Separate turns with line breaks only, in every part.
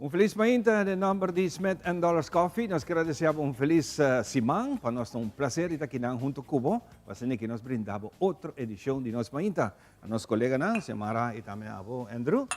Un felis mainta den nomber di Smith and Dollars Coffee. Nos kier a desea bo un felis siman. Pa nos ta un placer di ta kinan hunto cu bo pa asina ki nos brinda bo otro edicion di Nos Mainta. A nos coleganan, Xiomara y tambe abo Andrew.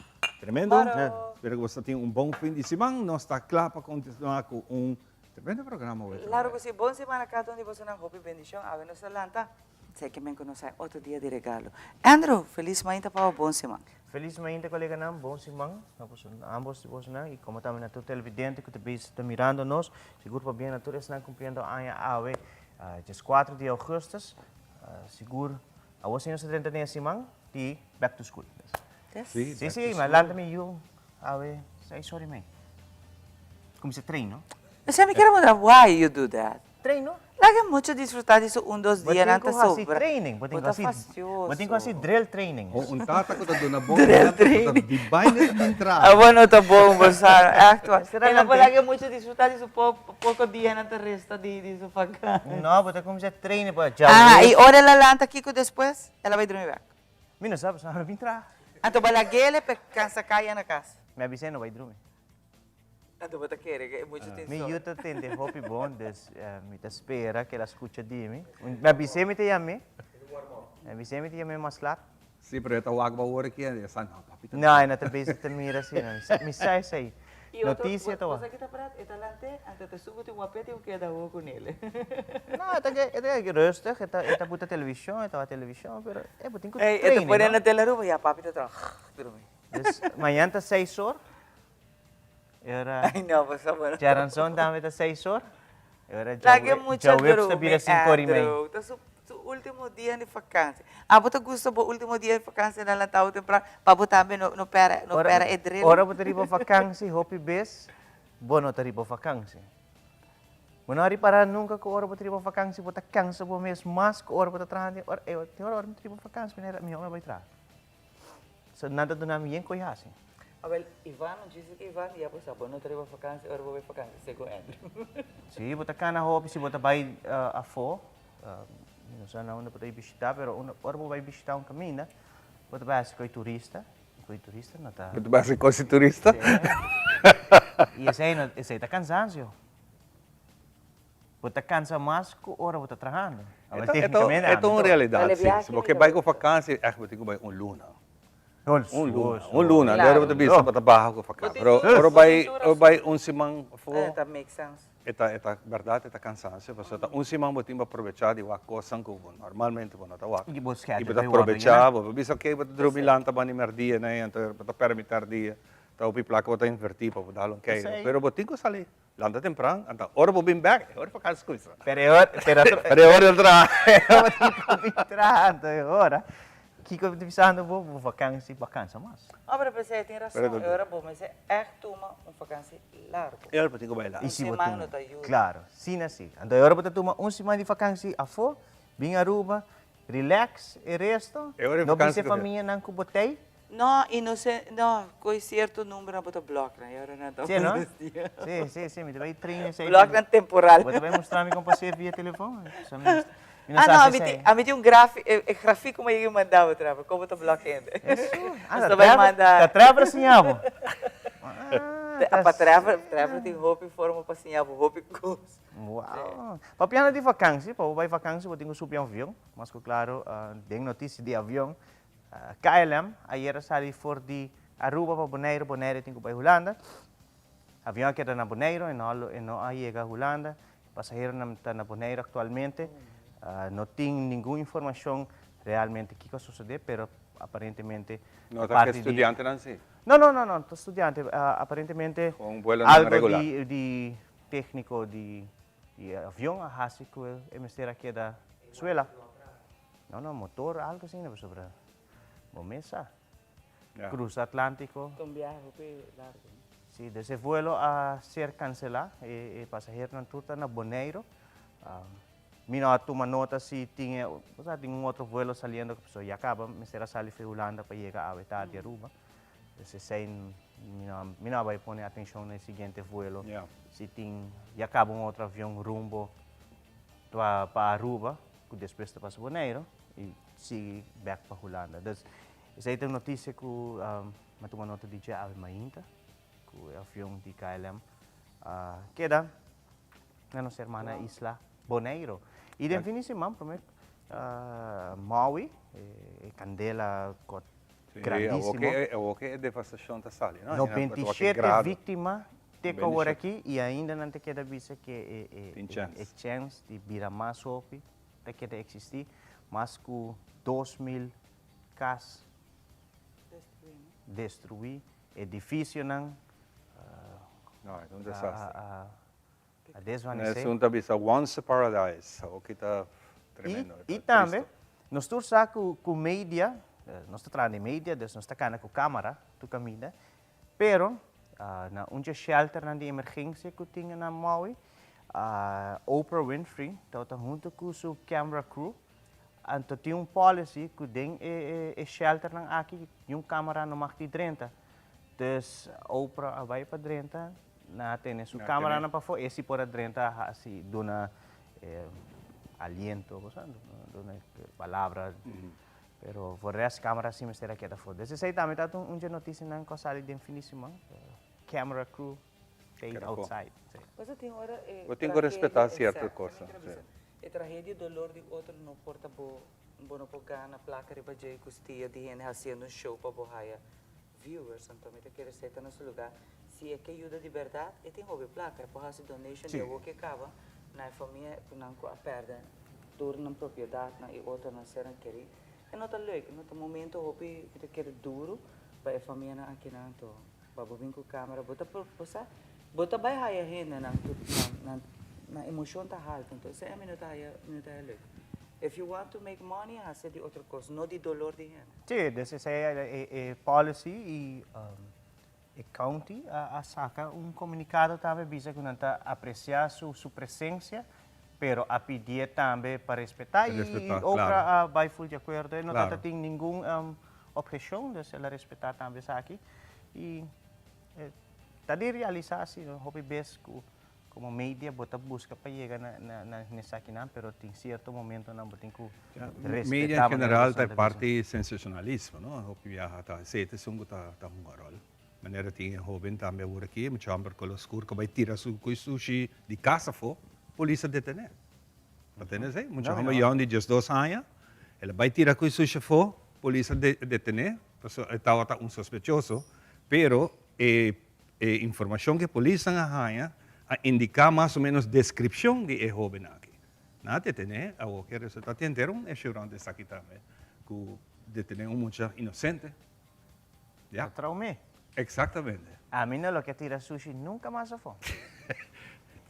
Tremendo.
Moro.
Spero cu bo ta tin un bon fin di siman. Nos ta cla pa continua cu un tremendo programa awe.
Claro cu si. Bon siman a cada un di bosonan. Hopi bendicion. Awe nos ta lanta. Esei ke men ku nos hay otro dia di regalo. Andrew, felis mainta pa bo, bon siman.
Felis mainta koleganan, bon siman na boso ambos di bosonan y como tambe na tur televidente cu ta bezig ta mirando nos. Sigur pabien na tur esnan cumpliendo aña awe diescuatro di augustus. Sigur awor si nos ta drenta den e siman di back to school.
Si,
Si, si, mi a lanta mi yu awe seis ora y mei. Cuminsa train no.
Esei mi kier puntra why you do that?
Train no.
Laga mucho disfruta di su un dos
Bo
dia
tin
nan
ku
ta
hasi
sobra.
training, bo tin
Bo
ku
ta
hasi, bo tin ku hasi
fastioso.
drill training.
O un tata ku ta duna bon
Drill
ehempel ku ta
training.
di baina ta bin traha.
Abo no ta bon bo sa echt waar.
Mester
E no por
adelante.
laga mucho disfruta di su po poko dia nan ta resta di di su vakantie.
No, bo ta kuminsá trainen pa
Aha,
djaweps.
i ora el a lanta kiko despues? El a bai drumi bek.
Mi no sa, pasobra mi no bin traha.
Anto bo a lag'el pa e kansa kaya na kas.
Mi a bis'é no bai drumi.
Anto bo ta kere ku e mucha tin
Mi
sol.
yu ta tende hopi bon, dus mi ta spera ku el a skucha di mi. Mi a bis'é mi ta yam'é. Mi a bis'é mi ta yam'é mas lat.
Sí, pero e ta wak bo awor aki e sa, no, papi ta.
No, e no ta bezig ta mira asina. Mi sa esei.
I otro,
Notisia ta
bo
wak.
sa ki ta prat? E ta lant'é, anto ta subi tin wapé tin un keda awor ku nel.
No, e ta e ta rustig, e ta e ta buta televishon, e ta wak televishon, pero e bo tin ku
Ey, e ta
train,
pone
no?
na tele Aruba, ya papi ta traha, drumi.
Dus mañan ta seis or. E ora
Ay no, bo sa bo no.
Djaranson tambe ta seis or. E ora
Laga e mucha
djaweps ta
drumi,
bira sinku or i mei.
Andrew. Ta su su ultimo dia di vakantie. Abo ta gusta bo ultimo dia di vakantie na lanta bo tempran pa bo tambe no no pera no
Ora
pera e drill.
ora bo ta riba vakantie hopi bes bo no ta riba vakantie. Bo no a ripara nunka ku ora bo ta riba vakantie bo ta kansa bo mes mas ku ora bo ta traha. Tin ora tin ora ora mi ta riba vakantie mi no mi a bai traha. So nan ta duna mi yen koe hasi.
Awel, Ivan, no djis ku Ivan, ya bo sa, bo no ta riba vakansi ora bo bai vakansi, segun Andrew.
Si, bo ta kana hopi si bo ta bai afó, mi no sa na unda bo ta bai bishitá, pero ora bo bai bishitá un kaminda, bo ta bai hasi koe turista, i koe turista no ta.
Bo ta bai hasi kos di turista?
Si. I esei no, esei ta kansansio. Bo ta cansa mas cu ora bo ta trahando.
E ta, e ta, e ta un realidad, si. Si bo ke bai cu vakantie, echt bo tin cu bai un luna. Un luna, un luna. Dor bo ta bisa bo ta baha cu vakantie. Pero ora bo bai, ora bo bai un siman afo, e ta, e ta, berdad e ta cansancio, pasobra ta un siman bo tin pa probecha di wak cosnan cu bo normalmente bo no ta wak.
I bo
I bo ta probecha, bo por bisa ok, bo ta drumi lanta banda di merdia, anto bo ta perde mitar dia, ta hopi placa bo ta inverti pa bo dal un keiro. Pero bo tin cu sali. Lanta tempran, anta ora bo bin bek, e ora vakantie cuminsa.
Pero e ora, pero otro.
Pero e ora el traha.
E ora tin cu bin traha, anto e ora, kico ta bisando bo, bo vakantie, bo a cansa mas.
Oh, pero p'esei tin rason, e ora bo mester echt tuma un vakantie largo.
E ora bo tin cu bai largo.
Y si
Un
bo
siman
tuma,
no ta yuda.
claro, si na si. Anto e ora bo ta tuma un siman di vakantie afo, bin Aruba, relax e resto,
E ora e
no bisa
vakantie
e famianan cu bo tey.
No, y no se, no, cu e cierto numbernan bo ta block nan, y ora nan ta
Sí, no?
molestia.
Sí, sí, sí, mi ta bay train esey.
Block nan temporal.
Bo ta bay mustra mi con pa hacer via telefon? So mi no, mi no
Ah,
sa
no,
haci
ami
esey.
tin, ami tin un grafi, e, e grafiek cu mi a yega manda bo Trevor, con bo ta block hende.
Eso. Ah,
Nos
ta
ta bay
Trevor,
manda.
ta Trevor a siña bo. Ah,
Pa Trevor, Trevor tin hopi forma pa siña bo hopi cos.
Wow. Papiando di vakantie, pa bo bay vakantie bo tin cu subi avion, mas cu claro den noticia di avion, KLM ayer a sali for di Aruba pa Boneiru, Boneiru tin ku bai Hulanda. Avion a keda na Boneiru, e no e no a yega Hulanda. Pasaheronan ta na Boneiru aktualmente. No tin ningun informashon realmente kiko a sosodé, pero aparentemente
No ta
parti di
studiantenan si?
No, no, no, no ta studiante. Aparentemente
Un vuelonan
algo
regular.
di di tékniko di di avion a hasi ku e mester a keda suela. No, no, motor algo asina pasobra bo mes sa. Cruza Atlantico.
Ta un biahe hopi largo, no?
Si, des e vuelo a ser cancela, e pasaheronan tur ta na Boneiro. Mi no a tuma nota si tin e, bo sa tin un otro vuelo saliendo, pasobra ya caba mester a sali for Hulanda pa yega awe tardi Aruba. Des esey mi no, mi no a bay pone atencion na e siguiente vuelo, si tin, ya caba un otro avion rumbo pa Aruba. Cu despues ta pasa Boneiro y sigui bek pa Hulanda. Dus esey ta un noticia cu mi a tuma nota di dje awe mainta. ku e avion di KLM a keda na nos hermana isla Boneiro. I den fin di siman prome Maui e kandela ku grandísimo.
Awoke e devastashon ta sali, no?
97 víktima te ku awor aki i ainda nan ta keda bisa ku e chèns di bira mas hopi ta keda eksistí. Mas ku 2000 kas destruí, edifisionan
No, e un desastre.
A desvanesé.
Esun ta bisa once a paradise, awoki ta tremendo.
I tambe nos tur sa ku media, nos ta traha den media, dus nos ta kana ku kamera tur kaminda, pero na un dje shelternan di emergensia ku tin na Maui, Oprah Winfrey tabata huntu ku su camera crew, anto tin un policy ku den e shelternan aki niun kamera no mag di drenta. Dus Oprah a bai pa drenta, nan a tene su cameranan pafó, e si por a drenta a hasi duna aliento, cosa, duna palabra, pero for rest camera si mester a keda afó. Dus esei tambe ta un dje noticianan cu a sali den fin di siman, camera crew stayed outside.
Pasobra tin ora e
Bo tin cu respeta cierto cosa.
E tragedia y dolor di otro no por ta bo, bo no por gana placa riba dje cu stia di hende haciendo un show pa bo haya viewers, anto mi ta kere esei ta na su lugar. Si e ke yuda di berdad, e tin hopi placa, e por haci donation di awor ke caba na e famia cu nan cu a perde tur nan propiedadnan y otronan sernan keri. E no ta leuk, no ta momento hopi mi ta kere duro pa e famianan akinan, anto pa bo bin cu camera, bo ta bo sa, bo ta bay haya hendenan cu nan nan emocion ta halto, anto esei ami no ta haya, mi no ta haya leuk. If you want to make money, haci di otro cos, no di dolor di hende.
Sí, dus esei e policy y e county a saca un comunicado tambe bisa cu nan ta aprecia su presencia, pero a pidié tambe pa respeta y Oprah a bay full di acuerdo, e no tata tin ningun obhecion, dus el a respeta tambe esaki y ta di realisa si hopi bes cu Como media bo ta busca pa yega na na esakinan pero tin cierto momentonan bo tin cu respeta.
Media en general ta e parti sensacionalismo no, hopi biaha ta esey ta esun cu ta hunga rol. Manera tin e hoben tambe awor aki, e mucha homber color scur cu a bay tira su cuy sushi di cas afo, polis a detene. Bo tende esey? Mucha homber yong di diesdos aña, el a bay tira cuy sushi afo, polis a detene, pasobra e tabata un sospechoso, pero e E informashon ku e polisnan a haña a indiká mas o ménos deskripshon di e hóben aki. Nan a detené, awor ke resultá tin henter un issue rònt esaki tambe, ku detené un mucha inosente. Ya.
Ta traum'é.
Eksaktamente.
Ami no lo ke tira sushi nunka mas afó.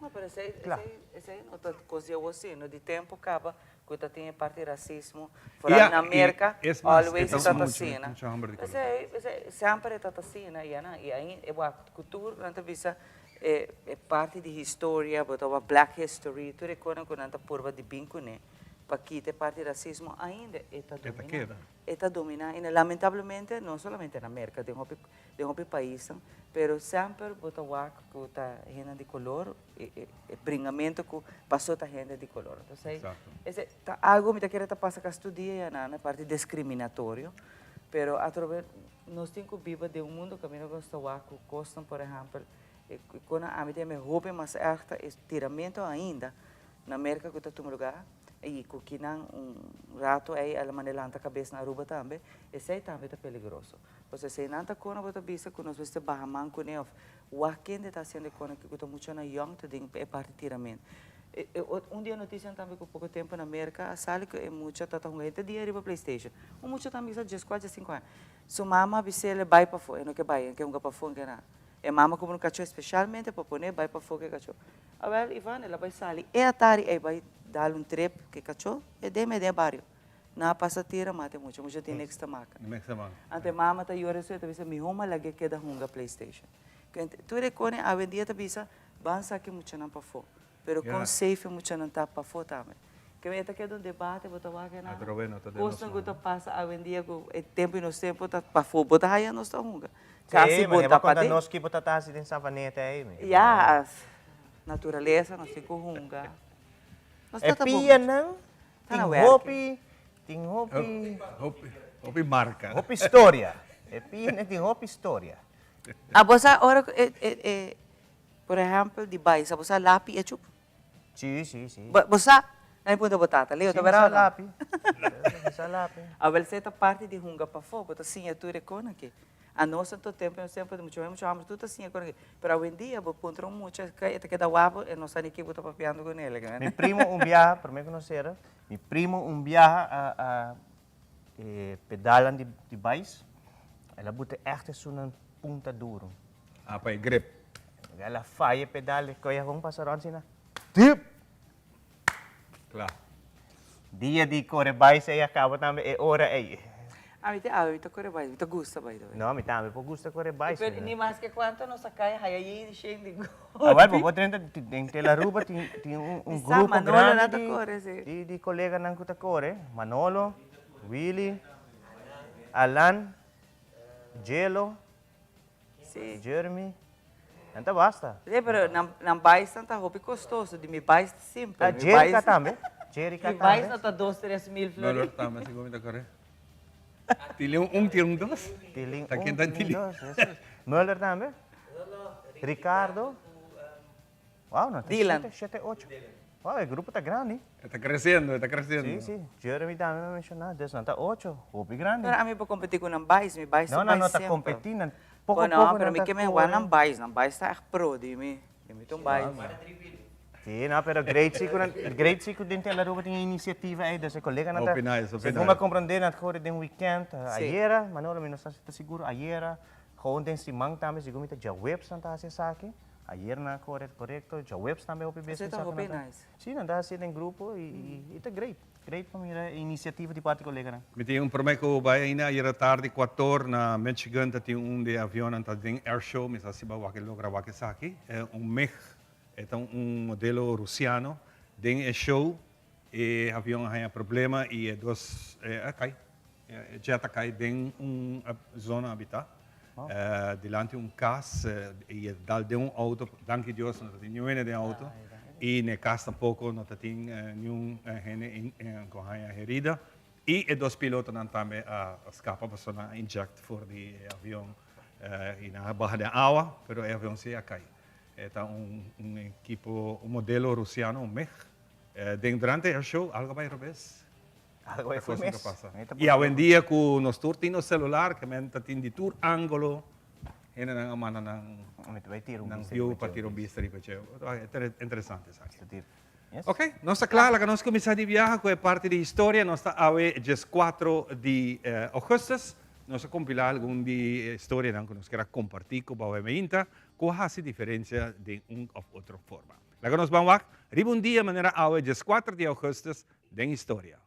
No, pero esei, esei, esei no ta kos di awor si, no di tempu kaba Cu ta tin e parti racismo, vooral na Merca, always e ta asina. Esey, esey, semper e ta asina, y anan, y ain, e wak cu tur nan ta bisa e e parti di historia, bo ta wak black history, tur e cosnan cu nan ta purba di bin cune pa kita e parti racismo, ainda e ta domina. E ta domina ainda, lamentablemente, no solamente na Merca, den hopi, den hopi paisnan, pero semper bo ta wak cu ta hendenan di color, e bringamento cu paso ta hende di color. Entonces, ese ta algo mi ta kere ta pasa cas tur dia ya na parti discriminatorio, pero atrobe nos tin cu biba den un mundo caminda cu nos ta wak cu cosnan, por ehempel, con ami ta yama e hopi mas erg ta e tiramento ainda na Merca cu ta tuma lugar y cu kinan un rato ey a manda lanta cabes na Aruba tambe, esey tambe ta peligroso. Pasobra esey nan ta con bo ta bisa cu nos mester baha man cune of Wak kende ta hasiendo e kona aki ku ta muchanan yòn ta den e parti tirament. Un di e notisianan tambe ku poko tempu na Merka a sali ku e mucha ta ta hunga henter dia riba playstation. Un mucha tambe kisas dieskuater, diesinku aña. Su mama a bis'el e bai pafó, e no ke bai, e no ke hunga pafó, e no ke nada. E mama kumpra un kachó espesialmente pa pon'é bai pafó ku e kachó. Awèl Ivan el a bai sali e atari ei bai dal un trip ku e kachó e den mei den e bario. Nan a pasa tira mata e mucha, mucha tin niks ta maka. Anto e mama ta yora su e ta bisa mihó ma lag'é keda hunga playstation. Tur e kone awendia ta bisa ban saka e muchanan pafó, pero kon safe e muchanan ta pafó tambe. Ke e ta keda un debate bo ta wak e nan kosnan ku ta pasa awendia ku e tempu di nos tempu ta pafó bo ta haya nos ta hunga. Kasi bo ta paden.
Nos ki bo ta ta hasi den Savaneta ei.
Ya, naturalesa nos tin ku hunga. Nos
E
ta ta bon.
pianan Tin hopi, tin hopi.
Hopi, hopi marca.
Hopi storia. E pine tin hopi storia.
Abo sa ora ku e e e por ehèmpel di bai sa bo sa lapi e chup?
Si, si, si.
Bo bo sa? Nan puntra bo tata, Leo ta
Si, mi
bera
sa
o no?
lapi. Mi sa lapi.
Awel esei ta parti di hunga pafó, bo ta siña tur e kon aki. Anos anto tempu nos tempu di mucha mucha hòmber tur ta siña kon aki. Pero awendia bo puntra un mucha e ta keda wak e no sa ni ke bo ta papiando ku nel.
Mi primo un biaha, promé ku nos sera, mi primo un biaha a a E pedalnan di di bais, el a buta ègt esunnan punta duru.
Ah, pa e grip.
El a faya e pedal, e koe gewoon pasa rònt asina, Tup!
Kla.
Dia di kore bais ei a kaba tambe e ora ei.
Ami te awe mi ta kore bais, mi ta gusta bai tambe.
No, mi tambe por gusta kore bais.
Pero ni maske kuantu nos a kai haya yei di shen di gòlpi.
Awel, bo por drenta den Tel Aruba tin tin un un grupo grandi di di koleganan ku ta kore, Manolo, Willy, Alan, Jelo, Jeremy, nan ta basta.
Sí, pero nan nan baisnan ta hopi kostoso, di mi bais ta simpel.
Ah, Jerica tambe, Jerica
tambe. Mi bais no ta dos tres mil florin.
Lolo tambe sigur mi ta kore. Tilin un, tilin dos.
Tilin un, tilin dos, eso. Muller tambe. Ricardo. Wow, no,
Dylan.
Shete, shete, ocho. Wow, e grupo ta grandi.
E ta creciendo, e ta creciendo.
Si, si. Jeremy tambe mi a menciona. Dus nan ta ocho. Hopi grandi.
Pero ami por competi cu nan bais, mi bais ta
No, nan
bai
no ta
semper.
competi, nan poco
Oh, no,
poco
pero
nan
mi
ta
ke men wak nan
core.
bais, nan bais ta echt pro di mi. Di mi ta un bais.
Si, no, pero great si cu nan, great si cu den Tel Aruba tin e iniciativa ey, dus e coleganan ta,
Hopi nice, hopi
segun mi a
nice.
comprende, nan ta core den weekend,
Si.
ayera, Manolo mi no sa si ta sigur, ayera, Gewoon den siman tambe segun mi ta djaweps nan ta hasi esaki. Ayer nan a kore korekto, djaweps tambe hopi bes
Esei
mi
ta
sa ku
hopi
nan ta.
nice.
Si, nan ta hasi den grupo i ta great. Great pa mira e inisiativa di parti koleganan.
Mi tin un prome ku bai ainda ayer atardi kuator na Michigan ta tin un di e avionnan ta den air show mi sa si bo a wak e logra wak esaki un mig e ta un modelo rusiano den e show e avion a haña problema i e dos a kai E jet a kai den un zona habitá, dilanti un kas i e dal den un outo. Danki Dios no ta tin niun hende den outo i na e kas tampoko no ta tin niun hende ku a haña herida. I e dos pilotonan tambe a skapa pasobra nan a inject for di e avion i nan a baha den awa, pero e avion si a kai. E ta un ekipo, un modelo rusiano, un MiG. Den durante e show algo a bai robes.
Algo e fui mes.
Y awendia cu nos tur tin nos celular, ke men ta tin di tur angulo, hendenan a manda nan nan view pa tira un bista riba dje. Interesante esaki. Ok, nos ta cla, laga nos cuminsa di biaha cu e parti di historia. Nos ta awe diescuatro di augustus. Nos a compila algun di e historianan cu nos kier a comparti cu bo awe meinta, cu a haci diferencia den un of otro forma. Laga nos ban wak riba un dia manera awe diescuatro di augustus den historia.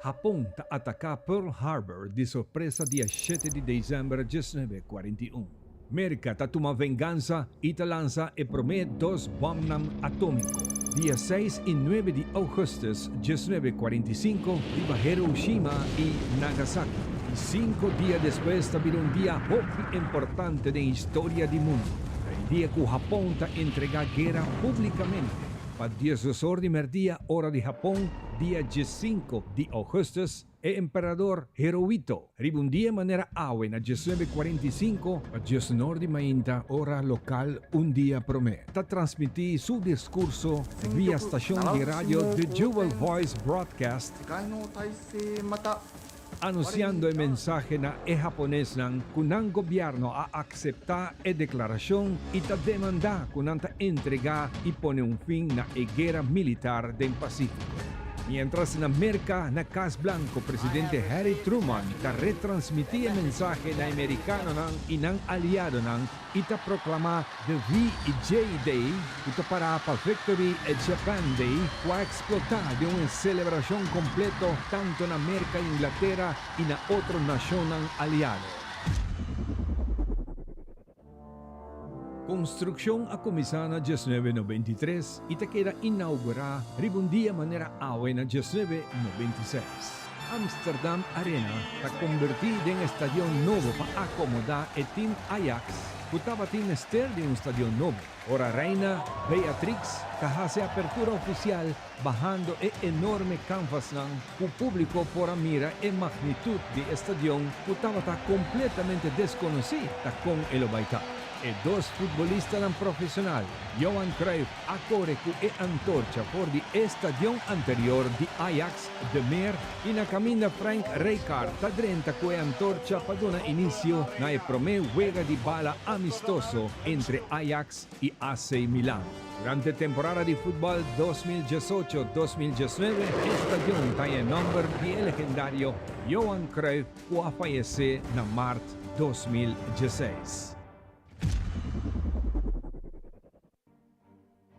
Hapon ta ataká Pearl Harbor di sorpresa dia shete di desèmber 1941. Merka ta tuma vengansa i ta lansa e promé dos bòmnan atómiko, dia seis i nuebe di ougùstùs 1945 riba Hiroshima i Nagasaki. I sinku dia despues ta bira un dia hopi importante den historia di mundu, ta e dia ku Hapon ta entregá guera públikamente. Pa diesdos or di mèrdia ora di Hapon, dia diessinko di ougùstùs, e emperador Hirohito, riba un dia manera awe na diesnuebe 45, pa diesnor di mainta ora lokal un dia promé, ta transmití su diskurso via stashon di radio The Jewel Voice Broadcast, Anunciando e mensahe na e Haponesnan cu nan gobierno a acepta e declaracion y ta demanda cu nan ta entrega y pone un fin na e guera militar den Pacifico. Mientras na Merca, na Cas Blanco, presidente Harry Truman ta retransmiti e mensahe na e Mericanonan y nan aliadonan y ta proclama The VJ Day, cu ta para pa Victory Japan Day, cu a explota den un celebracion completo tanto na Merca, Inglatera y na otro nacionnan aliado. Konstrukshon a kuminsá na 1993 i ta keda inaugurá riba un dia manera awe na 1996. Amsterdam Arena ta kombertí den e stadion nobo pa akomodá e tim Ajax ku tabatin mester di un stadion nobo. Ora Reina Beatrix ta hasi apertura ofisial bahando e enorme kanvasnan ku públiko por a mira e magnitut di e stadion ku tabata kompletamente deskonosí ta kon e lo bai ta. E dos futbolistanan profesional, Johan Cruijff a kore ku e antorcha for di e stadion anterior di Ajax, De Meer, i na kaminda Frank Rijkaard ta drenta ku e antorcha pa duna inisio na e promé wega di bala amistoso entre Ajax i AC Milan. Durante temporada di futbòl 2018, 2019 e stadion ta e nòmber di e legendario Johan Cruijff ku a fayesé na mart 2016.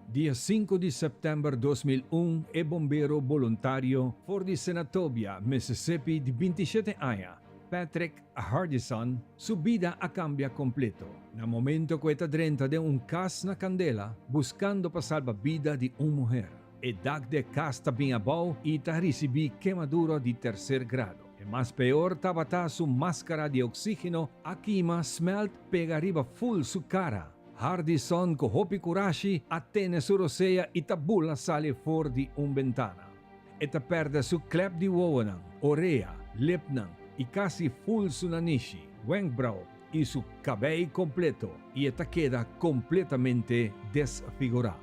Dia sinku di sèptèmber 2001 e bombero boluntario for di Senatobia, Mississippi di 27 aña, Patrick Hardison, su bida a kambia kompleto na momento ku e ta drenta den un kas na kandela buskando pa salba bida di un muher. E dak di e kas ta bin abou i ta risibí kemadura di terser grado. E mas peor tabata su maskara di oksígeno a kima, smelt, pega riba ful su kara. Hardison ku hopi kurashi a tene su rosea i ta bula sali for di un bentana. E ta pèrdè su klèp di wowonan, orea, lipnan i kasi ful su nanishi, wenkbrou i su kabei kompleto i e ta keda kompletamente desfigurá.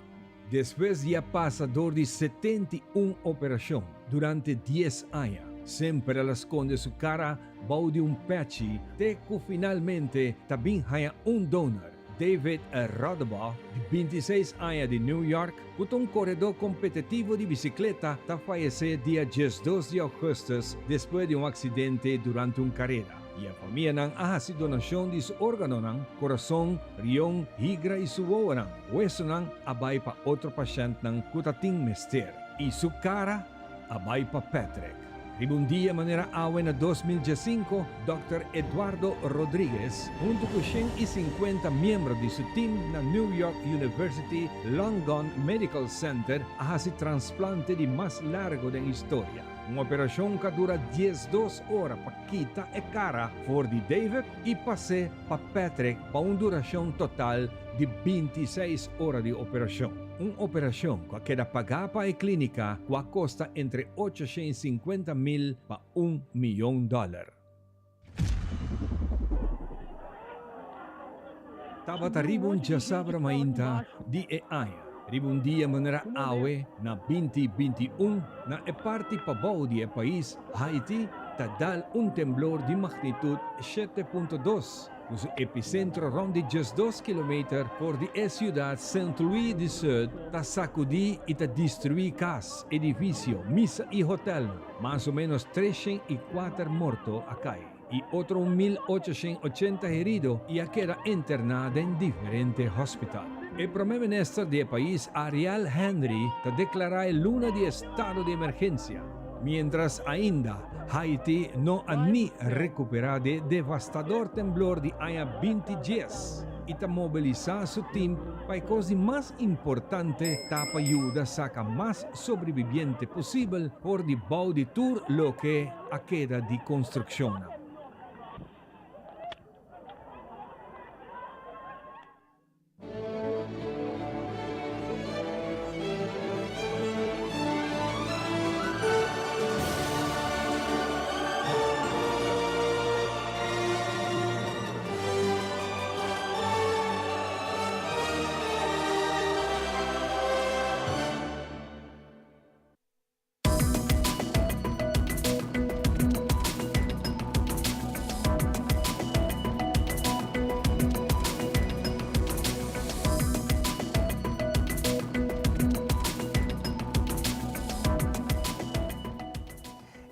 Despues di a pasa dor di 71 operashon durante dies aña, semper el a skonde su kara bou di un pèchi te ku finalmente ta bin haña un donor, David Rodebaugh, di 26 aña di New York, ku ta un koredó kompetitivo di bisikleta, ta fayesé dia 12 di ougùstùs despues di un aksidente durante un kareda. I e famianan a hasi donashon di su órganonan, kurason, rion, higra i su wowonan. Wesonan a bai pa otro pashèntnan ku ta tin mester. I su kara a bai pa Patrick. Riba un dia manera awe na 2015, Dòkter Eduardo Rodriguez, huntu ku 150 miembro di su tim na New York University Langone Medical Center a hasi transplante di mas largo den historia. Un operashon ku a dura 12 ora pa kita e kara for di David i pas'é pa Patrick pa un durashon total di 26 ora di operashon. Un operashon ku a keda pagá pa e klínika ku a kosta entre 850 mil pa un miyon dòler. Tabata riba un djasabra mainta di e aña, riba un dia manera awe na 2021, na e parti pabou di e pais, Haiti, ta dal un temblor di magnitut 7.2, ku su episentro rònt di 12 kilometer for di e siudat Saint-Louis du Sud, ta sakudí i ta destruí kas, edifisio, misa i hotèlnan. Mas o ménos 304 morto a kai i otro 1880 herido i a keda interná den diferente hospital. E promé minister di e pais, Ariel Henry, ta deklará e luna di estado di emergensia, miéntras ainda Haiti no a ni rekuperá di e devastador temblor di aña 2010 i ta mobilisá su tim pa e kos di mas importante ta pa yuda saka mas sobrebibiente posibel for di bou di tur loke a keda di konstrukshonnan.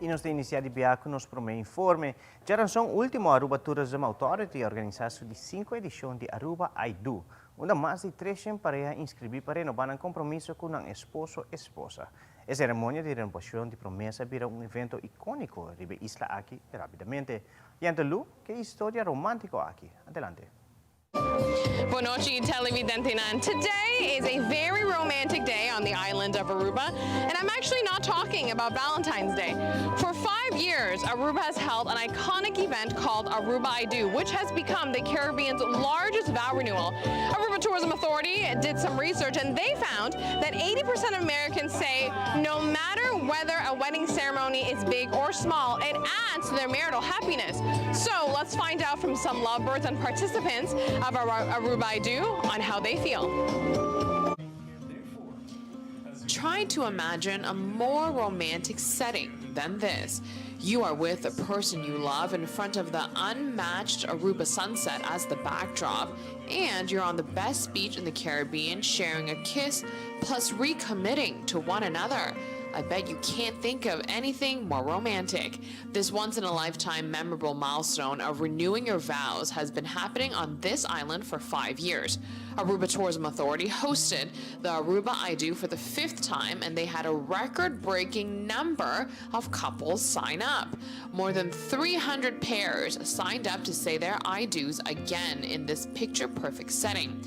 I nos ta inisiá di biaha ku nos promé informe. Djaranson último Aruba Tourism Authority a organisá su di sinku edishon di Aruba I Do, unda mas di 300 pareha a inskribí pa renobá nan kompromiso ku nan esposo esposa. E seremonia di renobashon di promesa a bira un evento ikóniko riba e isla aki rápidamente. Yente Lu, ke historia romántiko aki? Adelante.
Bon nochi, televidentenan. Today is a very romantic day on the island of Aruba, and I'm actually not talking about Valentine's Day. For 5 years, Aruba has held an iconic event called Aruba I Do, which has become the Caribbean's largest vow renewal. Aruba Tourism Authority did some research and they found that 80% of Americans say no matter whether a wedding ceremony is big or small, it adds to their marital happiness. So let's find out from some lovebirds and participants of our Aruba I Do on how they feel.
Try to imagine a more romantic setting than this. You are with a person you love in front of the unmatched Aruba sunset as the backdrop, and you're on the best beach in the Caribbean sharing a kiss plus recommitting to one another. I bet you can't think of anything more romantic. This once in a lifetime memorable milestone of renewing your vows has been happening on this island for 5 years. Aruba Tourism Authority hosted the Aruba I Do for the 5th time, and they had a record-breaking number of couples sign up. More than 300 pairs signed up to say their I Do's again in this picture-perfect setting.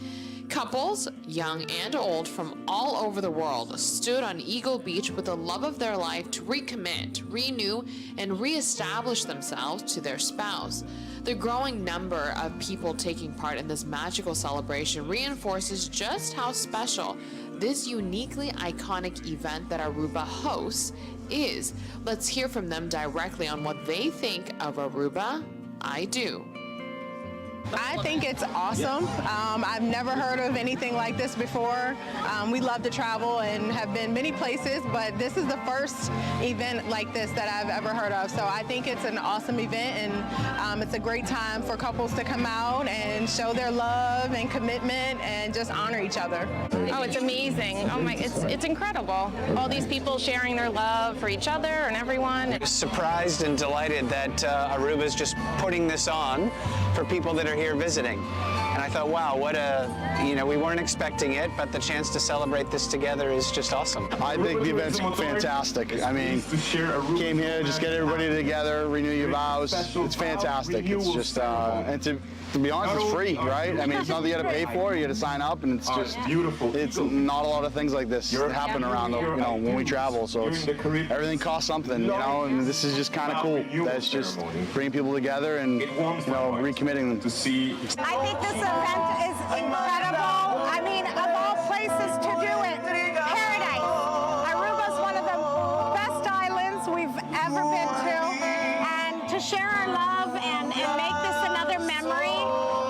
Couples, young and old, from all over the world stood on Eagle Beach with the love of their life to recommit, renew, and reestablish themselves to their spouse. The growing number of people taking part in this magical celebration reinforces just how special this uniquely iconic event that Aruba hosts is. Let's hear from them directly on what they think of Aruba I Do.
I think it's awesome. I've never heard of anything like this before. We love to travel and have been many places, but this is the first event like this that I've ever heard of. So I think it's an awesome event, and it's a great time for couples to come out and show their love and commitment and just honor each other.
Oh, it's amazing. Oh my, it's incredible. All these people sharing their love for each other and everyone.
Surprised and delighted that Aruba is just putting this on for people that are here visiting. And I thought, wow, we weren't expecting it, but the chance to celebrate this together is just awesome.
I think the event's fantastic. Came here, just get everybody together, renew your vows. It's fantastic. And to be honest, it's free, right? It's nothing you got to pay for. You got to sign up, and it's just
beautiful.
It's not a lot of things like this that happen around, when we travel. So everything costs something, and this is just kind of cool. That's just bringing people together and recommitting them.
To see.
I think this event is incredible. Of all places to do it, paradise. Aruba's one of the best islands we've ever been to, and to share our love and make this another memory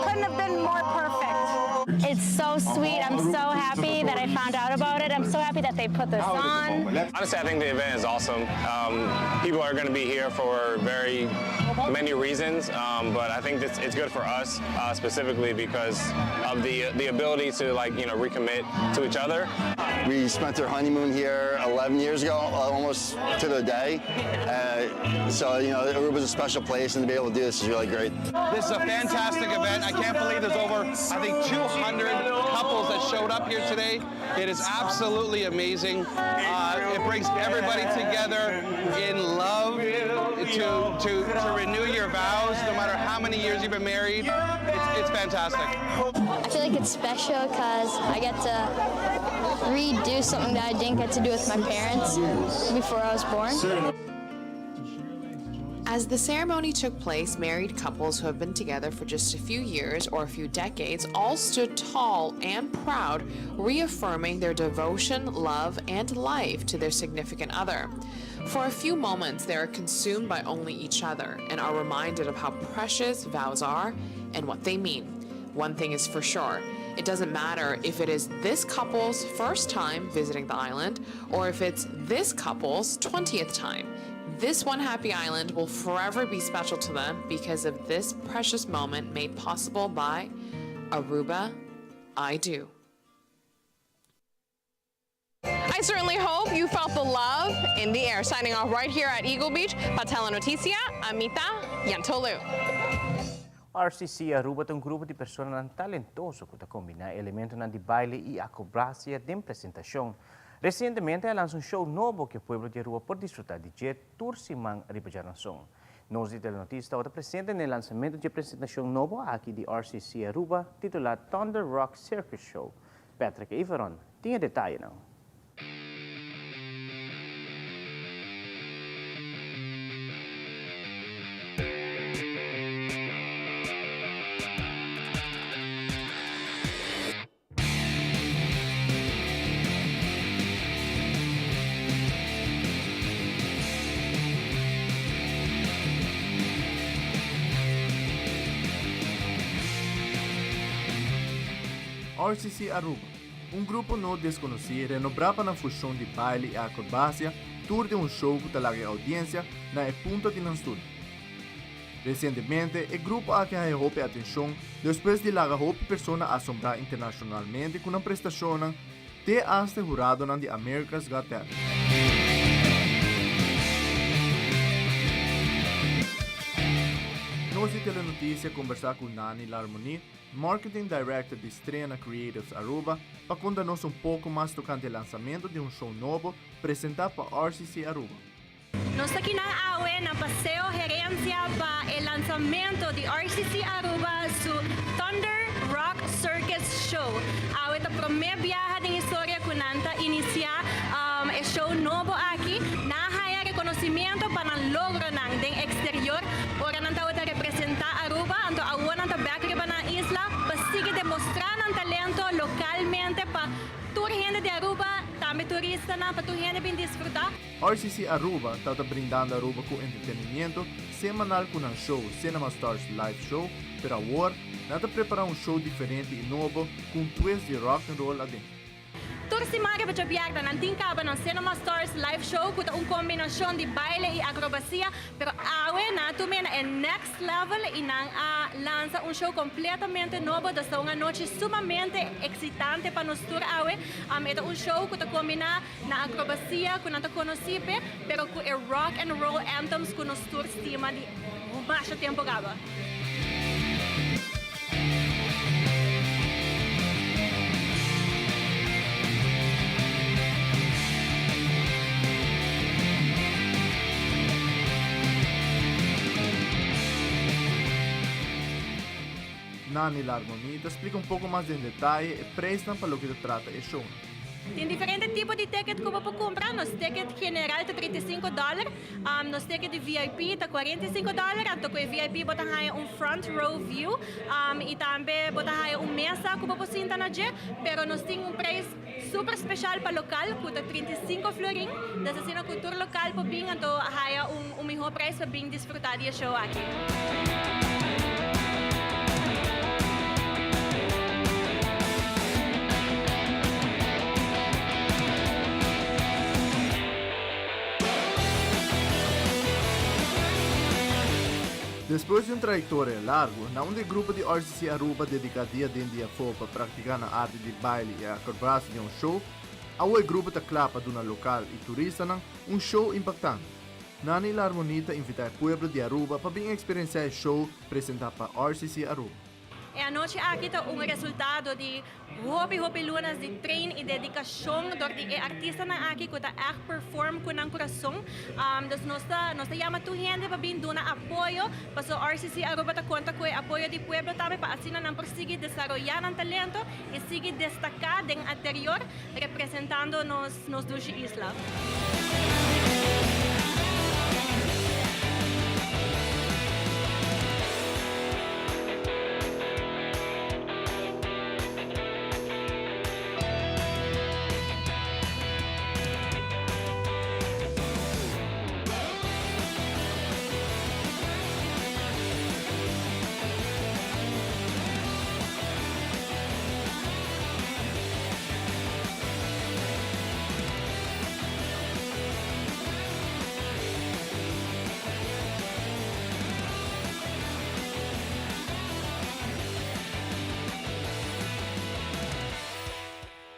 couldn't have been more perfect.
It's so sweet. I'm so happy that I found out about it. I'm so happy that they put this on.
Honestly, I think the event is awesome. People are going to be here for very many reasons, but I think it's good for us specifically because of the ability to recommit to each other.
We spent our honeymoon here 11 years ago, almost to the day. So Aruba's a special place, and to be able to do this is really great.
This is a fantastic event. I can't believe there's over, I think, 200 couples that showed up here today. It is absolutely amazing. It brings everybody together in love to renew your vows, no matter how many years you've been married. It's fantastic.
I feel like it's special because I get to redo something that I didn't get to do with my parents before I was born.
As the ceremony took place, married couples who have been together for just a few years or a few decades all stood tall and proud, reaffirming their devotion, love, and life to their significant other. For a few moments, they are consumed by only each other and are reminded of how precious vows are and what they mean. One thing is for sure, it doesn't matter if it is this couple's first time visiting the island or if it's this couple's 20th time. This one happy island will forever be special to them because of this precious moment made possible by Aruba I Do.
I certainly hope you felt the love in the air. Signing off right here at Eagle Beach, pa Telenoticia, ami ta Yantolu.
RCC Aruba ta un grupo di persona talentoso cu ta combina elemento di baile y acrobacia den presentacion. Recientemente a lansa un show nobo cu pueblo di Aruba por disfruta di dje tur siman riba diaranson. Nos di Telenoticia tabata presente na e lansamento dje presentacion nobo aki di RCC Aruba titula Thunder Rock Circus Show. Patrick Everon tin e detayenan.
RCC Aruba, un grupo no deskonosí renobrá pa nan fushon di baile i akrobasia tur den un show ku ta laga e oudiensia na e punta di nan stul. Resientemente e grupo aki a haña hopi atenshon despues di laga hopi persona asombrá internashonalmente ku nan prestashonnan te asta e huradonan di America's Got Talent. Nos di Telenoticia kombersá ku Nani Larmonie, Marketing Director di Strena Creatives Aruba, pa konta nos un poko mas tokante e lansamento di un show nobo presentá pa RCC Aruba.
Nos ta kinan awe na Paseo Herencia pa e lansamento di RCC Aruba su Thunder Rock Circus Show. Awe ta prome biaha den historia cu nan ta inicia e show nobo aki. Nan a haya reconocimiento pa nan logronan den exterior ora nan tabata representa Aruba, anto awor nan ta bek riba nan isla pa sigui demostra nan talento localmente pa tur hende di Aruba, tambe turistanan, pa tur hende bin disfruta.
RCC Aruba ta ta brindando Aruba cu entretenimiento semanal cu nan show Cinema Stars Live Show, pero awor nan ta prepara un show diferente y nobo cu un twist di rock and roll aden.
Tur siman riba djabièrnè nan tin caba nan Cinema Stars Live Show cu ta un combinacion di baile y acrobacia, pero awe nan a tum'e na e next level y nan a lansa un show completamente nobo, dus ta un anochi sumamente excitante pa nos tur awe. E ta un show cu ta combina. Na acrobacia cu nan ta conoci p'e, pero cu e rock and roll anthems cu nos tur stima di masha tempo caba.
Nani Larmonie ta splica un poco mas den detaye e prijsnan pa loke ta trata e shownan.
Tin diferente tipo di ticket cu bo por cumpra. Nos ticket general ta 35 dollar, nos ticket di VIP ta 45 dollar, anto cu e VIP bo ta haya un front row view y tambe bo ta haya un mesa cu bo por sinta na dje, pero nos tin un prijs super special pa local cu ta 35 florin, dus asina cu tur local por bin anto haya un miho prijs pa bin disfruta di e show aki.
Despues di un trayectoria largo, na unda e grupo di RCC Aruba dedica dia den dia afo pa practica nan arte di baile y acrobacia den un show, awo e grupo ta cla pa duna local y turistanan un show impactante. Nani Larmonie ta invita e pueblo di Aruba pa bin experiencia e show presenta pa RCC Aruba.
E anochi aki ta un resultado di hopi hopi lunas di train y dedicacion dor di e artistanan aki cu ta echt perform cu nan curason. Dus nos ta nos ta yama tur hende pa bin duna apoyo paso RCC Aruba ta conta cu e apoyo di pueblo tambe pa asina nan por sigui desaroya nan talento y sigui destaca den aterior representando nos nos dushi isla.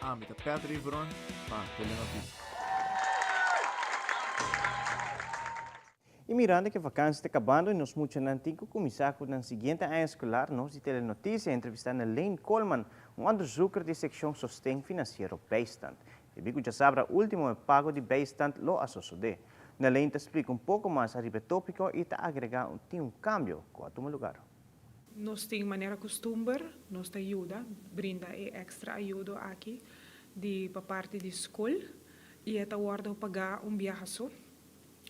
Ami ta Patrick Veron pa Telenoticia.
Y mirando cu vakantie ta cabando y nos muchanan tin cu cuminsa cu nan siguiente aña escolar, nos di Telenoticia a entrevista Nelaine Koolman, un onderzoeker di seccion Sosten Financiero Bijstand. Debi cu djasabra ultimo e pago di bijstand lo a sosode. Nelaine ta splika un poko mas ariba e topiko i ta agregá un tin un kambio ku a tuma lugar.
Nos tin manera kustumber, nos ta yuda brinda e èkstra ayudo aki di pa parti di skol i e ta wòrdu pagá un biaha so.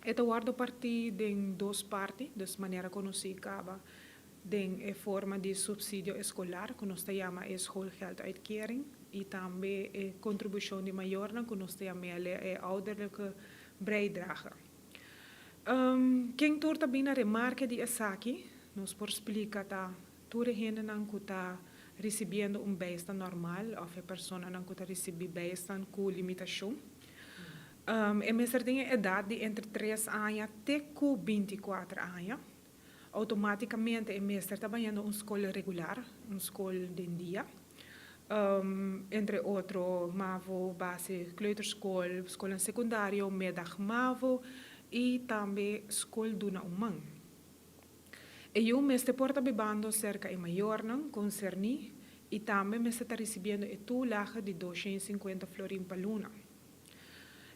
E ta wòrdu partí den dos parti, dus manera konosí kaba den e forma di supsidio eskolar ku nos ta yama e schoolgelduitkering i tambe e kontribushon di mayornan ku nos ta yam'el e ouderlijke bijdrage. Ken tur ta bin na remarke di esaki? Nos por splika ta tur e hendenan ku ta risibiendo un bijstand normal òf e personanan ku ta risibí bijstand ku limitashon. E mester tin e edat di entre tres aña te ku binti kuater aña. Outomátikamente e mester ta bayendo un skol regular, un skol den dia. Entre otro mavo, base, kleuterschool, skolnan sekundario, middag mavo i tambe skol duna un man. E yu mester por ta bibando serka e mayornan konserní i tambe mester ta risibiendo e toelage di 250 florin pa luna.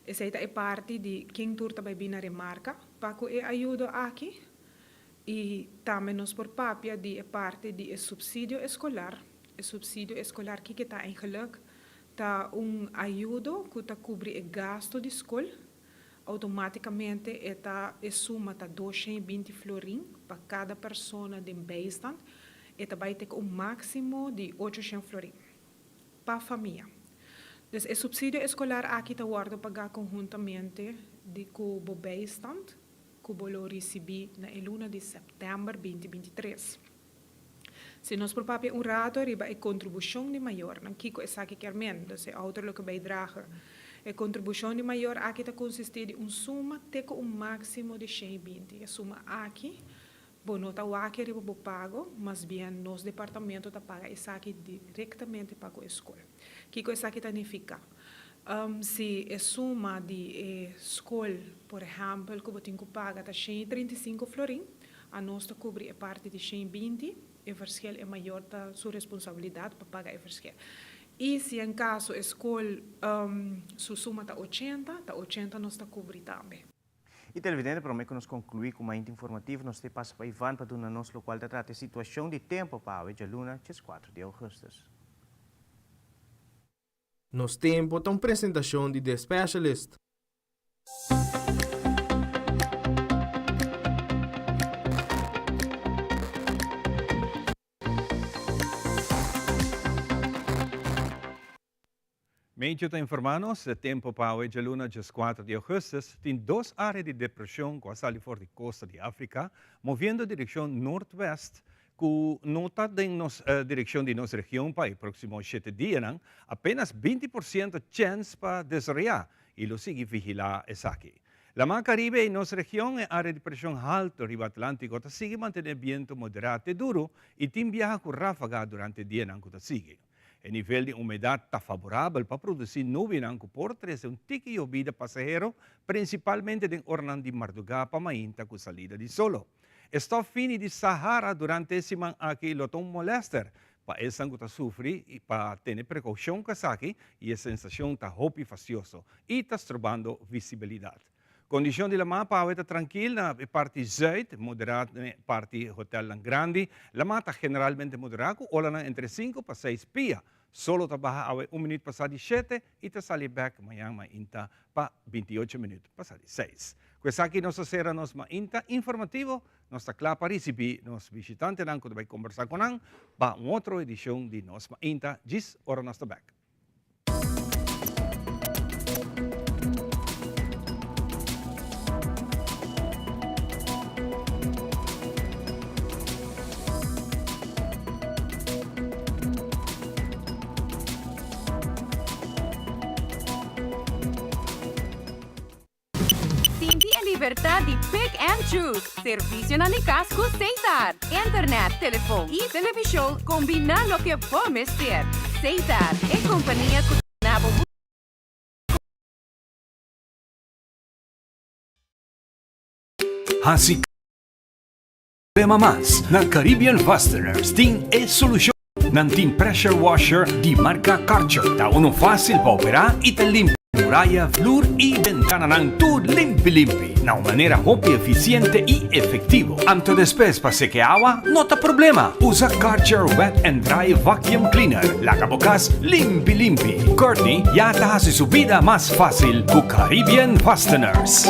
Esei ta e parti di ken tur ta bai bin na remarka pa ku e ayudo aki i tambe nos por papia di e parti di e supsidio eskolar. E supsidio eskolar kiko ta eigenlik? Ta un ayudo ku ta kubri e gasto di skol. Outomátikamente e ta e suma ta 220 florin pa kada persona den bijstand. E ta bai te ku un máksimo di 800 florin pa famia. Dus e supsidio eskolar aki ta wòrdu pagá konhuntamente di ku bo bijstand ku bo lo risibí na e luna di sèptèmber 2023. Si nos por papia un rato riba e kontribushon di mayornan, kiko esaki kier men? Dus e ouderlijke bijdrage. E kontribushon di mayor aki ta konsistí di un suma te ku un máksimo di 120. E suma aki bo no ta wak riba bo pago, mas bien nos departamento ta paga esaki direktamente pa ku e skol. Kiko esaki ta nifiká? Si e suma di e skol, por ehèmpel, ku bo tin ku paga ta 135 florin, anos ta kubri e parti di 120, e verschil e mayor ta su responsabilidat pa paga e verschil. I si en kaso e skol su suma ta 80, ta 80 nos ta kubri tambe.
I televidente, promé ku nos konkluí ku Mainta Informativo, nos te pasa pa Ivan pa duna nos lokual ta trata e situashon di tempu pa awe djaluna, 14 di ougùstùs.
Nos Tempo ta un presentashon di The Specialist.
Meteo ta informá nos, e tempu pa awe djaluna 14 di ougùstùs, tin dos área di depreshon ku a sali for di kosta di Afrika, moviendo direkshon nortwèst ku no ta den nos direkshon di nos region pa e próksimo shete dianan, apénas 20% chèns pa desaroyá i lo sigui vigilá esaki. Laman Karibe i nos region, e área di preshon haltu riba Atlántiko ta sigui mantené bientu moderá te duru i tin biaha ku ráfaga durante dianan ku ta sigui. E nivel di humedat ta faborabel pa produsí nubianan ku por trese un tiki yobida pasahero, prinsipalmente den oranan di mardugá pa mainta ku salida di solo. E stòf fini di Sahara durante e siman aki lo ta un molèster pa esnan ku ta sufri i pa tene prekoushon ku esaki i e sensashon ta hopi fastioso i ta strobando visibilidat. Kondishon di lamá pa awe ta trankil na e parti zùit, moderá na e parti hotèlnan grandi. Lamá ta generalmente moderá ku olanan entre sinku pa seis pia. Solo ta baha awe un minüt pasá di shete i ta sali bèk mañan mainta pa 28 minüt pasá di seis. Ku esaki nos ta sera nos mainta informativo. Nos ta kla pa risibí nos bishitantenan ku ta bai kombersá ku nan pa un otro edishon di nos mainta djis ora nos ta bèk.
Sinti e libertad di pick and choose. Servicionan di cas cu Setar. Internet, telefon y television combina loke bo mester. Setar, e compania cu ta na bo
Haci Problema mas, na Caribbean Fasteners tin e solucion. Nan tin pressure washer di marca Karcher. Ta uno facil pa opera y ta limpia muraya, vloer y bentananan tur limpi limpi. na un manera hopi eficiente y efectivo. Anto despues pa seca e awa no ta problema. Usa Karcher Wet and Dry Vacuum Cleaner. Laga bo cas limpi limpi. Courtney ya ta haci su bida mas facil cu Caribbean Fasteners.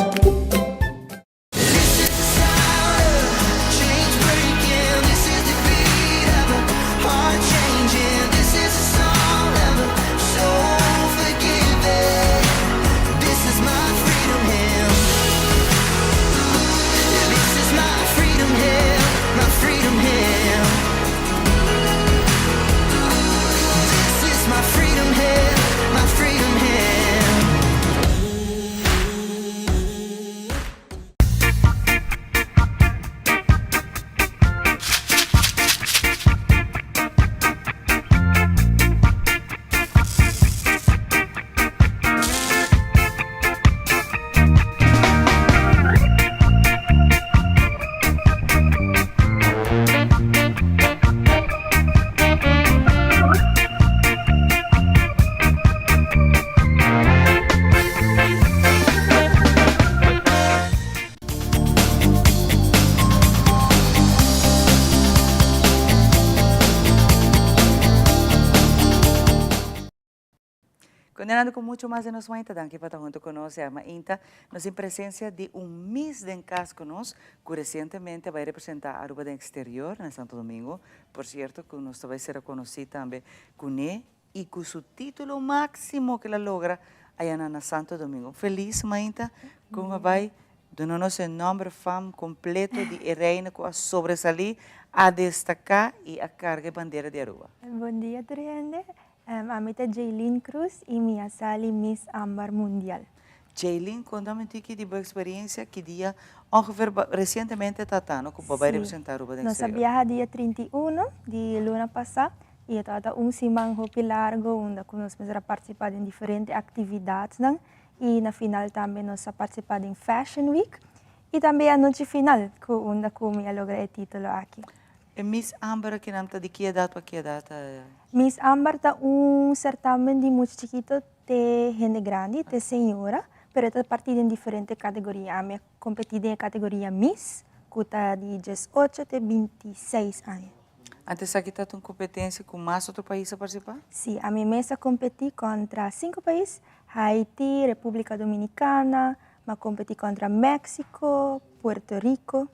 Continuando cu mucho mas di nos mainta, danki pa ta hunto cu nos e mainta. Nos tin presencia di un Miss den cas cu nos, cu recientemente a bay representa Aruba den exterior na Santo Domingo. Por cierto cu nos ta bay ser reconoci tambe cune y cu su titulo maximo cu el a logra aya na Santo Domingo. Feliz mainta cu a bay duna nos e nomber fam completo di e reina cu a sobresali, a destaca y a carga e bandera di Aruba.
Bon dia tur hende, ami ta Jaylene Cruz y mi a sali Miss Ambar Mundial.
Jaylene, conta mi un tiki di bo experiencia, ki dia ongeveer recientemente ta ta no cu bo a bay representa Aruba den
Nos a
exterior?
biaha dia 31 di luna pasa y e tabata un siman hopi largo unda cu nos mester a participa den diferente actividadnan y na final tambe nos a participa den Fashion Week y tambe e anochi final cu unda cu mi a logra e titulo aki.
E Miss Amber akinan ta di ki edad pa ki edad?
Miss Amber ta un certamen di mucha chikito te hende grandi, te señora, pero e ta parti den diferente categoria. Ami a competi den e categoria Miss cu ta di diesocho te bintiseis aña.
Antes esaki ta un competencia cu mas otro pais a participa?
Si, ami mes a competi contra cinco pais, Haiti, Republica Dominicana, mi a competi contra Mexico, Puerto Rico.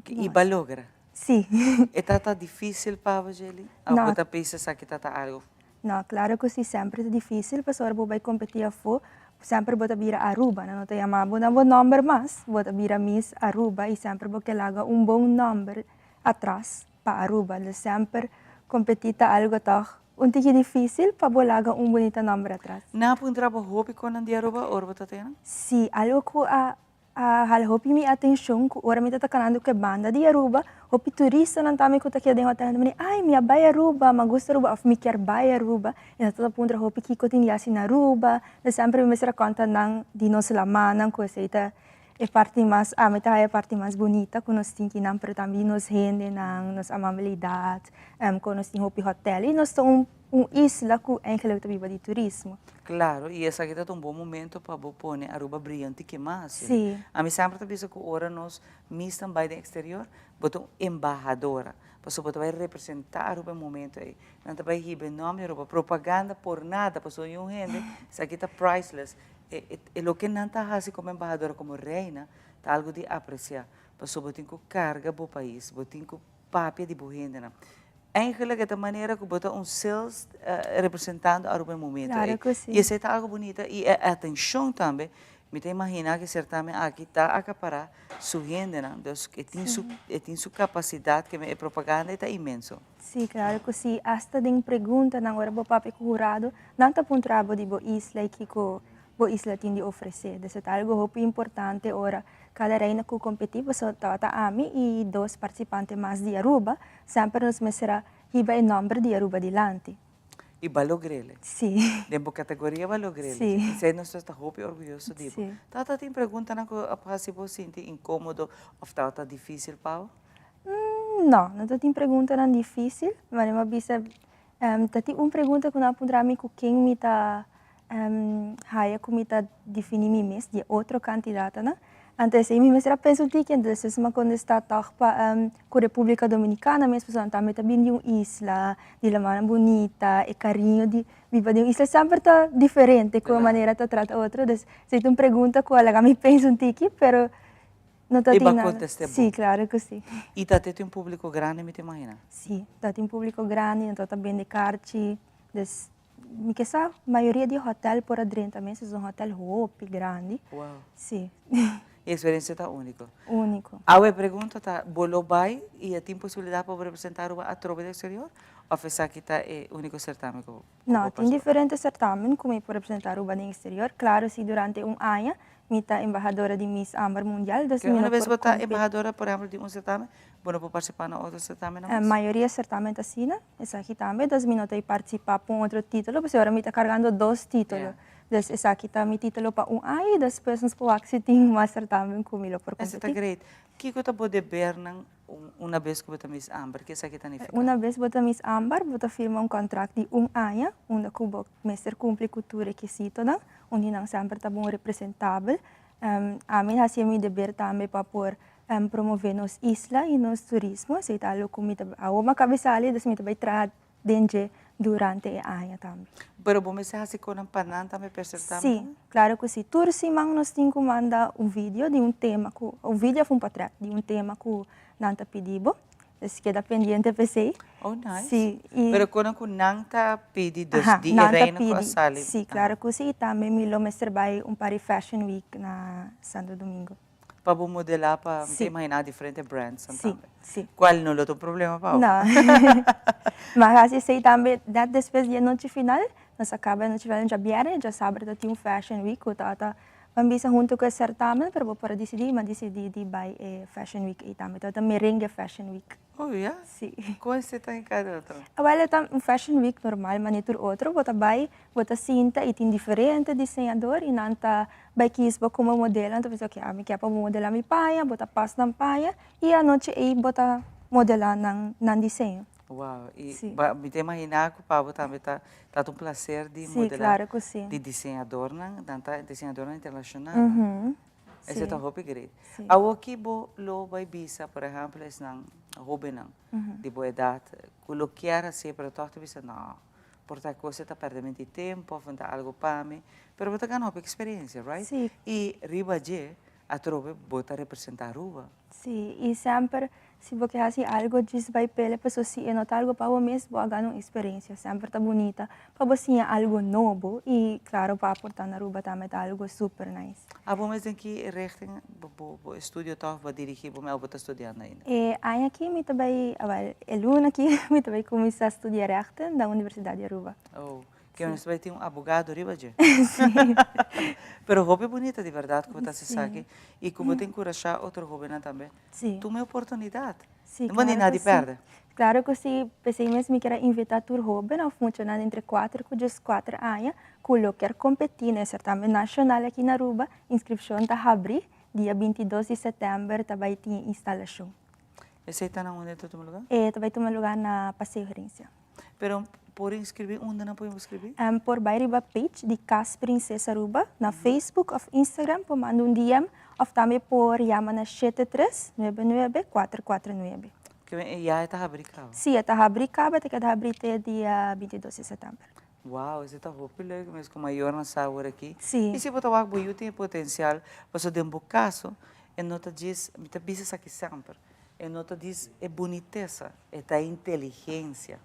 I bo a logra?
Si.
E ta ta dificil pa bo, Jelly? Of bo ta pensa esaki ta ta algo?
No, claro cu si, semper ta dificil pasobra bo bay competi afo, semper bo ta bira Aruba, nan no ta yama bo na bo nomber mas, bo ta bira Miss Aruba y semper bo ke laga un bon nomber atras pa Aruba, dus semper competi ta algo toch un tiki dificil pa bo laga un bunita nomber atras.
Nan a puntra bo hopi con nan di Aruba ora bo ta tene?
Si, algo cu a A hala hopi mi atencion cu ora mi ta ta canando cu e banda di Aruba, hopi turistanan tambe cu ta keda den hotel nan ta mira, ay mi a bay Aruba, mi a gusta Aruba of mi kier bay Aruba. Y nan ta ta puntra hopi kico tin di haci na Aruba. Mi semper mi mester a conta nan di nos lamanan cu esey ta e parti mas, ami ta haya e parti mas bunita cu nos tin kinan, pero tambe di nos hendenan, nos amabilidad, cu nos tin hopi hotel y nos ta un Un isla cu eigenlijk ta biba di turismo.
Claro, y esaki ta un bon momento pa bo pone Aruba bria un tiki mas.
Sí.
Ami semper ta bisa cu ora nos misnan bay den exterior, bo ta un embahadora, pasobra bo ta bay representa Aruba e momento ey. Nan ta bay hiba e nomber di Aruba, propaganda por nada, pasobra niun hende, esaki ta priceless. E e loke nan ta haci como embahadora, como reina, ta algo di aprecia, pasobra bo tin cu carga bo pais, bo tin cu papia di bo hendenan. Eigenlijk e ta manera ku bo ta un sales representando Aruba e momento
Claro
ei.
ku si.
I esei ta algo bunita i e atencion tambe, mi ta imagina ku e certamen aki ta acapará su hendenan, dus e tin su e tin su capacidad ke e propaganda ei ta inmenso.
Si, claro ku si. Hasta den preguntanan ora bo papia ku hurado, nan ta puntra bo di bo isla i kiko bo isla tin di ofresé. Dus e ta algo hopi importante ora kada reina ku kompetí, pasobra tabata ami i dos partisipante mas di Aruba, Semper nos mester a hiba e nomber di Aruba dilanti.
I bo a logr'el.
Sí.
Den bo categoria bo a logr'el.
Sí.
Esei nos ta hopi orguyoso di bo.
Sí.
Tabata tin preguntanan cu a haci bo sinti incomodo of tabata dificil pa bo?
No, no ta tin preguntanan dificil. Mane mi a bisa, ta tin un pregunta cu nan a puntra mi cu ken mi ta haya cu mi ta defini mi mes di e otro candidatonan. Anto esei mi mester a pensa un tiki, anto despues mi a kontestá tòg pa ku Repúblika Dominikana mes pasobra nan tambe ta bin di un isla, di lamannan bunita, e kariño di biba den un isla semper ta diferente ku e manera ta trata otro. Dus esei ta un pregunta ku a laga mi pensa un tiki, pero no ta
I
tin
bo a
nada.
kontest'é bon?
Sí, klaro ku sí.
I ta tin un públiko grandi mi ta imaginá?
Sí, ta tin públiko grandi, nan ta bende karchi, dus Mi ke sa mayoria di hotel por a drenta mes, es un hotel hopi grandi.
Wow.
Si.
E experiencia ta unico.
Unico.
Awe e pregunta ta, bo lo bay y a tin posibilidad pa bo representa Aruba atrobe den exterior of esaki ta e unico certamen cu bo
No, tin
participa?
diferente certamen cu mi por representa Aruba den exterior. Claro si durante un aña mi ta embahadora di Miss Amber Mundial, dus
Ke
mi
una
no
bes
por
bo ta
competi.
embahadora por ehempel di un certamen, bo no por participa na otro certamennan mas?
Mayoria certamen ta asina. Esaki tambe, dus mi no ta partisipá pa un otro título, pasobra ora mi ta kargando dos título. Dus esaki ta mi título pa un aña i despues nos por wak si tin mas certamen ku mi lo por
Esei ta
kompetí.
great. Kiko ta bo debernan una bes ku bo ta Miss Amber? Ke esaki ta nifiká?
Una bes bo ta Miss Amber, bo ta firma un kontrakt di un aña, unda ku bo mester kumpli ku tur rekisitonan, un di nan semper ta bon representabel. Ami hasié mi deber tambe pa por promove nos isla y nos turismo, esey ta algo cu mi ta, awor mi a caba di sali, dus mi ta bay traha den dje durante e aña tambe.
Pero bo mester haci conan pa nan tambe pa e certamen?
Si, claro cu si. Tur siman nos tin cu manda un video di un tema cu, un video of un potret di un tema cu nan ta pidi bo. Dus keda pendiente pa esey.
Oh nice.
Si, y.
Pero conan cu nan ta pidi, dus
Aha,
di e
nan ta
reina cu a
pidi.
sali.
Si, claro cu si. Y tambe mi lo mester bay un par di fashion week na Santo Domingo.
Pa bo modelá pa mi ta
Sí.
imaginá diferente brands
Sí,
tambe.
sí.
Cual no lo ta un problema pa bo.
No. Ma hasi esei tambe net despues di e nochi final, nos a caba e nochi final djabièrnè, djasabra ta tin un fashion week cu tabata ban bisa hunto cu e certamen, pero bo por a dicidi, mi a dicidi di bay e fashion week ei tambe, tabata merengue fashion week.
Oh ya?
Sí.
Con esei ta hinca den otro?
Awel e ta un fashion week normal manera tur otro, bo ta bay, bo ta sinta y tin diferente diseñador y nan ta bay kies bo como modelo, nan ta bisa ok ami kier pa bo modela mi paña, bo ta pas nan paña y anochi ey bo ta modela nan nan diseño.
Wow, y
Sí.
ba mi ta imagina cu pa bo tambe ta ta un placer di
Sí,
modela
claro cu sí.
di diseñadornan, nan ta diseñadornan internacional. Esei ta hopi great. Awoki bo lo bai bisa, por ehempel, esnan hobennan di bo edat ku lo kier hasié pero tòg ta bisa no, por ta kos e ta pèrdè di tempu òf no ta algu pa mi, pero bo ta gana hopi eksperensia, right? I riba dje atrobe bo ta representá Aruba.
Sí, i semper Si bo ke hasi algo djis bai pele paso si e no ta algo pa bo mes bo a gana un experiencia semper ta bunita pa bo siña algo nobo y claro pa aporta na Aruba tambe ta algo super nice.
Abo mes den ki richting bo bo estudio ta of bo a dirigi bo mes of bo ta studiando ainda?
E aña aki mi ta bai awel e luna aki mi ta bai cuminsa studia rechten na Universidad di Aruba.
Oh Ke nos bai tin un abogado riba dje. Pero hopi bunita di berdad ku bo ta hasi esaki i ku bo ta enkurashá otro hobennan tambe. Tuma e oportunidat. No bo tin nada di pèrdè.
Klaro ku si. P'esei mes mi kier a invitá tur hoben òf muchanan entre kuater ku dieskuater aña ku lo kier kompetí na e sertamen nashonal aki na Aruba. Inskripshon ta habrí dia 22 di sètèmber ta bai tin instalashon.
Esei ta na unda ta tuma lugá?
E ta bai tuma lugá na Paseo Herencia.
Pero por inscribi unda nan por inscribi?
Por bai riba page di Cas Princesa Aruba na Facebook of Instagram por manda un DM of tambe por yama na shete tres nuebe nuebe kuater kuater nuebe.
Ke men e ya e ta habri kaba?
Si e ta habri kaba e ta keda habri te dia bintidos di sètèmber.
Wow esei ta hopi leuk mes ku mayornan sa awor aki.
Si.
I si bo ta wak bo yu tin e potensial pasobra den bo kaso e no ta djis mi ta bisa esaki semper E no ta dis e bunitesa, e ta e inteligencia.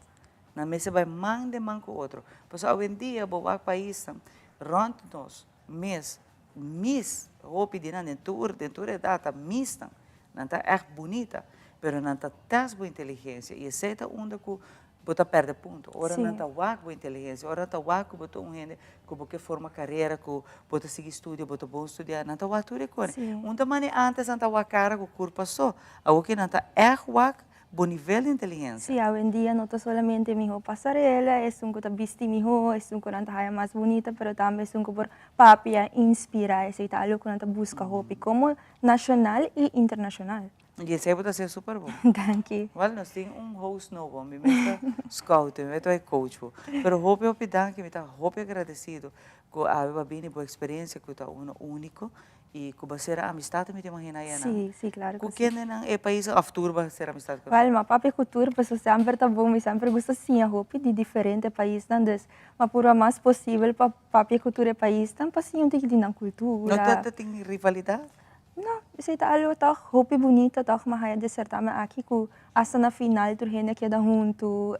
Nan mester bai man den man cu otro. Pasobra awendia bo wak paisnan rond nos mes, mis hopi di nan den tur den tur edad ta misnan. Nan ta echt bunita, pero nan ta test bo inteligencia y esey ta unda cu Bo ta pèrdè punto. Ora nan ta wak bo inteligensia, ora nan ta wak ku bo ta un hende ku bo ke forma karera, ku bo ta sigui studia, bo ta bon studiá, nan ta wak tur e kos. Un ta manera ántes nan ta wak kara ku kurpa so, awor ke nan ta ègt wak bo nivel di inteligensia.
Sí, awendia no ta solamente mihó pasarela, esun ku ta bisti mihó, esun ku nan ta haña mas bunita, pero tambe esun ku por papia, inspirá, esei ta algu ku nan ta buska hopi, komo nashonal i internashonal.
Y esey bo ta haciendo super bon.
Danki.
Wel, nos tin un host nobo. Mi mes ta scout, mi mes ta bay coach bo. Pero hopi, hopi danki. Mi ta hopi agradecido cu awe bo a bini, bo experiencia cu ta uno unico. I ku bo sera amistad mi ta imagina ayá nan.
Sí, sí, claro
ku
ku sí.
Kendenan e pais of tur bo sera amistad ku nan?
Wel, mi papia ku tur pasobra semper ta bon, mi semper gusta siña hopi di diferente paisnan, dus mi a purba mas posibel pa papia ku tur e paisnan pa siña un tiki di nan kultura.
No ta tin rivalidad?
No, esei ta algo tòg hopi bunito tòg mi a haya di e sertamen aki ku asta na final tur hende a keda huntu,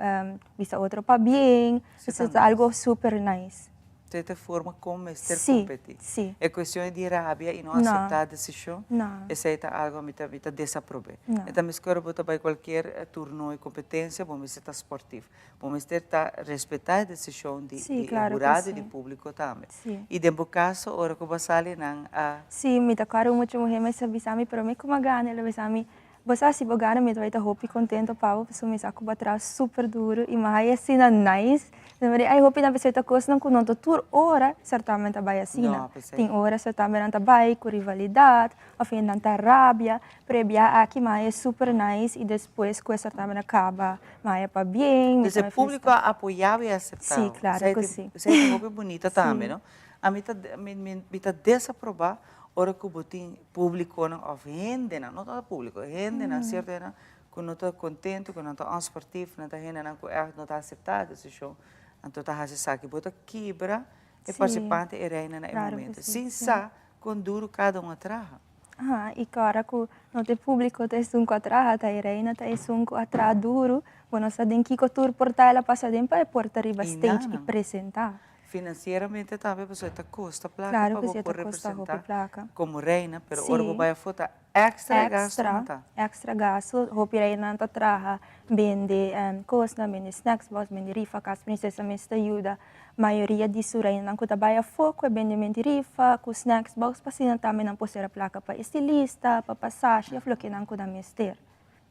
bisa otro pabien, esei ta algo super nice.
Te ta forma kon mester
Sí,
kompetí.
sí.
E kuestion di rabia i no
No.
aseptá desishon,
No.
esei ta algu mi ta mi ta desaprob'é.
No.
E ta meskor bo ta bai kualkier turno i kompetensia, bo mester ta sportif. Bo mester ta respetá e desishon di
Sí,
di e
klaro ku
hurado i di
sí.
públiko tambe.
Sí.
I den bo kaso ora ku bo a sali nan a.
Sí, mi ta kòrda un mucha muhé mester bisa mi promé ku mi a gana, el a bisa mi, Bo sa si bo gana mi ta bai ta hopi contento pa bo pasobra mi sa cu bo a traha super duro y mi a haya asina nice. Mi a di ay hopi nan pensá ta cosnan cu no ta tur ora certamen ta bai asina. Tin ora certamen nan ta bai cu rivalidad of nan ta rabia pero e biaha aki mi a haya super nice y despues cu e certamen a caba mi a haya pabien.
Entonces e publico a apoya bo y a acepta bo.
Si, claro cu si.
Esey ta hopi bunita tambe no. Ami ta mi ta desaproba ora ku bo tin publikonan òf hendenan, no ta publiko, hendenan, sierto hendenan ku no ta kontentu, ku nan ta onsportief, nan ta hendenan ku ègt no ta aseptá e desishon, anto ta hasi esaki. Bo ta kibra e partisipante, e reina na e momento, sin sa kon duru kada un a traha.
Aha, i kòrda ku no ta e publiko ta esun ku a traha, ta e reina ta esun ku a traha duru, bo no sa den kiko tur por ta el a pasa den pa e por ta riba stage i presentá.
Financieramente tambe pasobra e ta costa placa
Claro
pa
que
bo
si, e
por
ta costa hopi
representa
placa.
como reina, pero
Sí.
ora bo bai afo ta extra e gasto
Extra,
nan ta.
extra gasto. Hopi reinanan ta traha bende cosnan, bende snacks box, bende rifa, Cas Princesa mes ta yuda mayoria di su reinanan cu ta bai afo cu e bendement di rifa, cu snacks box, pa asina tambe nan por sera placa pa estilista, pa pasashi of loke nan cu nan mester.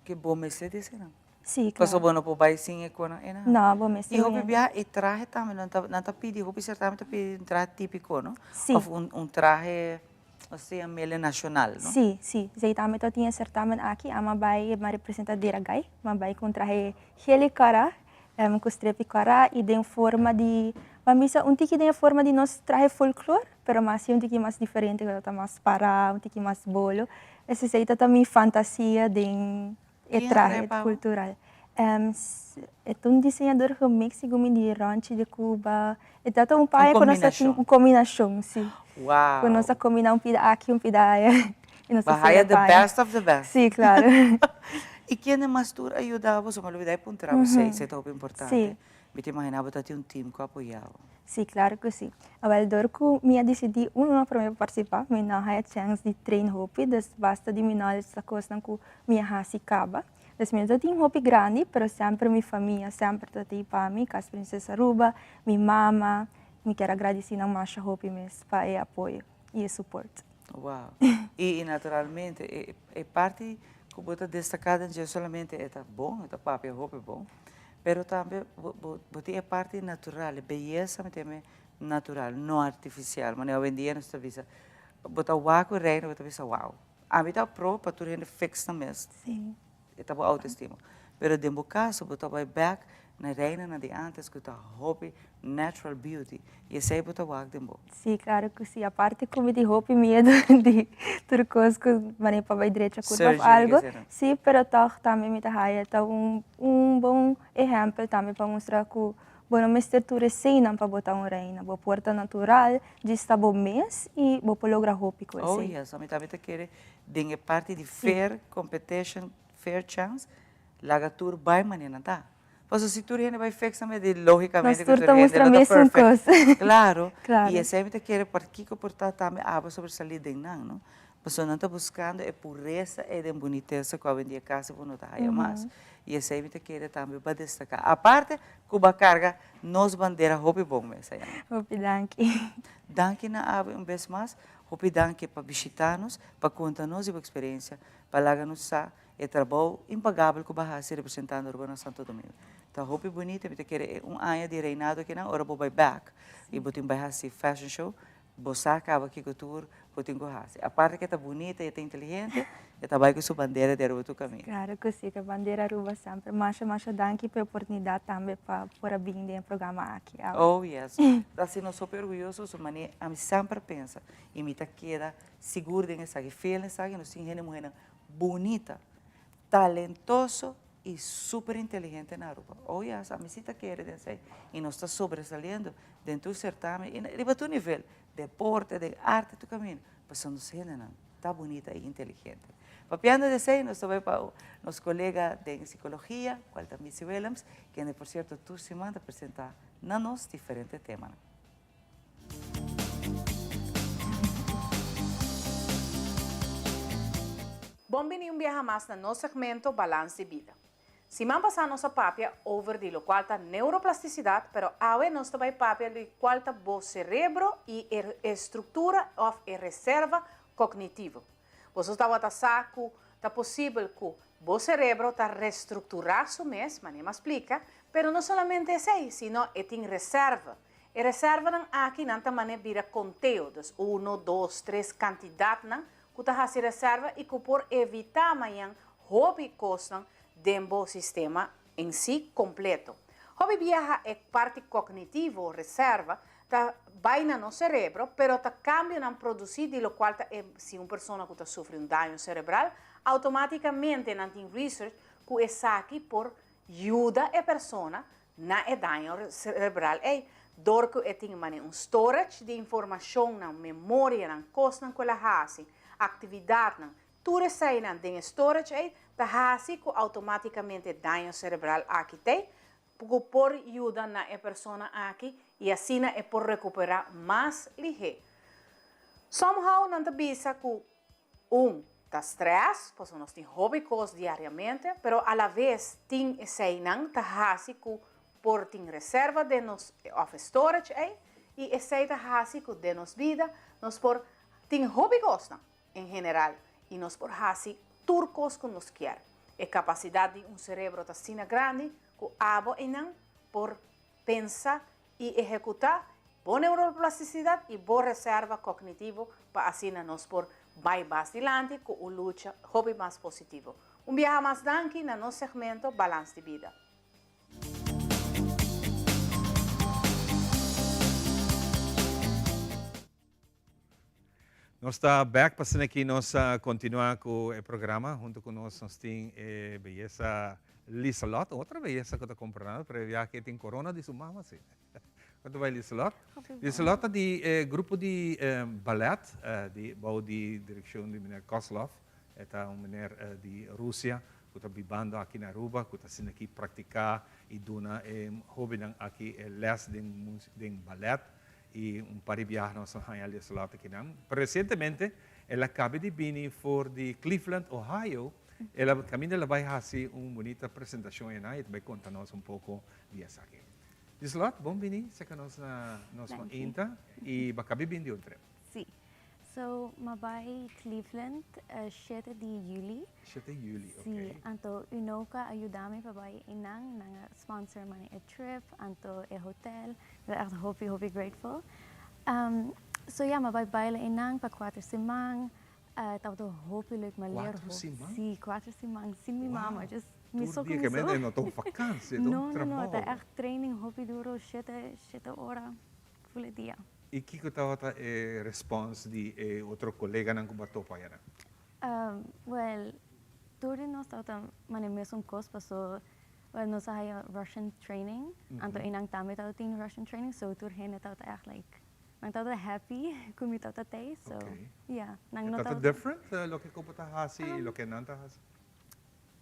Ke bo mester di eseinan?
Sí, claro.
Pasobra bo no por bai sin e konan einan.
No, bo mester
I hopi
hende.
biaha e trahe tambe nan ta nan ta pidi, hopi certamen ta pidi un trahe típico, no?
Sí.
Of un un trahe osea mele nacional, no?
Sí, sí. Esei tambe ta tin e certamen aki. Ami a bai, mi a representa Deragai. Mi a bai ku un trahe gel i kòrá, ku strepi kòrá i den forma di, bo a bisa un tiki den e forma di nos trahe folklor, pero mas un tiki mas diferente, ku ta mas pará, un tiki mas bolo. Esei ta ta mi fantasia den E trahe cultural. E ta un diseñador gemix segun mi di Ronchi de Cuba. E ta un paña cu nos ta tin un combinacion, si.
Wow.
Cu nos a combina un pida aki un pida aya. Y nos ta
Bahaya
haci e
the
paña.
best of the best.
Si, claro.
Y kende mas tur a yuda bo? So mi a lubida e puntra bo esey, esey ta hopi importante.
Si.
Mi ta imagina bo ta tin un team cu a apoya bo.
Si, claro cu si. Awel, dor cu mi a dicidi un luna prome pa participa, mi no haya chance di train hopi, dus basta di mi knowledge ta cosnan cu mi a haci caba. Dus mi no ta tin hopi grandi, pero semper mi famia semper ta tin pa mi, Cas Princesa Aruba, mi mama, mi kier a gradici nan masha hopi mes pa e apoyo y e support.
Wow. Y naturalmente e parti cu bo ta destaca den dje solamente e ta bon, e ta papia hopi bon, Pero tambe bo bo bo tin e parti natural, e beyesa mi teme natural, no artificial. Manera awendia nos ta bisa, bo ta wak ku e reina bo ta bisa wow. Ami ta pro pa tur hende fix nan mes.
Sí.
E ta bo autoestima. Pero den bo kaso bo ta bai bek na e reinanan di antes ku ta hopi natural beauty y esey bo ta wak den bo.
Sí, claro cu sí. Aparte cu mi tin hopi miedo di tur cos cu manera pa bay drecha curpa of algo. Sí, pero toch tambe mi ta haya ta un un bon ehempel tambe pa mustra cu bo no mester tur eseynan pa bo ta un reina. Bo por ta natural, djis ta bo mes y bo por logra hopi cu esey.
Oh yes, ami tambe ta kere den e parti di fair competition, fair chance, laga tur bay manera nan ta. Pasobra si tur hende bai fek sa medi logicamente
Nos tur ta mustra mesun kos.
Claro. Y esei mi ta kere pakico por ta tambe abo sobresalí den nan, no? Pasobra nan ta buscando e puresa ei den bunitesa cu awendia casi bo no ta haya mas. Y esei mi ta kere tambe ba destaca. Aparte cu bo a carga nos bandera hopi bon mes aya.
Hopi danki.
Danki na abo un bes mas. Hopi danki pa bishita nos, pa conta nos di bo experiencia, pa laga nos sa E trabou impagabel ku bo a hasi representando Aruba na Santo Domingo. Ta hopi bunita, mi ta kere e un aña di reinado akinan, ora bo bai bek i bo tin bai hasi fashion show, Bo sa caba kico tur bo tin cu haci. Aparte cu e ta bunita y e ta inteligente, e ta bay cu su bandera di Aruba tur caminda.
Claro cu si, cu e bandera Aruba semper. Masha, masha danki pa e oportunidad tambe pa por a bin den e programa aki awe.
Oh yes. Ta haci nos hopi orguyoso, su manera ami semper a pensa y mi ta keda sigur den esaki, fiel den esaki, nos tin hende muhernan bunita, talentoso y super inteligente na Aruba. Oh yes, ami si ta kere den esey y nos ta sobresaliendo den tur certamen y riba tur nivel, deporte, den arte, tur camino, pasobra nos hendenan ta bunita y inteligente. Papiando di esey nos ta bay pa nos colega den psicologia, cual ta Missy Willems, kende por cierto tur siman ta presenta na nos diferente temanan.
Bon bini un biaha mas na nos segmento Balans di Bida. Siman pasá nos a papia over di lokual ta neuroplastisidad, pero awe nos ta bai papia di kual ta bo serebro i e estruktura òf e reserva kognitivo. Boso tabata sa ku ta posibel ku bo serebro ta restrukturá su mes, manera mi a splika, pero no solamente esei, sino e tin reserva. E reservanan aki nan ta manera bira konteo, dus uno, dos, tres kantidatnan ku ta hasi reserva i ku por evitá mañan hopi kosnan den bo sistema en si kompleto. Hopi biaha e parti kognitivo, reserva, ta bai na nos serebro, pero ta kambionan produsí di lokual ta e si un persona ku ta sufri un daño serebral, outomátikamente nan tin research ku esaki por yuda e persona na e daño cerebral ei, dor cu e tin mane un storage di informacionnan, memorianan, cosnan cu el a haci, actividadnan, tur eseinan den e storage ei ta haci cu automaticamente e daño cerebral aki t'ei, cu por yuda na e persona aki y asina e por recupera mas lihe. Somehow nan ta bisa cu Un, ta stress, pasobra nos tin hopi kos diariamente, pero alaves tin eseinan ta hasi ku por tin reserva den nos òf e storage ei, i esei ta hasi ku den nos bida nos por tin hopi kosnan en general i nos por hasi tur kos ku nos kier. E kapasidat di un serebro ta asina grandi ku abo einan por pensa i ehekutá bo neuroplastisidat i bo reserva kognitivo pa asina nos por bai bas dilanti ku un lucha hopi mas positivo. Un biaha mas danki na nos segmento Balans di Bida.
Nos ta bek pa asina aki nos a continua cu e programa. Hunto cu nos nos tin e beyesa Liselot, otro beyesa cu ta comprando, pero e viahe e tin corona di su mama si. Con ta bay Liselot? Liselot ta di e grupo di ballet di bou di direccion di meneer Kozlov. E ta un meneer di Rusia cu ta bibando aki na Aruba, cu ta asina aki practica y duna e hobennan aki e les den ballet. I un par di biaha nos a haña Liselot akinan. Pero resientemente el a kaba di bini for di Cleveland, Ohio. El a kaminda el a bai hasi un bunita presentashon einan i ta bai konta nos un poko di esaki. Liselot, bon bini serka nos na nos mainta i bo a kaba di bini di un trip.
Sí. So, m'a bai Cleveland shete di juli.
Shete juli, ok.
Sí, anto Unoca a yuda mi pa bai einan, nan a sponsor mane e trip, anto e hotel. Mi ta echt hopi, hopi grateful. So ya, m'a bai baila einan pa kuater siman. Tabata hopi leuk, m'a leer
Kuater siman?
Sí, kuater siman, sin mi mama, just mi so
ku mi so. Tur dia, ke no ta un vakantie, ta un trabou.
No, no, no, ta echt training hopi duro, shete, shete ora, ful e dia.
I kiko tabata e respons di e otro koleganan ku bo a topa ayana?
Wel, tur di nos tabata mane mesun kos paso wel nos a haya Russian training, anto einan tambe tabata tin Russian training, so tur hende tabata echt like nan tabata happy ku mi tabata tei, so ya,
nan no tabata. E tabata different loke ku bo ta hasi i loke nan ta hasi?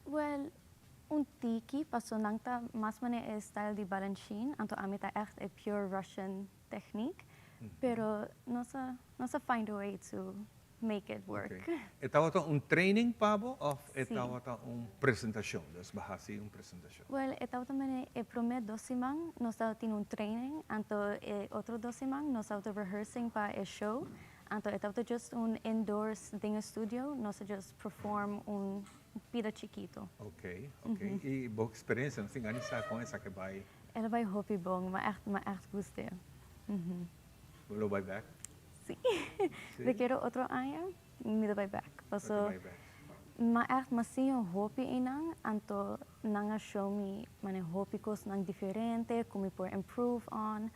Wel, un tiki, paso nan ta mas mane e style di Balanchine, anto ami ta echt e pure Russian techniek, pero nos a nos a find a way to make it work.
Okay. E tabata un training pa bo of e tabata un presentacion? Dus bo haci un presentacion.
Wel, e tabata mene e prome dos siman nos tabatin un training, anto e otro dos siman nos tabata rehearsing pa e show, anto e tabata just un indoors den e studio, nos a just perform un pida chikito.
Okay, okay. Y bo experiencia, nos tin gana di sa con esaki bay.
El a bai hopi bon, m'a echt, m'a echt gust'é.
Bo lo bai bek?
Si. Mi kere otro aña mi ta bai bek. Paso mi a echt mi a siña hopi einan, anto nan a show mi mane hopi kosnan diferente ku mi por improve on.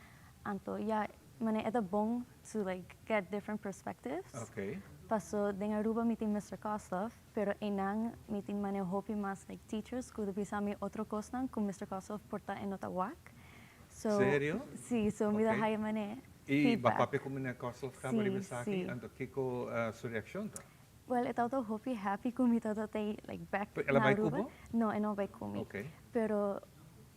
Anto ya, mane e ta bon to like get different perspectives. Paso den Aruba mi tin Mister Kosloff, pero einan mi tin mane hopi mas like teachers ku ta bisa mi otro kosnan ku Mister Kosloff por ta e no ta wak. So,
Serio?
Si, so mi ta haya mane
I
feedback.
bo papia ku Meneer Kosloff kaba riba esaki? Anto kiko su reakshon ta?
Well, e tabata hopi happy ku mi tabata tei like bek
El a
na
bai ku
Aruba.
bo?
No, e no a bai ku mi. Pero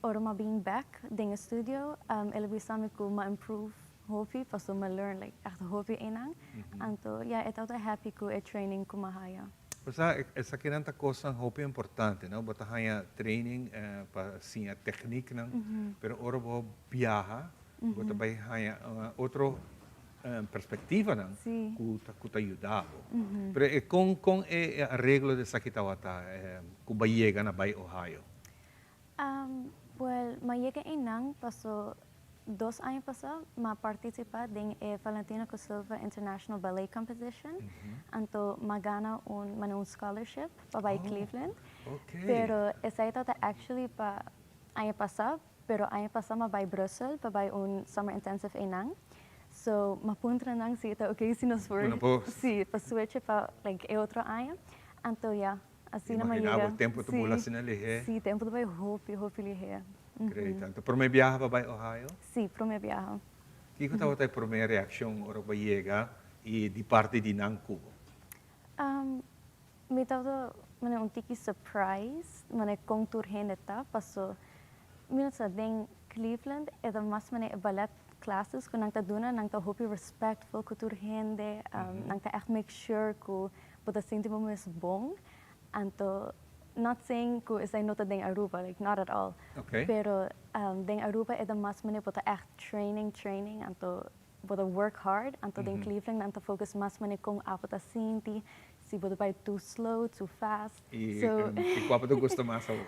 ora mi a bin bek den e studio, el a bisa mi ku mi a improve hopi pasobra mi a learn like echt hopi einan. Anto ya, e tabata happy ku e training ku mi a haya.
Bo sa, esakinan ta kosnan hopi importante, no? Bo ta haña training pa siña tekniknan, pero ora bo biaha, bo ta bai haña otro perspektivanan ku ta ku ta yuda bo. Pero e kon kon e areglo di esaki tabata ku bo a yega na bai Ohio?
Wel, mi a yega einan paso dos aña pasá mi a partisipá den e Valentina Kozlova International Ballet Competition, anto mi a gana un mane un scholarship pa bai Cleveland. Pero esei tabata actually pa aña pasá, Pero aña pasá m'a bai Brussel pa bai un summer intensive einan. So m'a puntra nan si e ta oké si nos por
Bueno por
si pa switch pa like e otro aña. Anto ya, asina m'a
Imagina bo
yega.
tempo ta bula asina lihé.
Si, tempo ta bai hopi, hopi lihé.
Great. Anto promé biaha pa bai Ohio?
Si, promé biaha.
Kiko tabata e promé reakshon ora bo a yega i di parti di nan ku bo?
Mi tabata manera un tiki surprise manera kon tur hende ta paso mi no sa den Cleveland e ta mas manera e ballet classes ku nan ta duna nan ta hopi respectful ku tur hende nan ta echt make sure ku bo ta sinti bo mes bon anto not saying ku esei no ta den Aruba like not at all pero den Aruba e ta mas manera bo ta echt training training anto Bo ta work hard, anto den Cleveland nan ta focus mas manera con abo ta sinti, si bo ta bai too slow, too fast.
Y
So
y cua bo ta gusta mas awor?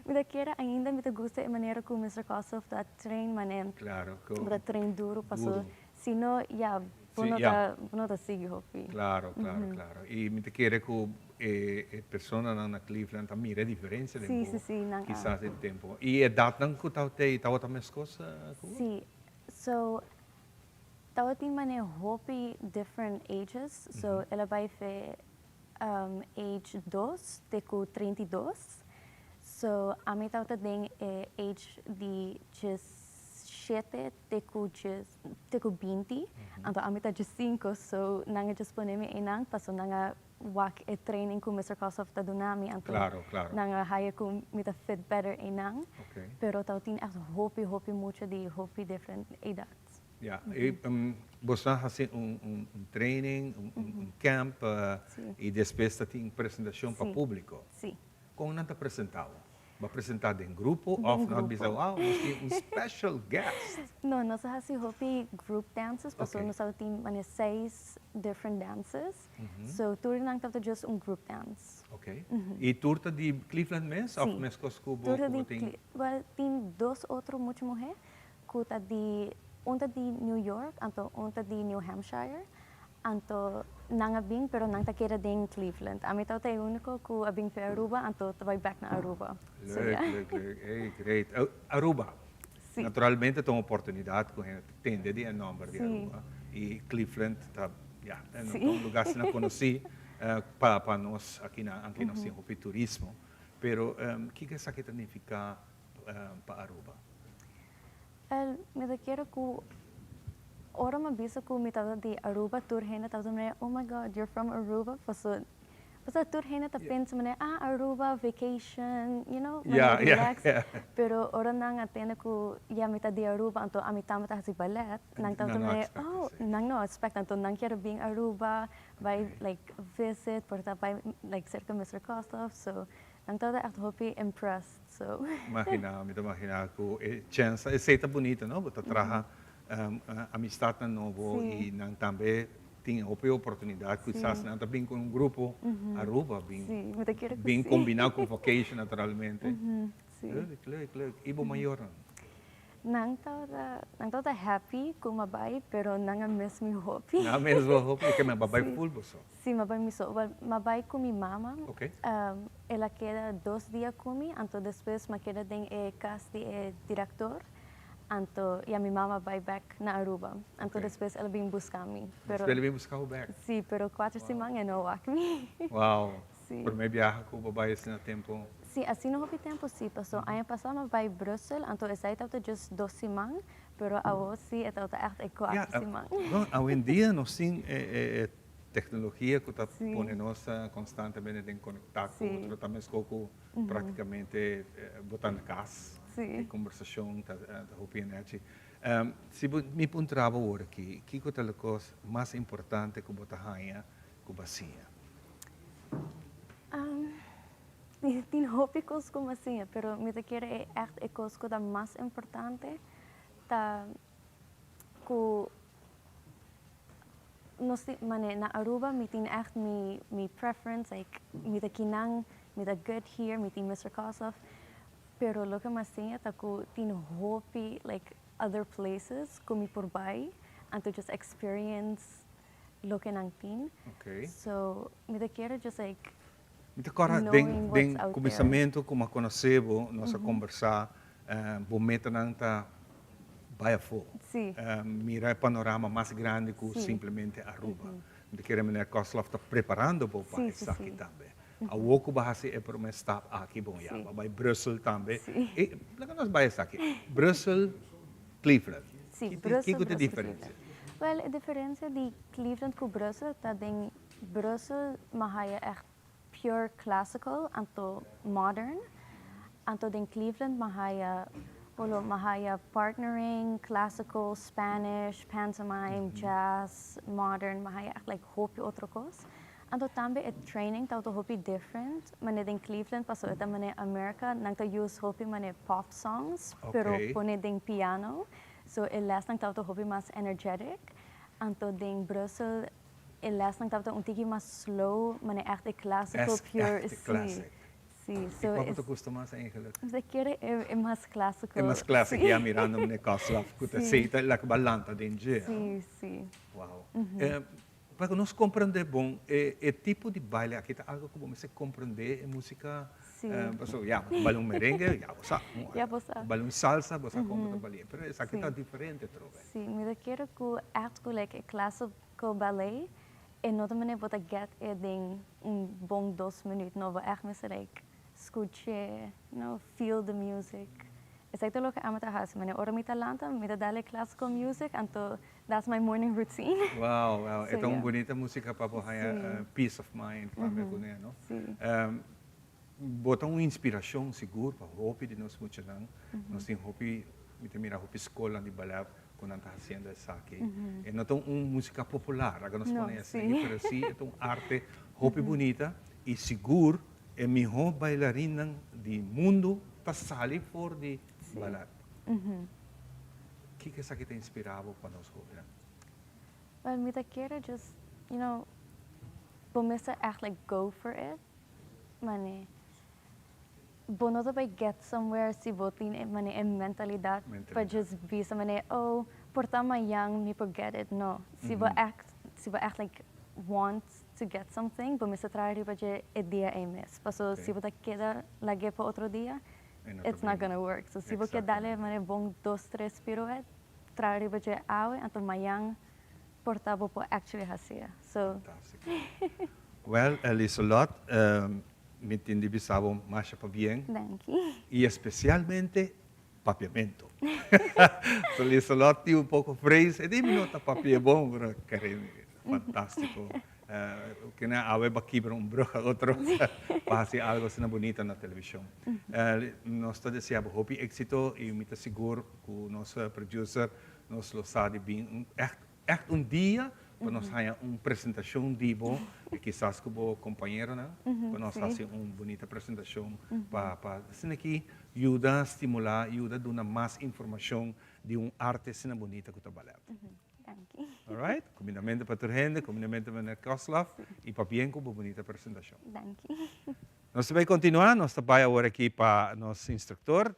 Mi ta kere ainda mi ta gusta e manera cu Mister Kossoff ta train mane
Claro, cu
bo ta train duro paso
duro.
si no ya bo
Si,
no
ya.
ta bo no ta sigui hopi.
Claro, claro, claro. Y mi ta kere cu e e personanan na Cleveland ta mira e diferencia den
Si,
bo
si, si, nan a.
kisas den tempo. Y edadnan cu tabata ey tabata mescos cu bo?
Si, So tabatin mane hopi different ages, so el a bai fe age dos te ku 32. So ami tabata den e age di djesshete te ku djes te ku binti, anto ami ta djesinku, so nan a djes pone mi einan paso nan a wak e training ku Mister Kossoff ta duna mi anto nan a haya ku mi ta fit better einan. Pero tabatin echt hopi hopi mucha di hopi different edad.
Ya, i boso a hasi un training, un camp i despues ta tin presentashon pa publico.
Si.
Kon nan ta presenta bo? Bo a presenta den grupo of nan a bisa wow nos tin un special guest?
No, nos a hasi hopi group dances pasobra nos tabatin mane seis different dances. So tur di nan tabata just un group dance.
Ok. Y tur ta di Cleveland mes of mescos cu bo cu bo tin?
Well, tin dos otro mucha muhe cu ta di, un ta di New York anto un ta di New Hampshire. Anto nan a bin pero nan ta keda den Cleveland. Ami tabata e unico cu a bin fe Aruba anto ta bay bek na Aruba. So
Leuk,
yeah.
leuk, leuk. Ey, great. Aruba.
Si.
Naturalmente ta un oportunidad cu hende ta tende di e nomber di
Si.
Aruba. Y Cleveland ta, ya, ta
Si.
un lugar asina conoci pa pa nos aki na, anke nos tin hopi turismo. Pero kico esaki ta nifica pa Aruba?
El, mi ta kere cu ora mi a bisa cu mi tabata di Aruba tur hende tabata manera oh my God you're from Aruba paso pasobra tur hende ta pensa manera ah Aruba vacation you know manera relax pero ora nan a tende cu ya mi ta di Aruba anto ami tambe ta haci ballet nan tabata manera oh nan no a expect anto nan kier a bin Aruba bai like visit por ta bai like cerca Mister Kostov so Nan tabata echt hopi impressed so.
Imagina, mi ta imagina cu e chens, esey ta bunito no, bo ta traha amistadnan nobo y nan tambe tin hopi oportunidad quizas nan ta bin cu un grupo Aruba bin bin combina cu vacation naturalmente. Leuk, leuk, leuk. Y bo mayornan?
Nan tabata, nan tabata happy ku m'a bai, pero nan a miss mi hopi.
Nan a miss bo hopi, ke men bo a bai full bo so?
Si, m'a bai mi so. Well, m'a bai ku mi mama. El a keda dos dia ku mi, anto despues m'a keda den e kas di e direktor. Anto, ya mi mama a bai bek na Aruba. Anto despues el a bin buska mi.
Despues el a bin buska bo bek?
Si, pero kuater siman e no wak mi.
Wow. Si. Promé biaha ku bo bai asina tempu?
Si, asina hopi tempu si, paso aña pasá mi a bai Brussel, anto esei tabata just dos siman, pero awor si e tabata ègt e kuater siman.
Ya, no, awendia nos tin e teknologia ku ta pone nos konstantemente den konektá ku otro, ta meskó ku praktikamente bo ta na kas, e kombersashon ta hopi energy. Si bo mi puntra bo awor aki, kiko ta lo kos mas importante ku bo ta haña ku bo a siña?
Tin hopi kos ku mi a siña, pero mi ta kere e ègt e kos ku ta mas importante ta ku nos tin, manera na Aruba mi tin ègt mi mi preference, like mi ta kinan, mi ta good here, mi tin Mister Kosloff, pero loke mi a siña ta ku tin hopi like other places ku mi por bai anto just experience loke nan tin. So mi ta kere just like
Mi ta kòrda den den kuminsamentu ku mi a konosé bo, nos a kombersá, bo metanan ta bai afó. Mira e panorama mas grandi ku simplemente Aruba. Mi ta kere meneer Kosloff ta preparando bo pa esaki tambe. Awor ku bo a hasi e promé stap aki, bon ya, bo a bai Brussel tambe. E laga nos bai esaki, Brussel, Cleveland. Kiko ta e diferensia?
Wèl, e diferensia di Cleveland ku Brussel ta den Brussel mi haya echt pure classical anto modern, anto den Cleveland mi haya bolo mi haya partnering, classical, Spanish, pantomime, jazz, modern, mi haya echt like hopi otro cos. Anto tambe e training tabata hopi different, manera den Cleveland pasobra e ta manera America, nan ta use hopi manera pop songs, pero pone den piano, so e lesnan tabata hopi mas energetic. Anto den Brussel e lesnan tabata un tiki mas slow, manera echt e classical pure,
si,
si. So
I kua ku ta gusta mas eigenlijk?
Mi ta kere e mas classical.
E mas classic, ya mirando meneer Kosloff ku ta esei ta laga bo a lanta den dje.
Si, si.
Wow. Pa ku nos komprendé bon e tipo di baile aki ta algu ku bo mester komprendé e músika.
Si.
Pasobra ya, bo ta baila un merengue, ya bo sa.
Ya bo sa.
Bo baila un salsa, bo sa kon bo ta balia. Pero esaki ta diferente trobe.
Si, mi ta kere ku ègt ku like e classical ballet e no ta manera bo ta get e den un bon dos minuut. No, bo ègt mester like skuch'é, you know, feel the music. Esaki ta loke ami ta hasi. Manera ora mi ta lanta, mi ta dal e classical music, anto that's my morning routine.
Wow, wow. E ta un bunita musica pa bo haña peace of mind tambe kuné, no?
Si.
Bo ta un inspiracion sigur pa hopi di nos muchanan. Nos tin hopi, mi ta mira hopi scolnan di ballet cu nan ta haciendo esaki. E no ta un musica popular, laga nos pone esaki, pero si e ta un arte hopi bunita y sigur e miho bailarinnan di mundo ta sali for di ballet. Kiko esaki ta inspira bo pa nos hobennan?
Well, mi ta kere just, you know, bo mester echt like go for it. Mane, bo no ta bay get somewhere si bo tin e mane e mentalidad pa just bisa mane, oh, por ta mayan mi por get it. No, si bo echt, si bo echt like want to get something, bo mester traha riba dje e dia ey mes. Paso si bo ta keda lag'e pa otro dia, it's not gonna work. So si bo ke dale mane bon dos tres pirouette, traha riba dje awe, anto mayan por ta bo por actually haci'e. So.
Fantastico. Well, Liselot, mi tin di bisa bo masha pabien.
Danki.
Y especialmente papiamento. So Liselot tin un poco vrees, e di mi no ta papia bon, pero kere mi, fantastico. Kina awe bo a kibra un brug a otro pa haci algo asina bunita na television. Nos ta desea bo hopi exito y mi ta sigur cu nos producer nos lo sa di bin un echt echt un dia pa nos haña un presentacion di bo y kisas cu bo compañeronan pa nos haci un bunita presentacion pa pa asina aki yuda stimula yuda duna mas informacion di un arte asina bunita cu ta ballet.
Danki.
Alright, kumindamento pa tur hende, kumindamento meneer Koslov y pabien cu bo bunita presentacion.
Danki.
Nos ta bay continua, nos ta bay awor aki pa nos instructor.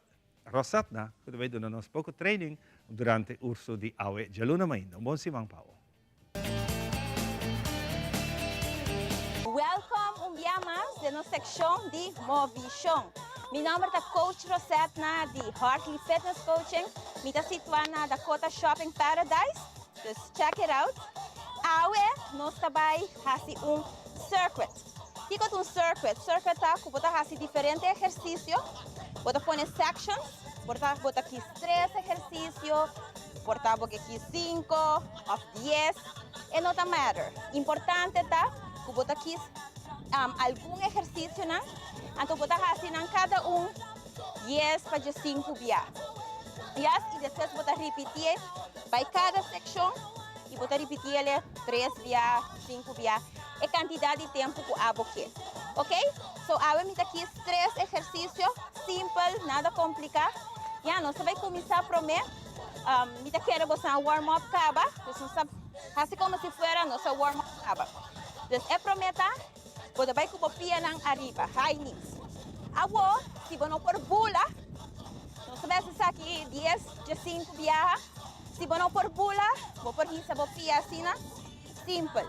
Rosatna ku ta bai duna nos poko training durante urso di awe djaluna mainda. Un bon siman pa bo.
Welcome un bia mas den nos seccion di Movishon. Mi nomber ta Coach Rosetna di Hartley Fitness Coaching. Mi ta situa na Dakota Shopping Paradise, dus check it out. Awe nos ta bay haci un circuit. Kico ta un circuit? Circuit ta cu bo ta haci diferente ehercicio, bo ta pone sections, por ta bo ta kies tres ehercicio, por ta bo ke kies cinco of dies, e no ta matter. Importante ta cu bo ta kies algun ehercicionan, anto bo ta haci nan cada un dies pa diescinco bia. Yes, y despues bo ta ripitié bay cada seccion y bo ta ripitiele tres bia, cinco bia, e cantidad di tempo cu abo ke. Ok? So awe mi ta kies tres ehercicio simpel, nada complica. Ya, nos ta bay cuminsa prome. Mi ta kere boso a warm up caba, dus nos ta haci como si fuera nos a warm up caba. Dus e prome ta, bo ta bay cu bo pianan ariba, high knees. Awo, si bo no por bula, nos ta bay haci esaki dies, diescinco biaha. Si bo no por bula, bo por hisa bo pia asina, simpel.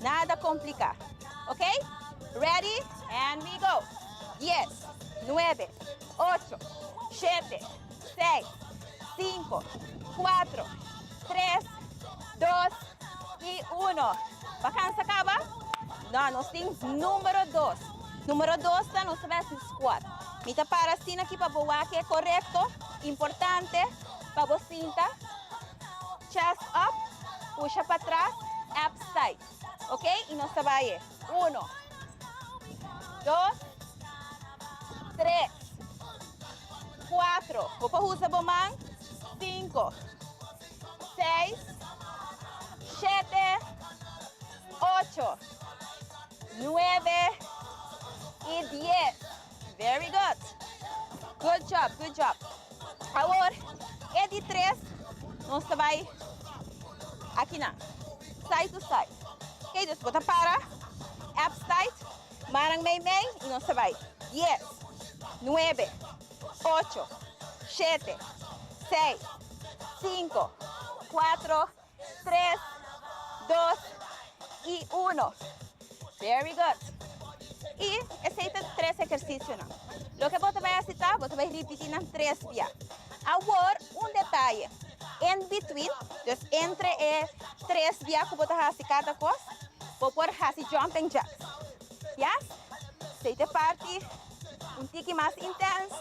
Nada complica. Ok? Ready? And we go. Dies, nuebe, ocho, shete, seis, cinco, cuatro, tres, dos y uno. Bo cansa caba? No, nos tin numero dos. Numero dos ta nos ta bay haci squat. Mi ta para asina aki pa bo wak e corecto. Importante pa bo sinta. Chest up, pusha patras, abs tight. Ok? Y nos ta bay e. Uno, dos, tres, cuatro. Bo por usa bo man. Cinco, seis, shete, ocho, nuebe y dies. Very good. Good job, good job. Awor, e di tres, nos ta bai akinan. Side to side. Ok, dus bo ta para, abs tight, mannan mei mei y nos ta bai. Dies, nuebe, ocho, shete, seis, cinco, cuatro, tres, dos y uno. Very good. Y esey ta tres ehercicionan. Loke bo ta bay haci ta, bo ta bay ripiti nan tres bia. Awor, un detaye. In between, dus entre e tres bia cu bo ta haci cada cos, bo por haci jumping jacks. Yes? Esey ta e parti un tiki mas intens.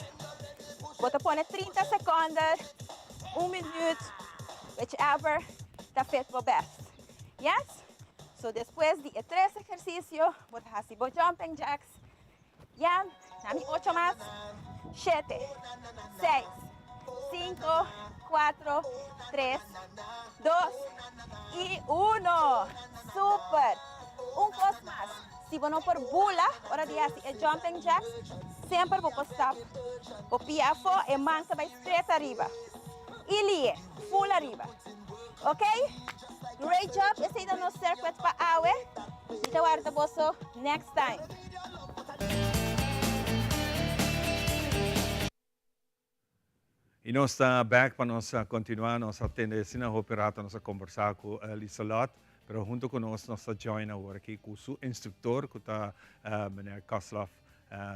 Bo ta pone 30 seconde, un minuut, whichever ta fit bo best. Yes? So despues di e tres ehercicio, bo ta haci bo jumping jacks. Ya, na mi ocho mas. Shete, seis, cinco, cuatro, tres, dos y uno. Super! Un cos mas. Si bo no por bula ora di haci e jumping jacks, semper bo por stap bo pia afo, e man ta bay straight ariba. Y lie, full ariba. Ok? Great job, esey ta nos circuit pa awe. Mi ta warda boso next time.
Y nos ta back pa nos continua, nos a tende asina hopi rato nos a conversa cu Liselot, pero hunto cu nos nos ta join awor aki cu su instructor cu ta meneer Koslov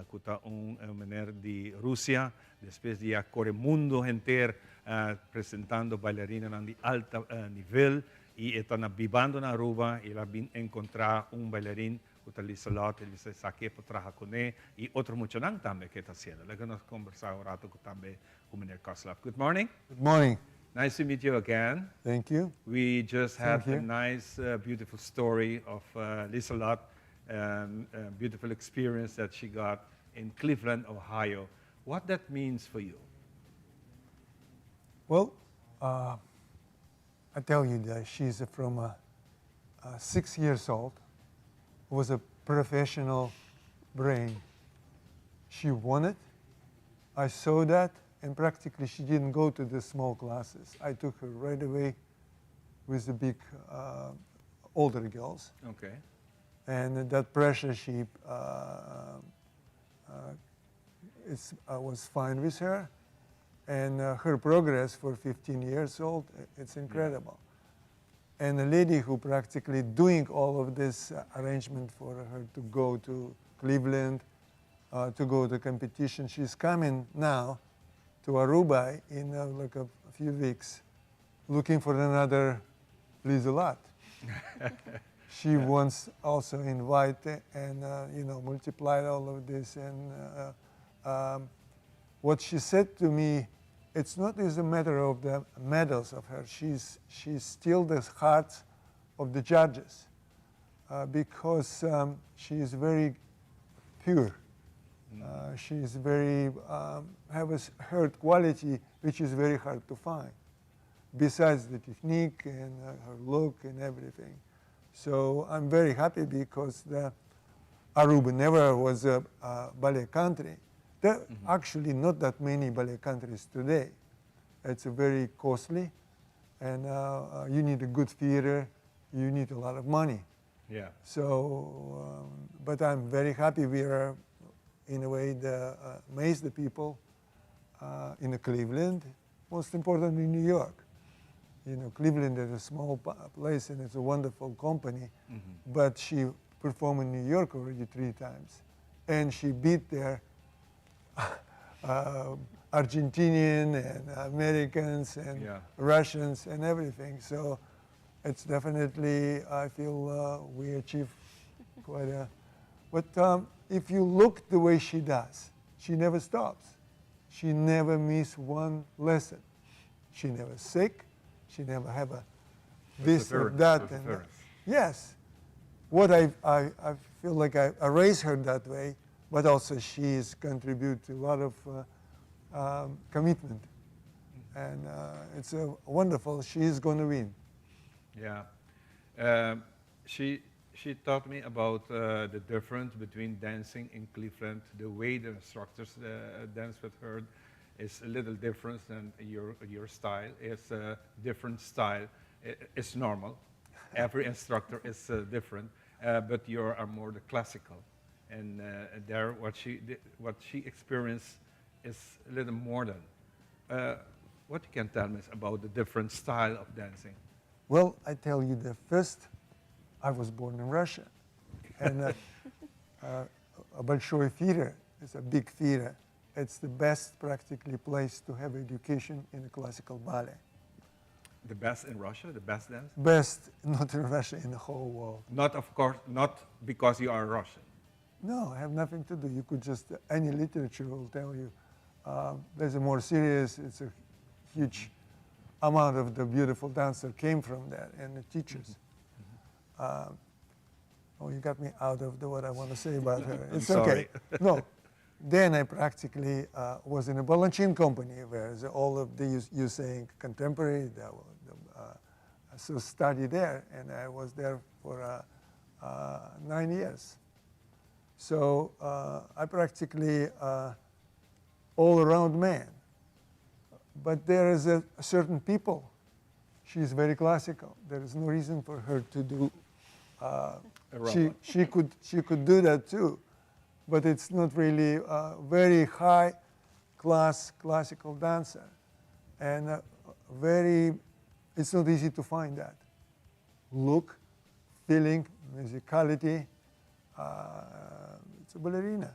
cu ta un meneer di Rusia, despues di a core mundo henter presentando bailarinanan di alta nivel y e ta na bibando na Aruba y el a bin encontra un bailarin cu ta Liselot, el bisa esaki e por traha cune y otro muchanan tambe cu e ta haciendo. Laga nos conversa un rato cu tambe cu meneer Koslov. Good morning.
Good morning.
Nice to meet you again.
Thank you.
We just had a nice, beautiful story of Liselot and a beautiful experience that she got in Cleveland, Ohio. What that means for you?
Well, uh, I tell you that she's from uh, uh, six years old, was a professional brain. She won it. I saw that, and practically she didn't go to the small classes. I took her right away with the big uh, older girls.
Okay.
And that pressure, she uh, uh, it's, I was fine with her. And her progress for 15 years old, it's incredible. And the lady who practically doing all of this arrangement for her to go to Cleveland, to go to competition, she's coming now to Aruba in like a few weeks, looking for another Liselotte. She wants also invite and multiply all of this. And what she said to me, it's not is a matter of the medals of her. She's still the hearts of the judges because she is very pure. She is very have a heart quality which is very hard to find. Besides the technique and her look and everything. So I'm very happy because the Aruba never was a ballet country. There are actually not that many ballet countries today. It's very costly, and you need a good theater, you need a lot of money. But I'm very happy we are, in a way, the, amaze the people in Cleveland, most importantly in New York. Cleveland is a small place and it's a wonderful company, but she performed in New York already 3 times, and she beat their Argentinian and Americans and Russians and everything. So it's definitely, I feel we achieve quite a, but if you look the way she does, she never stops. She never miss one lesson. She never sick. She never have a this or
Perseverance,
that. And that.
Perseverance.
Yes. What I feel like I raised her that way, but also she is contribute to a lot of commitment. And it's a wonderful, she is going to win.
Yeah. She taught me about the difference between dancing in Cleveland, the way the instructors dance with her is a little different than your style. It's a different style. It's normal. Every instructor is different, but you are more the classical. And there, what she experienced is a little more than. What you can tell me about the different style of dancing?
I tell you, the first, I was born in Russia. And a Bolshoi Theater is a big theater. It's the best practically place to have education in the classical ballet.
The best in Russia, the best dance?
Best, not in Russia, in the whole world.
Not, of course, not because you are Russian.
No, I have nothing to do. You could just, any literature will tell you. There's a more serious, it's a huge amount of the beautiful dancer came from that, and the teachers. Oh, you got me out of the what I want to say about her.
I'm
It's okay.
sorry.
No. Then I practically was in a Balanchine company, where all of the, you saying contemporary, so study there, and I was there for 9 years. So I practically all-around man. But there is a certain people. She's very classical. There is no reason for her to do.
A robot.
She could do that too, but it's not really a very high class classical dancer, and very, it's not easy to find that. Look, feeling, musicality. It's a ballerina.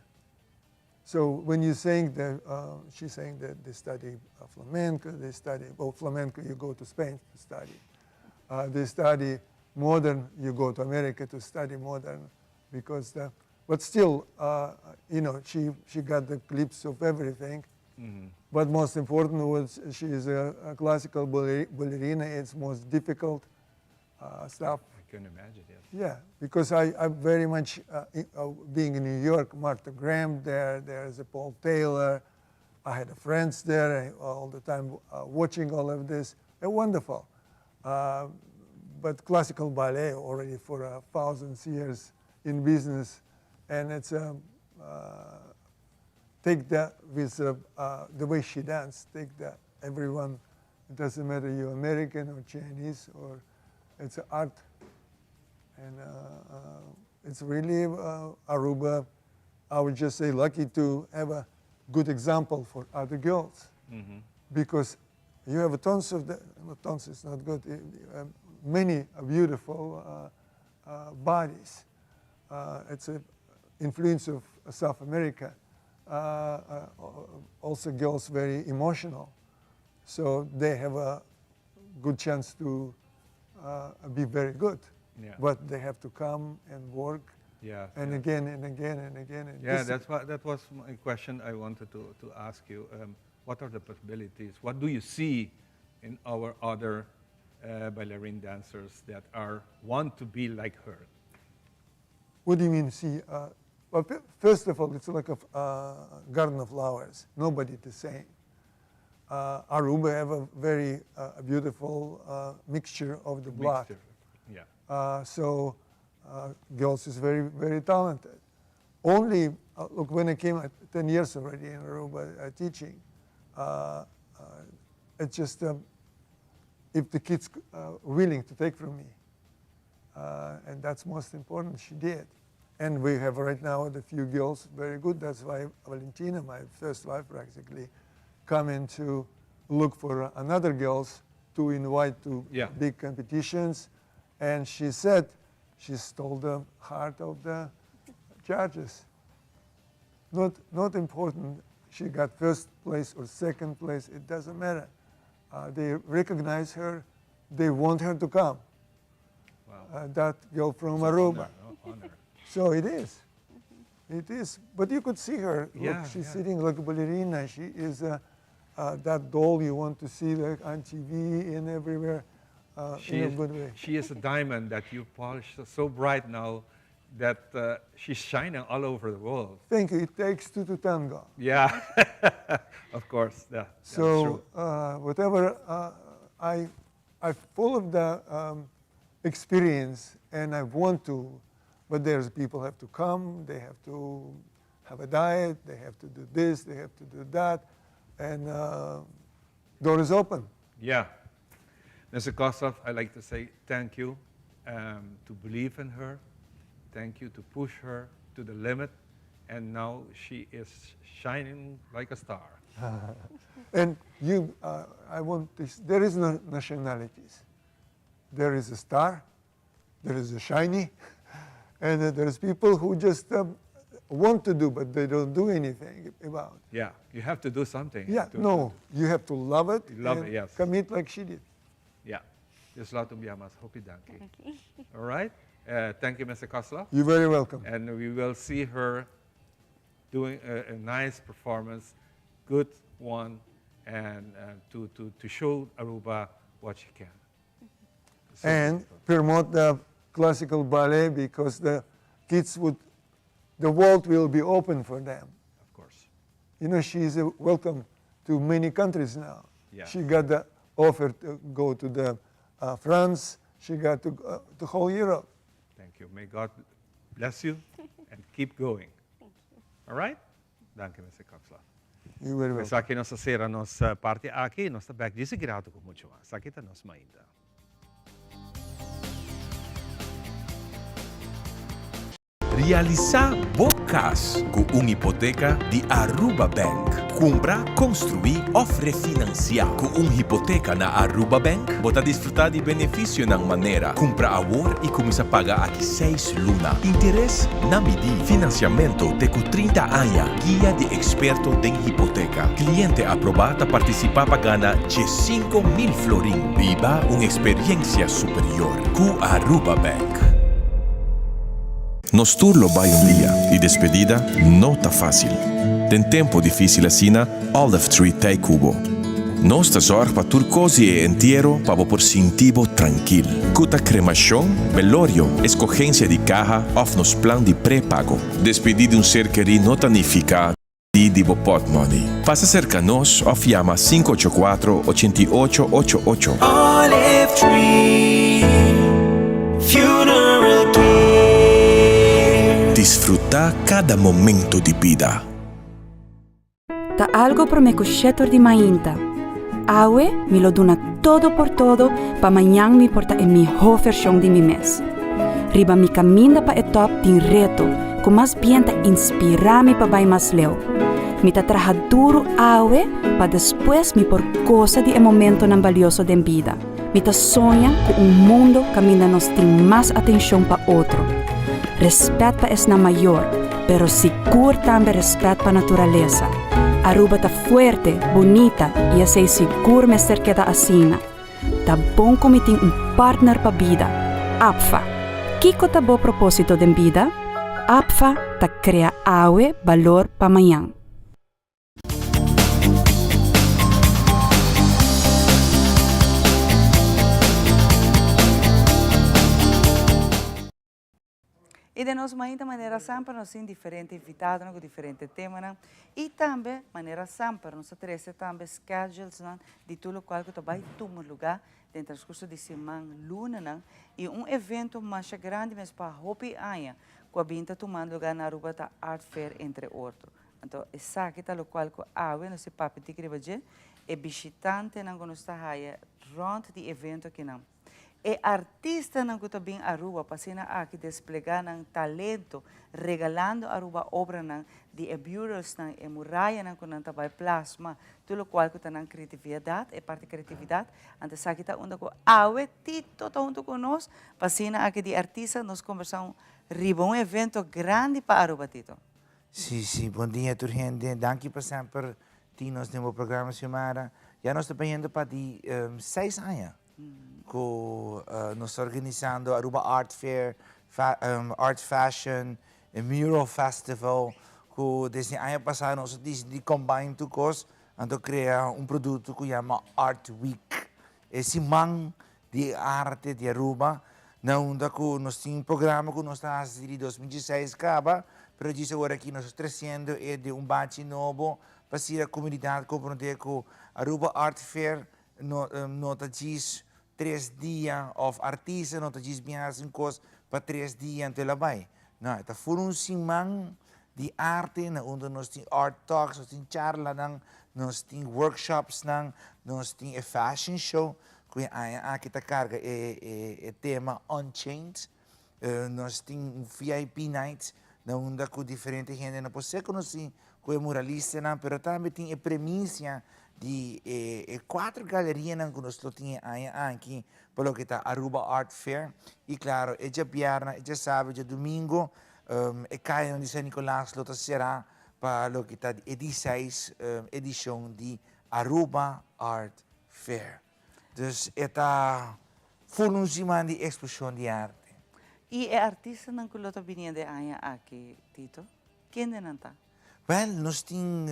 So when you're saying that, she's saying that they study flamenco, they study, well, flamenco, you go to Spain to study. They study modern, you go to America to study modern, because the, but still, she got the clips of everything. But most important was she is a classical ballerina. It's most difficult stuff.
I can imagine, yes.
Yeah, because I very much, being in New York, Martha Graham there, there's a Paul Taylor. I had friends there all the time watching all of this. They're wonderful. But classical ballet already for thousands of years in business, and it's take that with the way she danced, take that everyone, it doesn't matter you're American or Chinese, or it's art. And it's really Aruba, I would just say lucky to have a good example for other girls. Because you have tons of, the, tons is not good, many beautiful bodies. It's an influence of South America. Also girls very emotional. So they have a good chance to be very good. But they have to come and work and again and again and again. And
Yeah, that's what, that was my question I wanted to ask you. What are the possibilities? What do you see in our other ballerine dancers that are want to be like her?
What do you mean, see? Well, first of all, it's like a garden of flowers. Nobody the same. Aruba have a very beautiful mixture of the blood.
Mixture. Yeah.
So girls is very, very talented. Only, look, when I came 10 years already in Aruba teaching, it's just if the kids willing to take from me. And that's most important, she did. And we have right now the few girls very good. That's why Valentina, my first wife practically, come in to look for another girls to invite to big competitions. And she said she stole the heart of the judges. Not important, she got first place or second place, it doesn't matter. They recognize her, they want her to come.
Wow.
That girl from
It's an
Aruba.
honor, no? Honor.
So it is. It is. But you could see her. Look, she's sitting like a ballerina. She is that doll you want to see like on TV and everywhere in a good way.
She is a diamond that you polish so bright now that she's shining all over the world.
Thank you. It takes two to tango.
Yeah, of course. Yeah, that's true.
Whatever, I full of the experience and I want to, but there's people have to come, they have to have a diet, they have to do this, they have to do that, and door is open.
Yeah. Mr. Kozlov, I'd like to say thank you to believe in her, thank you to push her to the limit, and now she is shining like a star.
And you, I want this, there is no nationalities. There is a star, there is a shiny, and there's people who just want to do, but they don't do anything about.
Yeah, you have to do something.
Yeah, no, you have to love it.
You love
and
it, yes.
Commit like she did.
Yeah. Dus laat hem maar hopi danki.
Danki.
All right. Thank you, Mr. Kozlov.
You're very welcome.
And we will see her doing a nice performance, good one, and to show Aruba what she can. So
and promote the classical ballet because the kids would, the world will be open for them.
Of course.
She's welcome to many countries now. She got the offer to go to the France. She got to the whole Europe.
Thank you. May God bless you and keep going.
Thank you.
All right? Dank you, Mr. Kozlov.
You're very welcome.
Esaki nos ta sera nos parti aki, nos ta back di sigur cu mucho mas. Aki ta Nos Mainta.
Realisa bo cas cu un hipoteca di Aruba Bank. Cumpra, construi of refinancia. Cu un hipoteca na Aruba Bank, bo ta disfruta di beneficionan manera cumpra awor y cuminsa paga aki 6 luna. Interes na midi. Financiamento te cu 30 aña. Guia di experto den hipoteca. Cliente aproba ta participa pa gana 15.000 florin. Biba un experiencia superior cu Aruba Bank. Nos tur lo bay un dia y despedida no ta facil. Den tempo dificil asina, Olive Tree t'ey cu bo. Nos ta zorg pa tur cos y e entiero pa bo por sinti bo trankil. Cu ta cremacion, velorio, escogencia di caha of nos plan di prepago. Despedi di un ser keri no ta nifica di di bo portmoney. Pasa cerca nos of yama 584 8888.
Olive Tree Funeral Care.
Disfruta cada momento di bida.
Ta algo prome cu shetor di mainta. Awe mi lo duna todo por todo pa mañan mi por ta e miho version di mi mes. Riba mi caminda pa e top tin reto cu mas bien ta inspira mi pa bay mas leu. Mi ta traha duru awe pa despues mi por gosa di e momentonan balioso den bida. Mi ta soña ku un mundo kaminda nos tin mas atenshon pa otro, respèt pa esnan mayor, pero sigur tambe respèt pa naturalesa. Aruba ta fuerte, bunita i esei sigur mester keda asina. Ta bon ku mi tin un partner pa bida, APFA. Kiko ta bo propósito den bida? APFA ta krea awe balor pa mañan.
I den nos mainta manera semper nos tin diferente invitadonan ku diferente temanan i tambe manera semper nos ta trese tambe schedulesnan di tur lokual ku ta bai tuma lugá den transkurso di siman, lunanan i un evento masha grandi mes pa hopi aña ku a bin ta tumando lugá na Aruba ta Art Fair entre otro. Anto esaki ta lokual ku awe nos e papia tiki riba dje, e bishitantenan ku nos ta haya rònt di evento akinan. E artistanan ku ta bin Aruba pa asina aki desplegá nan talento, regalando Aruba obranan di e muralsnan, e murayanan ku nan ta bai plasma, tur lokual ku ta nan kreatividat, e parti kreatividat. Anto esaki ta unda ku awe Tito ta huntu ku nos pa asina aki di artista nos kombersá un riba un evento grandi pa Aruba, Tito.
Sí, sí, bon dia tur hende. Danki pa semper tin nos den bo programa, Xiomara. Ya nos ta bayendo pa di seis aña ku nos ta organisando Aruba Art Fair, Art Fashion, e Mural Festival, ku desde aña pasá nos a disidí combine tur kos, anto krea un produkto ku yama Art Week. E siman di arte di Aruba, na unda ku nos tin un programa ku nos ta hasi di 2016 kaba, pero djis awor aki nos ta tresiendo e den un bachi nobo pa asina komunidat komprondé ku Aruba Art Fair no no ta djis tres dia òf artista no ta djis bin hasi un kos pa tres dia anto el a bai. No, e ta fur un siman di arte na unda nos tin art talks, nos tin charlanan, nos tin workshopsnan, nos tin e fashion show ku e aña aki ta karga e e tema Unchained. Nos tin un VIP night na unda ku diferente hendenan por ser konosí ku e muralistanan, pero tambe tin e premisia di e e kuater galerianan ku nos lo tin e aña aki pa loke ta Aruba Art Fair. I klaro e djabièrnè, e djasabra, e djadumingu e kayanan di San Nicolas lo ta será pa loke ta e di seis edishon di Aruba Art Fair. Dus e ta full un siman di eksposishon di arte.
I e artistanan ku lo ta biniendo e aña aki, Tito, kendenan ta?
Wèl, nos tin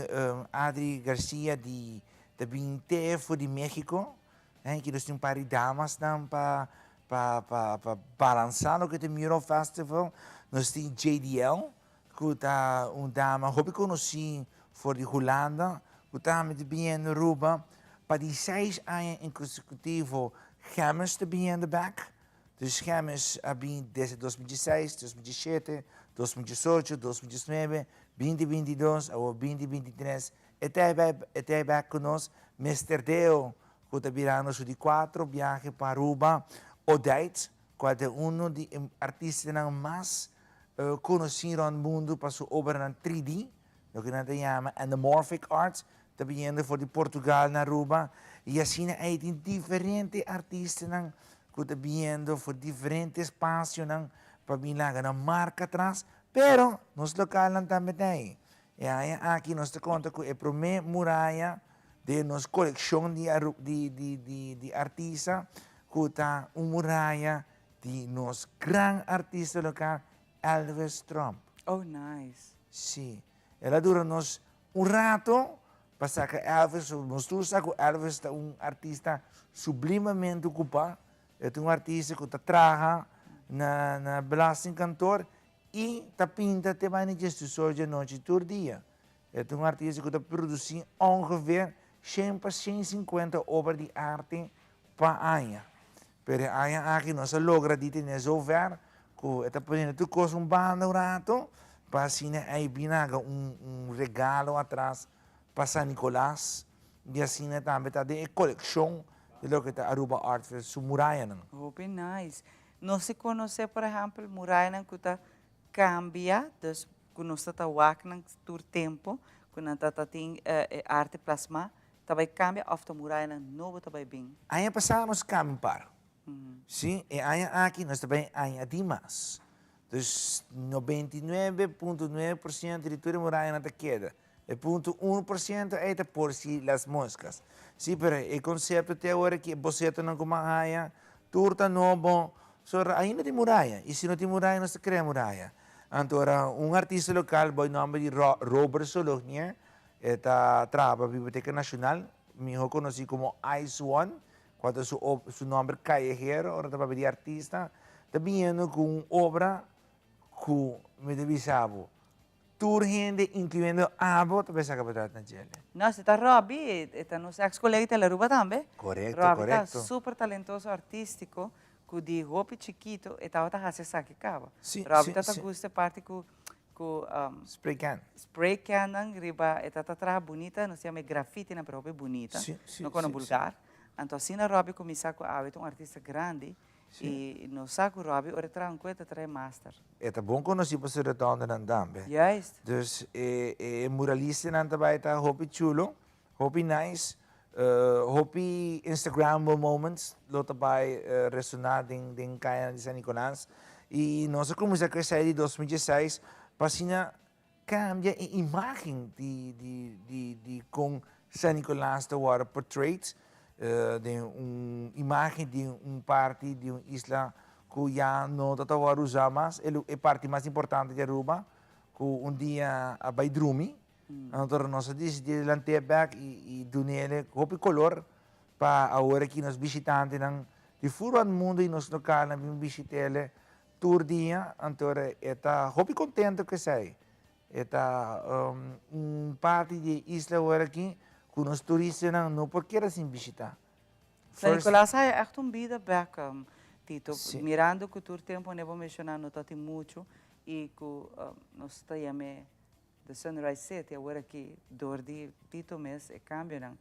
Adri Garcia di ta bin te for di Mexico. Aki nos tin un par di damasnan pa pa pa pa balansá loke ta e Mural Festival. Nos tin JDL ku ta un dama hopi konosí for di Hulanda ku tambe ta biniendo Aruba pa di seis aña en konsekutivo. Gemmes ta biniendo bèk. Dus Gemmes a bin desde 2016, 2017, 2018, 2019, 2022, awor 2023. E ta e ta bèk ku nos. Mister Deo ku ta birando su di kuatro biahe pa Aruba. Odijt, kual ta uno di e artistanan mas konosí rònt mundu pa su obranan 3D, loke nan ta yama anamorphic arts, ta biniendo for di Portugal na Aruba. I asina ei tin diferente artistanan ku ta biniendo for diferente espasionan pa bin laga nan marka atras, pero nos lokalnan tambe ta ei. E aña aki nos ta konta ku e promé muraya den nos kolekshon di di di di di artista ku ta un muraya di nos gran artista lokal Elvis Tromp.
Oh nice.
Sí. El a dura nos un rato pa saka Elvis, nos tur sa ku Elvis ta un artista sublimamente okupá, e ta un artista ku ta traha na na belastingkantoor I ta pinta te bai na djesdusor djanochi tur dia. E ta un artista ku ta produsí ongeveer shen pa shen sinkuenta obra di arte pa aña. Pero e aña aki nos a logra di tene zover ku e ta poniendo tur kos un banda un rato pa asina ei bin haga un un regalo atras pa San Nicolas i asina tambe ta den e kolekshon di loke ta Aruba Art Fair su murayanan.
Hopi nice. Nos si konosé por ehèmpel murainan ku ta kambia, dus ku nos ta ta wak nan tur tempu, ku nan ta ta tin e arte plasmá ta bai kambia òf ta murayanan nobo ta bai bin?
Aña pasá nos kambia un par. Sí, e aña aki nos ta bai añadí mas. Dus 99.9% di tur e murayanan ta keda. E punto 1% ei ta por si las moscas. Sí, pero e konsepto te awor aki, e bosetonan ku mi a haña, tur ta nobo. So, ainda tin muraya. I si no tin muraya, nos ta krea muraya. Anto ora un artista lokal bo e nòmber di Robert Solognier, e ta traha pa Biblioteca Nacional, mihó konosí komo Ice One, kua ta su su nòmber kayehero ora ta papia di artista, ta biniendo ku un obra ku mi ta bisa bo, tur hende inkluyendo abo ta bai saka patrás na djele.
No, si ta Robbie, e ta nos ex kolega di Telearuba tambe.
Korekto,
Robbie ta
korekto.
super talentoso artístiko, ku di hopi chikito e tabata hasi esaki kaba.
Sí,
Robbie
sí,
ta ta
sí.
gusta e parti ku ku
Spray can.
spray cannan riba e ta ta traha bunita, nos yama e grafitinan pero hopi bunita,
Sí, sí,
no kono
sí, sí.
bulgar. Anto asina Robbie kuminsá ku awe ta un artista grandi
Sí.
i nos sa ku Robbie ora e traha un kue ta traha e master.
E ta bon konosí pa su redondonan tambe.
Juist.
Dus e e muralistanan ta bai ta hopi chulo. Hopi nice, hopi Instagrammable moments lo ta bai resona den den kayanan di San Nicolas y nos a cuminsa cu esey di 2016 pa asina cambia e imagen di di di di con San Nicolas ta worde portrayed den un imagen di un parti di un isla cu ya no ta ta worde usa mas, e parti mas importante di Aruba cu un dia a bai drumi. Anto nos a disidí di lant'é bèk i dun'é hopi kolor pa awor aki nos bishitantenan di fur rònt mundu i nos lokalnan bin bishit'é tur dia. Anto e ta hopi kontento ku esei. E ta un parti di e isla awor aki ku nos turistanan no por keda sin bishitá.
San Nicolas haya ègt un bida bèk, Tito. Mirando ku tur tempu bo menshoná no ta tin muchu i ku nos ta yam'é The Sunrise City awor aki dor di Tito mes e cambionan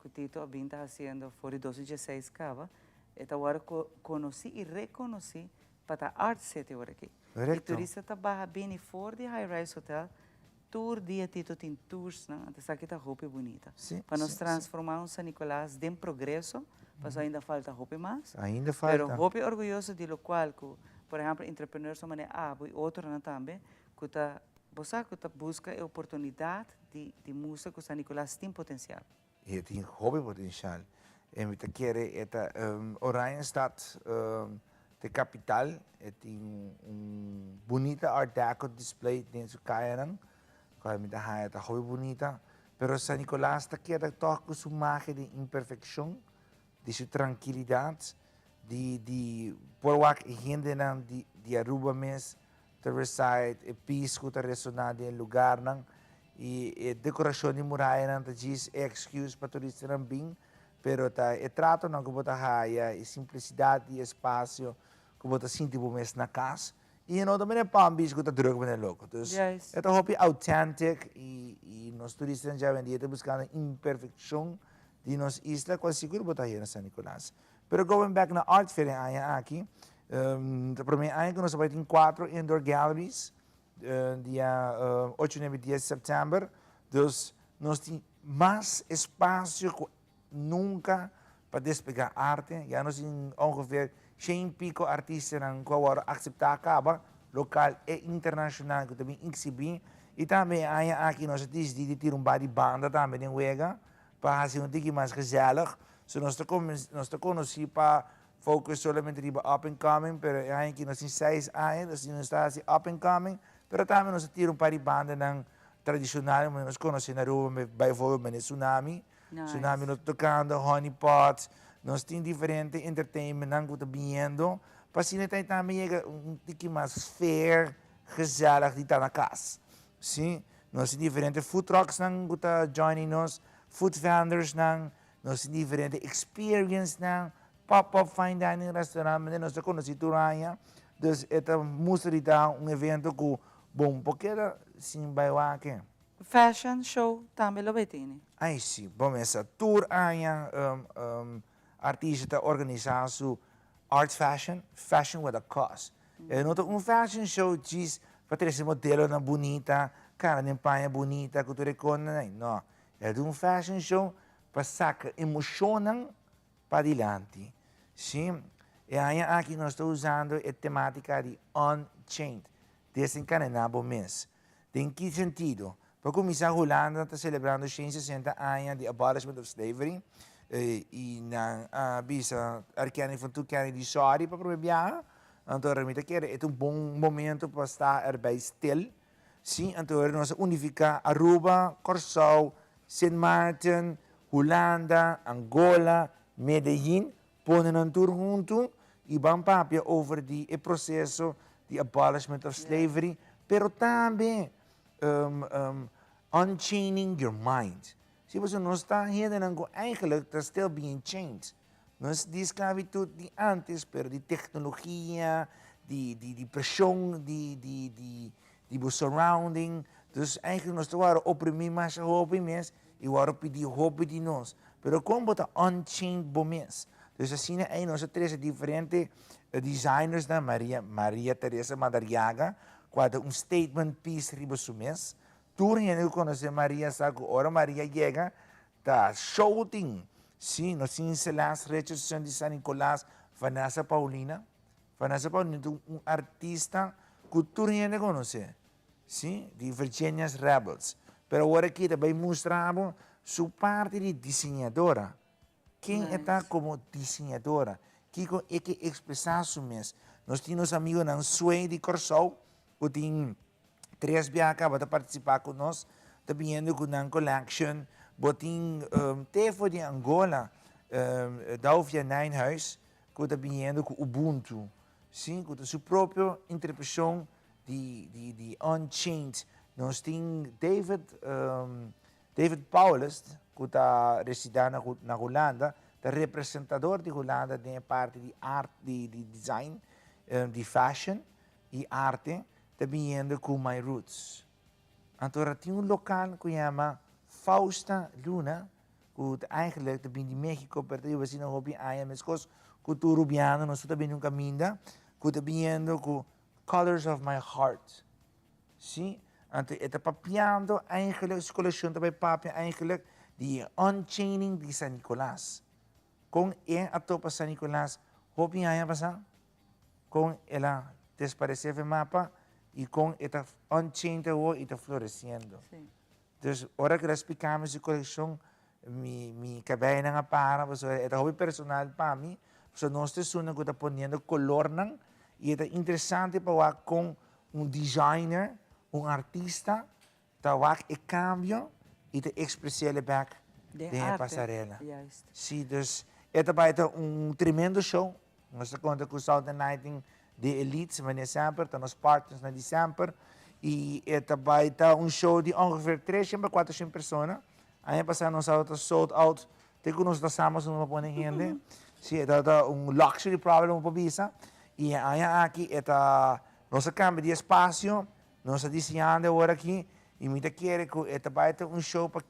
cu Tito a bin ta haciendo for di 2016 caba e ta worde conoci y reconoci pa ta Art City awor aki. Y turista ta baha bini for di High Rise Hotel tur dia Tito tin toursnan anto esaki ta hopi bunita pa nos transforma un San Nicolas den progreso pasobra ainda falta hopi mas pero hopi orguyoso di locual cu por ehempel entrepreneurs manera abo y otronan tambe cu ta Bo sa cu ta busca e oportunidad di di mustra cu San Nicolas tin potencial.
E tin hopi potencial. E mi ta kere e ta Oranjestad ta e capital. E tin un bunita art deco display den su cayanan cual mi ta haya ta hopi bunita. Pero San Nicolas ta keda toch cu su magia di imperfeccion, di su trankilidad, di di por wak e hendenan di di Aruba mes ta reside, e peace cu ta resona den e lugarnan y e decoracion di murayanan ta djis e excuse pa turistanan bin, pero ta e tratonan cu bo ta haya, e simplicidad di e espacio cu bo ta sinti bo mes na cas y e no ta manera Palm Beach cu ta druk manera loco. Dus e ta hopi authentic y nos turistanan djawendia ta buscando imperfeccion di nos isla cual sigur bo ta haya na San Nicolas. Pero going back na Art Fair e aña aki, ta prome aña ku nos a bai tin cuatro indoor galleries dia ocho, nuebe, dies di september. Dus nos tin mas espacio ku nunca pa desplega arte. Ya nos tin ongeveer shen y pico artistanan ku a wòrdu akseptá kaba, lokal e internashonal ku ta bin eksibí. I tambe e aña aki nos a disidí di tira un bar di banda tambe den wega pa hasi un tiki mas gezellig. So nos ta nos ta conoci pa focus solamente riba up and coming, pero e aña aki nos tin seis aña, dus nos ta hasi up and coming, pero tambe nos ta tira un par di bandanan tradicional como nos conoci na Aruba, bijvoorbeeld manera Tsunami, Tsunami no ta tocando, Honey Pot, nos tin diferente entertainmentnan cu ta biniendo, pa asina ta tambe yega un tiki mas fair, gezellig di ta na cas. Si, nos tin diferente food trucksnan cu ta joining nos, food vendorsnan, nos tin diferente experiencenan, pop-up fine dining restaurant, manera nos ta conoci tur aña. Dus e ta mustra di ta un evento cu bon por keda sin bay wak.
Fashion show tambe lo bay tene?
Ay si, bo mester tur aña artista ta organisa su Art fashion, fashion with a cause. E no ta un fashion show djis pa trese modelonan bunita. kana den paña bunita ku tur e konan ei. No, e ta un fashion show pa saka emoshonnan padilanti. Sí, e aña aki nos ta usando e temátika di Unchained, desenkadená bo mes. Den ki sentido? Pa kuminsá Hulanda ta selebrando 160 aña di abolishment of slavery i nan a bisa erkenning van toekenning di sòri pa promé biaha. Anto mi ta kere e ta un bon momento pa sta erbij stil. Sí, anto nos a unifiká Aruba, Kòrsou, Sint Maarten, Hulanda, Angola, Medellin, pone nan tur huntu i ban papia over di e proseso di abolishment of slavery, pero tambe unchaining your mind. Si pasobra nos ta hendenan ku eigenlijk ta still being chained. No es di sklavitud di antes, pero di teknologia, di di preshon di di di di bo surrounding. Dus eigenlijk nos ta wòrdu oprimí masha hopi mes i wòrdu pidí hopi di nos. Pero kon bo ta unchained bo mes? Dus asina ei nos a trese diferente designersnan, Maria Maria Teresa Madariaga, ku a ta un statement piece riba su mes. Tur hende ku konosé Maria sa ku ora Maria yega Ta shouting! Sí, nos tin Celeste Richardson di San Nicolas, Vanessa Paulina. Vanessa Paulina ta un artista ku tur hende konosé, sí, di Virginia's Rebels. Pero awor aki ta bai mustra bo su parti di diseñadora. Ken e ta komo diseñadora? Kiko e ke ekspresá su mes? Nos tin nos amigonan Sway di Kòrsou ku tin Tres biaha caba ta participa cu nos, ta biniendo cu nan collection. Bo tin te for di Angola, Daufia Nijnhuis, cu ta biniendo cu Ubuntu, si, cu ta su propio interpretacion di, di, di Unchained. Nos tin David, David Paulus, cu ta resida na, na Hulanda, ta representador di Hulanda den e parti di art, di, di design, di fashion. E arte ta biniendo cu My Roots. Anto ora tin un local cu yama Fausta Luna, cu ta eigenlijk ta bini di Mexico, pero ta biba asina hopi aña, mescos cu tur Rubiano, nos tur ta bini un caminda, cu ta biniendo cu Colors of My Heart. Si, anto e ta papiando eigenlijk, su coleccion ta bay papia eigenlijk di e unchaining di San Nicolas. Con e a topa San Nicolas hopi aña pasa? Kon el a desparesé fen mapa i kon e ta unchained awor i ta floresiendo. Dus ora ku el a splika mi su kolekshon, mi mi kabeinan a para pasobra e ta hopi personal pa mi, pasobra nos ta esunnan ku ta poniendo kolornan i e ta interesante pa wak kon un designer, un artista Ta wak e cambio y ta expresele bek den e pasarela. Si, dus e ta bay ta un tremendo show. Nos ta conta cu Southern Lighting de Elite, manera semper, ta nos partners na di semper. Y e ta bay ta un show di ongeveer 300 pa 400 persona. Aña pasa nos a ta sold out te cu nos ta sa mas nos a pone hende. Si, e ta un luxury problem pa bisa. Y e aña aki e ta, nos a cambia di espacio. Nos ta diseñando awor aki y mi ta kere cu e ta bay ta un show pa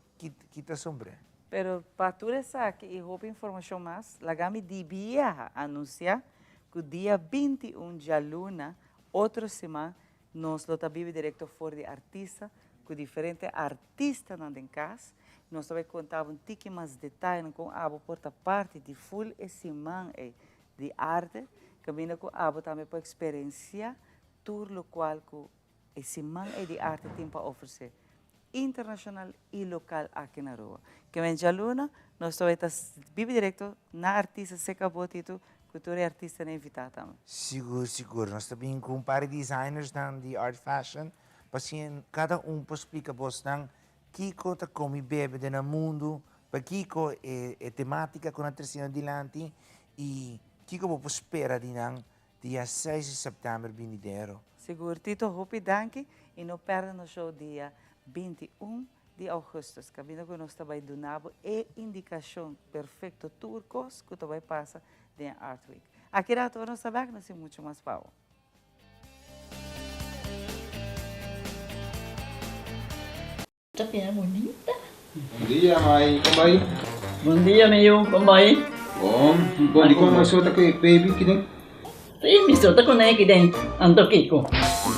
kita sombre.
Pero pa tur esaki y hopi informacion mas, laga mi di biaha anuncia cu dia 21 djaluna, otro siman, nos lo ta bibi directo for di Artista cu diferente artistanan den cas. Nos ta bay conta bo un tiki mas detayenan con abo por ta parti di full e siman ey di arte, caminda cu abo tambe por experiencia Tur lokual ku e siman ei di arte tin pa ofresé, internashonal i lokal aki na Aruba. Ke men djaluna nos ta bai ta bibi direkto na artista Seca Botitu ku tur e artistanan invitá tambe.
Sigur, sigur. Nos ta bin ku un par di designersnan di art fashion pa asina kada un por splika bosnan kiko ta komi bebe den nan mundu, pakiko e tematika ku nan tresiendo dilanti i kiko bo por spera di nan Dia seis di sèptèmber binidero.
Sigur Tito hopi danki y no perde nos show dia 21 di augustus caminda cu nos ta bay duna bo e indicacion perfecto tur cos cu ta bay pasa den Art Week. Aki rato ora nos ta bek nos tin mucho mas pa bo.
Ta bira bunita.
Bon dia mai, kon bai?
Bon dia mi yu, kon bai?
Bon, bon di kon mai so ta ku e baby ki den?
Si, mi so ta ku ne ki den, anto kiko?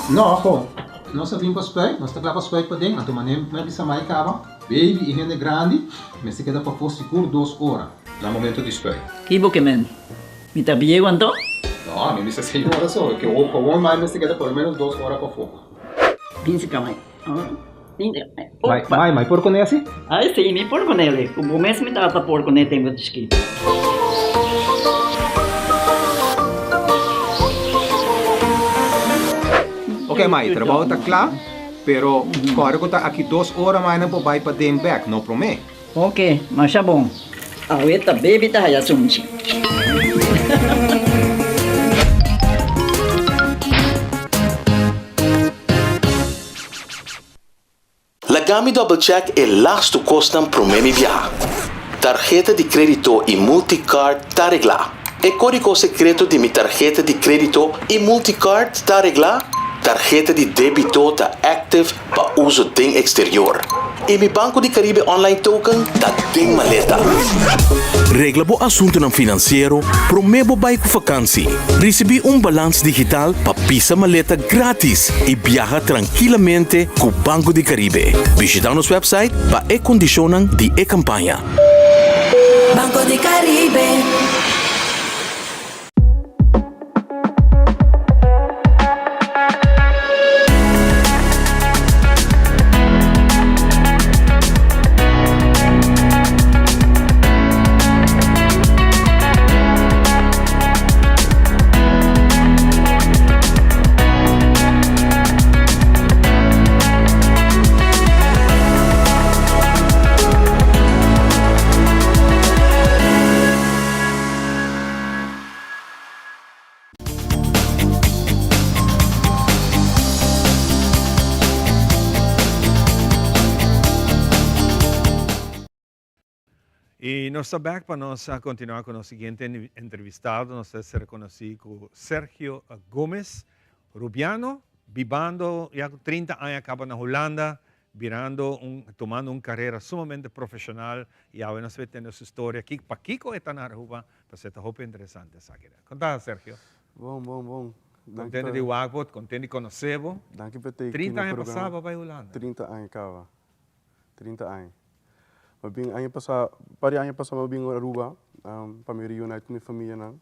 No, ho. Nos a bin pa spuit, nos ta kla pa spuit paden, anto manera mi a bisa mai kaba, baby i hende grandi mester keda pafó sigur dos ora na momento di spuit.
Ki bo ke men? Mi ta bieu anto?
No, mi bisa seis ora so, ke gewoon mai mester keda por lo menos dos ora pafó.
Bin si ka mai.
Mai, mai, mai por kuné asi?
Ai si, mi por kuné. Ku bo mes mi tata por kuné tempu di chikito.
Ok mai, trabou ta kla, pero kòrda ku ta aki dos ora mai nan por bai paden bèk, no promé.
Ok, masha bon. Awe ta baby ta haya sunchi.
Laga mi double check e lastu kosnan promé mi biaha. Tarheta di krédito i multicard ta reglá. E kódigo sekreto di mi tarheta di krédito i multicard ta reglá? Tarheta di débito ta active pa uso den eksterior. I mi Banco di Caribe Online Token ta den maleta. Regla bo asuntunan finansiero promé bo bai ku fakansi. Risibí un balans digital pa pisa maleta grátis i biaha trankilamente ku Banco di Caribe. Bishitá nos wèpsait pa e kondishonnan di e kampaña.
Banco di Caribe.
Y nos ta back pa nos continua cu nos siguiente entrevistado. Nos ta ser conoci cu Sergio Gomez, Rubiano, bibando ya cu 30 aña caba na Hulanda, Birando un, tumando un carera sumamente profesional y awe nos bay tende su storia ki, pakico e ta na Aruba, pasobra e ta hopi interesante esaki. Con ta, Sergio?
Bon, bon, bon. Danki
Contento
pa.
di wak bo, contento di conoce bo.
Danki pa te
30
aki na
aña pasa
programa.
bo a bay Hulanda.
30 aña caba. 30 aña. Mi bin aña pasa, par di aña pasa mi a bin Aruba pa mi reunite cu mi famianan.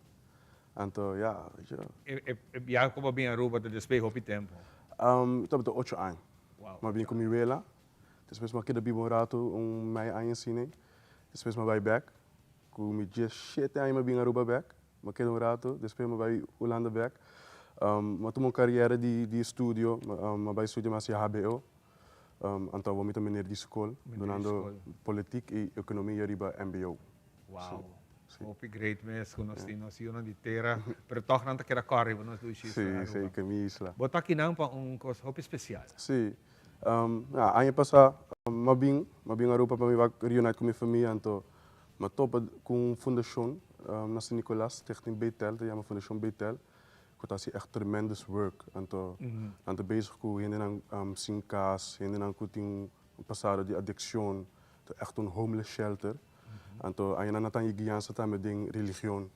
Anto, ya, weet je.
E, e biaha cu bo a bin Aruba ta despues hopi tempo?
Tabata ocho aña. M'a bini ku mi wela, despues m'a keda biba un ratu, un mei aña asina, despues m'a bai bèk, ku mi diesshete aña m'a bin Aruba bèk, m'a keda un ratu, despues m'a bai Hulanda bèk. M'a tuma un kariera di di estudio, m'a bai studia, m'a hasi hbo, anto awor mi ta meneer di skol, dunando politik i ekonomia riba mbo.
Wow, hopi great mes ku nos tin nos yunan di tera, pero tòg nan ta keda kòrre riba nos dushi isla Aruba.
Sí, sí, ke mi isla.
Bo ta akinan pa un kos hopi spesial.
Sí, ya aña pasá m'a bin, m'a bin Aruba pa mi wak reunite ku mi famia, anto m'a topa ku un fundashon na San Nicolas, Stichting Betel, ta yama Fundashon Betel, ku ta hasi ègt tremendous work, anto nan ta bezig ku hendenan sin kas, hendenan ku tin un pasado di adikshon, ta ègt un homeless shelter. Anto añanan nan ta haña guiansa tambe den religion.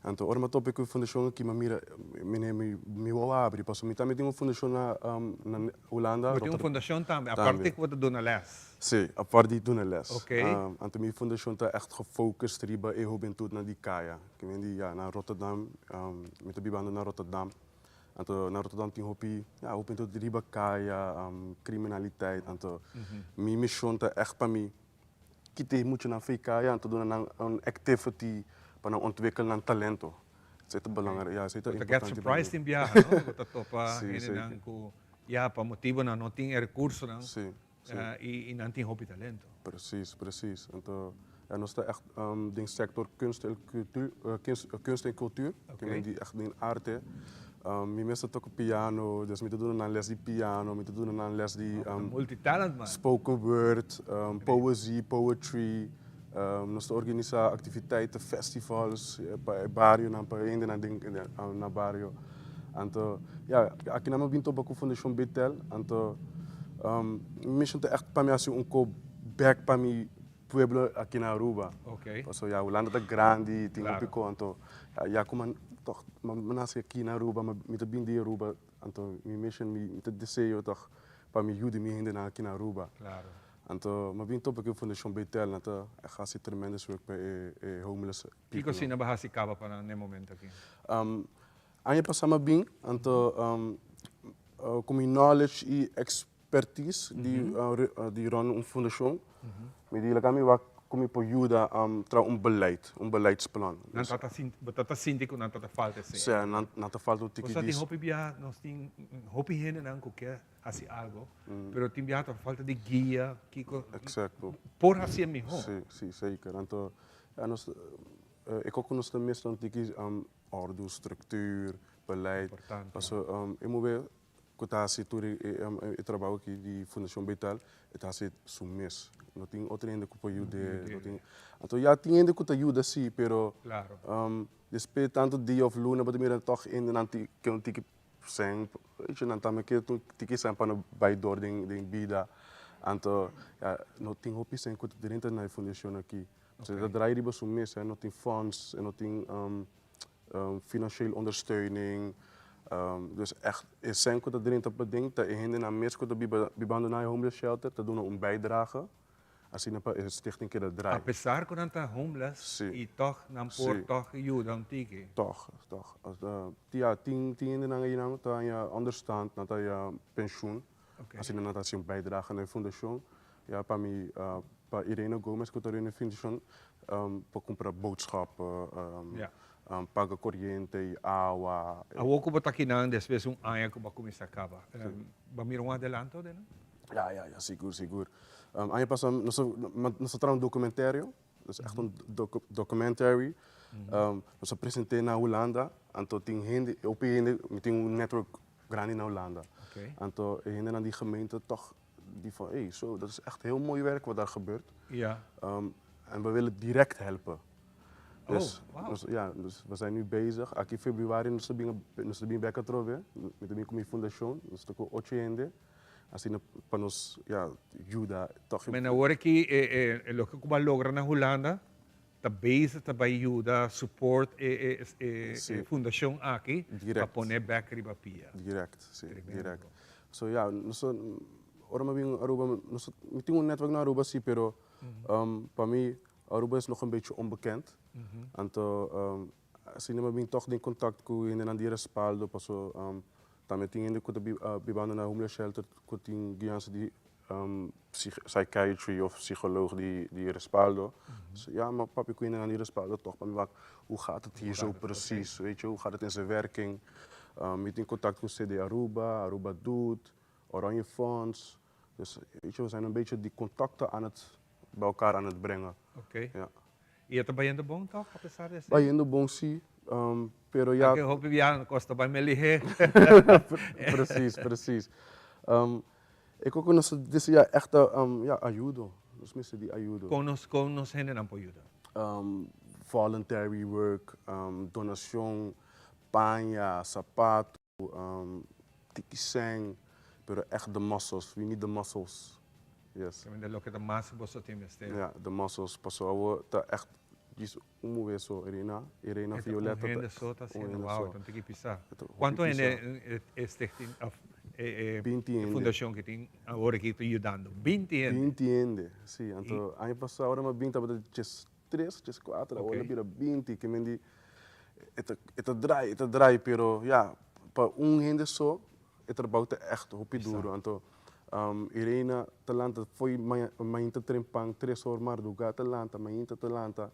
Anto ora mi a topa ku e fundashon aki mi a mira, mene mi mi wou a abri pasobra mi tambe tin un fundashon na na Hulanda.
Bo tin un fundashon tambe, aparte ku bo ta duna lès?
Si, aparte di duna lès.
Ok.
Anto mi fundashon ta ègt gefocust riba e hubentutnan di kaya. Ke men di ya na Rotterdam, mi ta bibando na Rotterdam. Anto na Rotterdam tin hopi, ya, hubentut riba kaya, kriminaliteit. Anto mi mishon ta ègt pa mi Kita e muchanan fei kaya anto duna nan un activity pa nan ontwikkel nan talento. Esei ta belangrijk, ya, esei ta
Bo ta get
importante pa mi.
surprised tin biaha, no? Bo ta topa
Sí,
hendenan
zeker.
ku ya pa motibonan no tin e rekursonan
Sí, sí.
i nan tin hopi talento.
Precies, precies. Anto ya nos ta echt den sector kunst en cultuur, kunst en cultuur,
Oké.
ke men di echt den arte. Mi mes ta toka piano, dus mi ta duna nan les di piano, mi ta duna nan les di
Multitalent man.
spoken word, poëzie, poetry. Nos ta organisa activiteiten, festivals pa e barionan, pa e hendenan den na bario. Anto, ya, aki nan mi a bin topa ku Fundashon Betel, anto mi mission ta echt pa mi hasi un ko bek pa mi pueblo aki na Aruba.
Ok.
Paso ya Hulanda ta grandi, tin
Claro.
hopi ko, anto ya como toch mi a nace aki na Aruba, mi ta bin di Aruba. Anto mi mission, mi ta deseo toch pa mi yuda mi hendenan aki na Aruba. Anto mi a bin topa ku e Fundashon Betel, nan ta hasi tremendous work pa e e homeless
people. Kiko asina bo a hasi kaba pa nan na e momento aki?
Aña pasá mi a bin, anto ku mi knowledge i expertise di di run un fundashon, mi di laga mi wak ku mi por yuda traha un beleid, un beleidsplan.
Nan ta ta sinti, bo ta ta sinti ku nan ta ta falta esei?
Sí, nan nan ta falta un tiki
di. Bo sa tin hopi biaha nos tin hopi hendenan ku ke hasi algo, pero tin biaha ta falta di guia, kiko
Exacto.
por hasié mihó.
Sí, sí, zeker. Anto, ya nos, e kos ku nos ta mester un tiki ordu, structuur, beleid.
Importante.
Paso e mobe ku ta hasi tur e trabou aki di Fundashon Betel, e ta hasi su mes. No tin otro hende ku por yud'é, no tin, anto ya tin hende ku ta yuda si, pero despues di tantu dia òf luna bo ta mira tòg hendenan ke un tiki sèn, weet je, nan tambe ke un tiki sèn pa no bai dor den bida. Anto ya no tin hopi sèn ku ta drenta na e fundashon aki. Pasobra e ta drai riba su mes, no tin funds, e no tin financieel ondersteuning. Dus echt e sèn ku ta drenta paden ta e hendenan mes ku ta biba bibando na e homeless shelter ta duna un bijdrage asina pa e stichting keda drai.
Apesar ku nan ta homeless i tòg nan por tòg yuda un tiki.
Tòg, tòg. Ya tin tin hendenan einan ta haña onderstand, nan ta haña penshun, asina nan ta hasi un bijdrage na e fundashon. Ya pa mi pa Irene Gomez ku ta run e fundashon pa kumpra boodschap, paga koriente i awa.
Awor ku bo ta akinan despues un aña ku bo a kuminsá kaba, bo a mira un adelanto den nan?
Ya, ya, ya, sigur, sigur. Aña pasá nos a nos a traha un documentario, dus echt un documentary. Nos a present'é na Hulanda, anto tin hende, hopi hende, mi tin un network grandi na Hulanda. Anto e hendenan di gemeente tòg di van, ey, zo, dat is echt heel mooi werk wat daar gebeurt. En we willen direct helpen. Dus, nos, ja, dus we zijn nu bezig. Aki februari nos ta bin, nos ta bin bek atrobe. Mi ta bin ku mi fundashon, nos ta ku ocho hende. Asina pa nos, ja, yuda tòg.
Men awor aki e, e, loke ku bo a logra na Hulanda ta bezig ta bai yuda support e, e, e, e fundashon aki pa pone bek riba pia.
Direct, si, direct. So ja, nos ta, ora mi a bin Aruba, nos ta, mi tin un netwerk na Aruba si, pero pa mi Aruba is nog een beetje onbekend. Anto asina mi a bin tòg den kontakt ku hendenan di Respaldo, paso tambe tin hende ku ta bibando na homeless shelter ku tin guiansa di psychiatry of psycholoog di di Respaldo. So ja, mi a papia ku hendenan di Respaldo tòg pa mi wak hoe gaat het hier zo precies, weet je, hoe gaat het in zijn werking. Mi tin kontakt ku CD Aruba, Aruba Doet, Oranje Fonds. Dus weet je, we zijn een beetje die contacten aan het, bij elkaar aan het brengen.
Oké. Ja. I e ta bayendo bon tòg, apesar di esei?
Bayendo bon si, pero ya.
Aunke hopi biaha kos ta bai melihé.
Precies, precies. E kos ku nos ta deseá ègt ta, ya, ayudo. Nos mester di ayudo.
Kon nos, kon nos hendenan por yuda?
Voluntary work, donashon, paña, sapato. Tiki sèn, pero ègt de muscles, we need the muscles, yes.
Caminda loke ta mas boso tin mester.
Ja, de muscles, paso awor ta ègt djis un muhé so, Irena, Irena Violeta ta.
Un hende so ta haciendo, wow, ta un tiki pisá. Cuanto hende e stichting of e fundacion ki tin awor aki ta yudando? Binti hende?
Binti hende, si. Anto aña pasá ora mi a bin tabata djes tres, 4, awor a bira 20, ke men di e ta e ta draai, e ta draai, pero ya, pa un hende so e trabou ta ègt hopi duro, anto Irena ta lanta fo'i mainta trempan, tres or mardugá ta lanta, mainta ta lanta,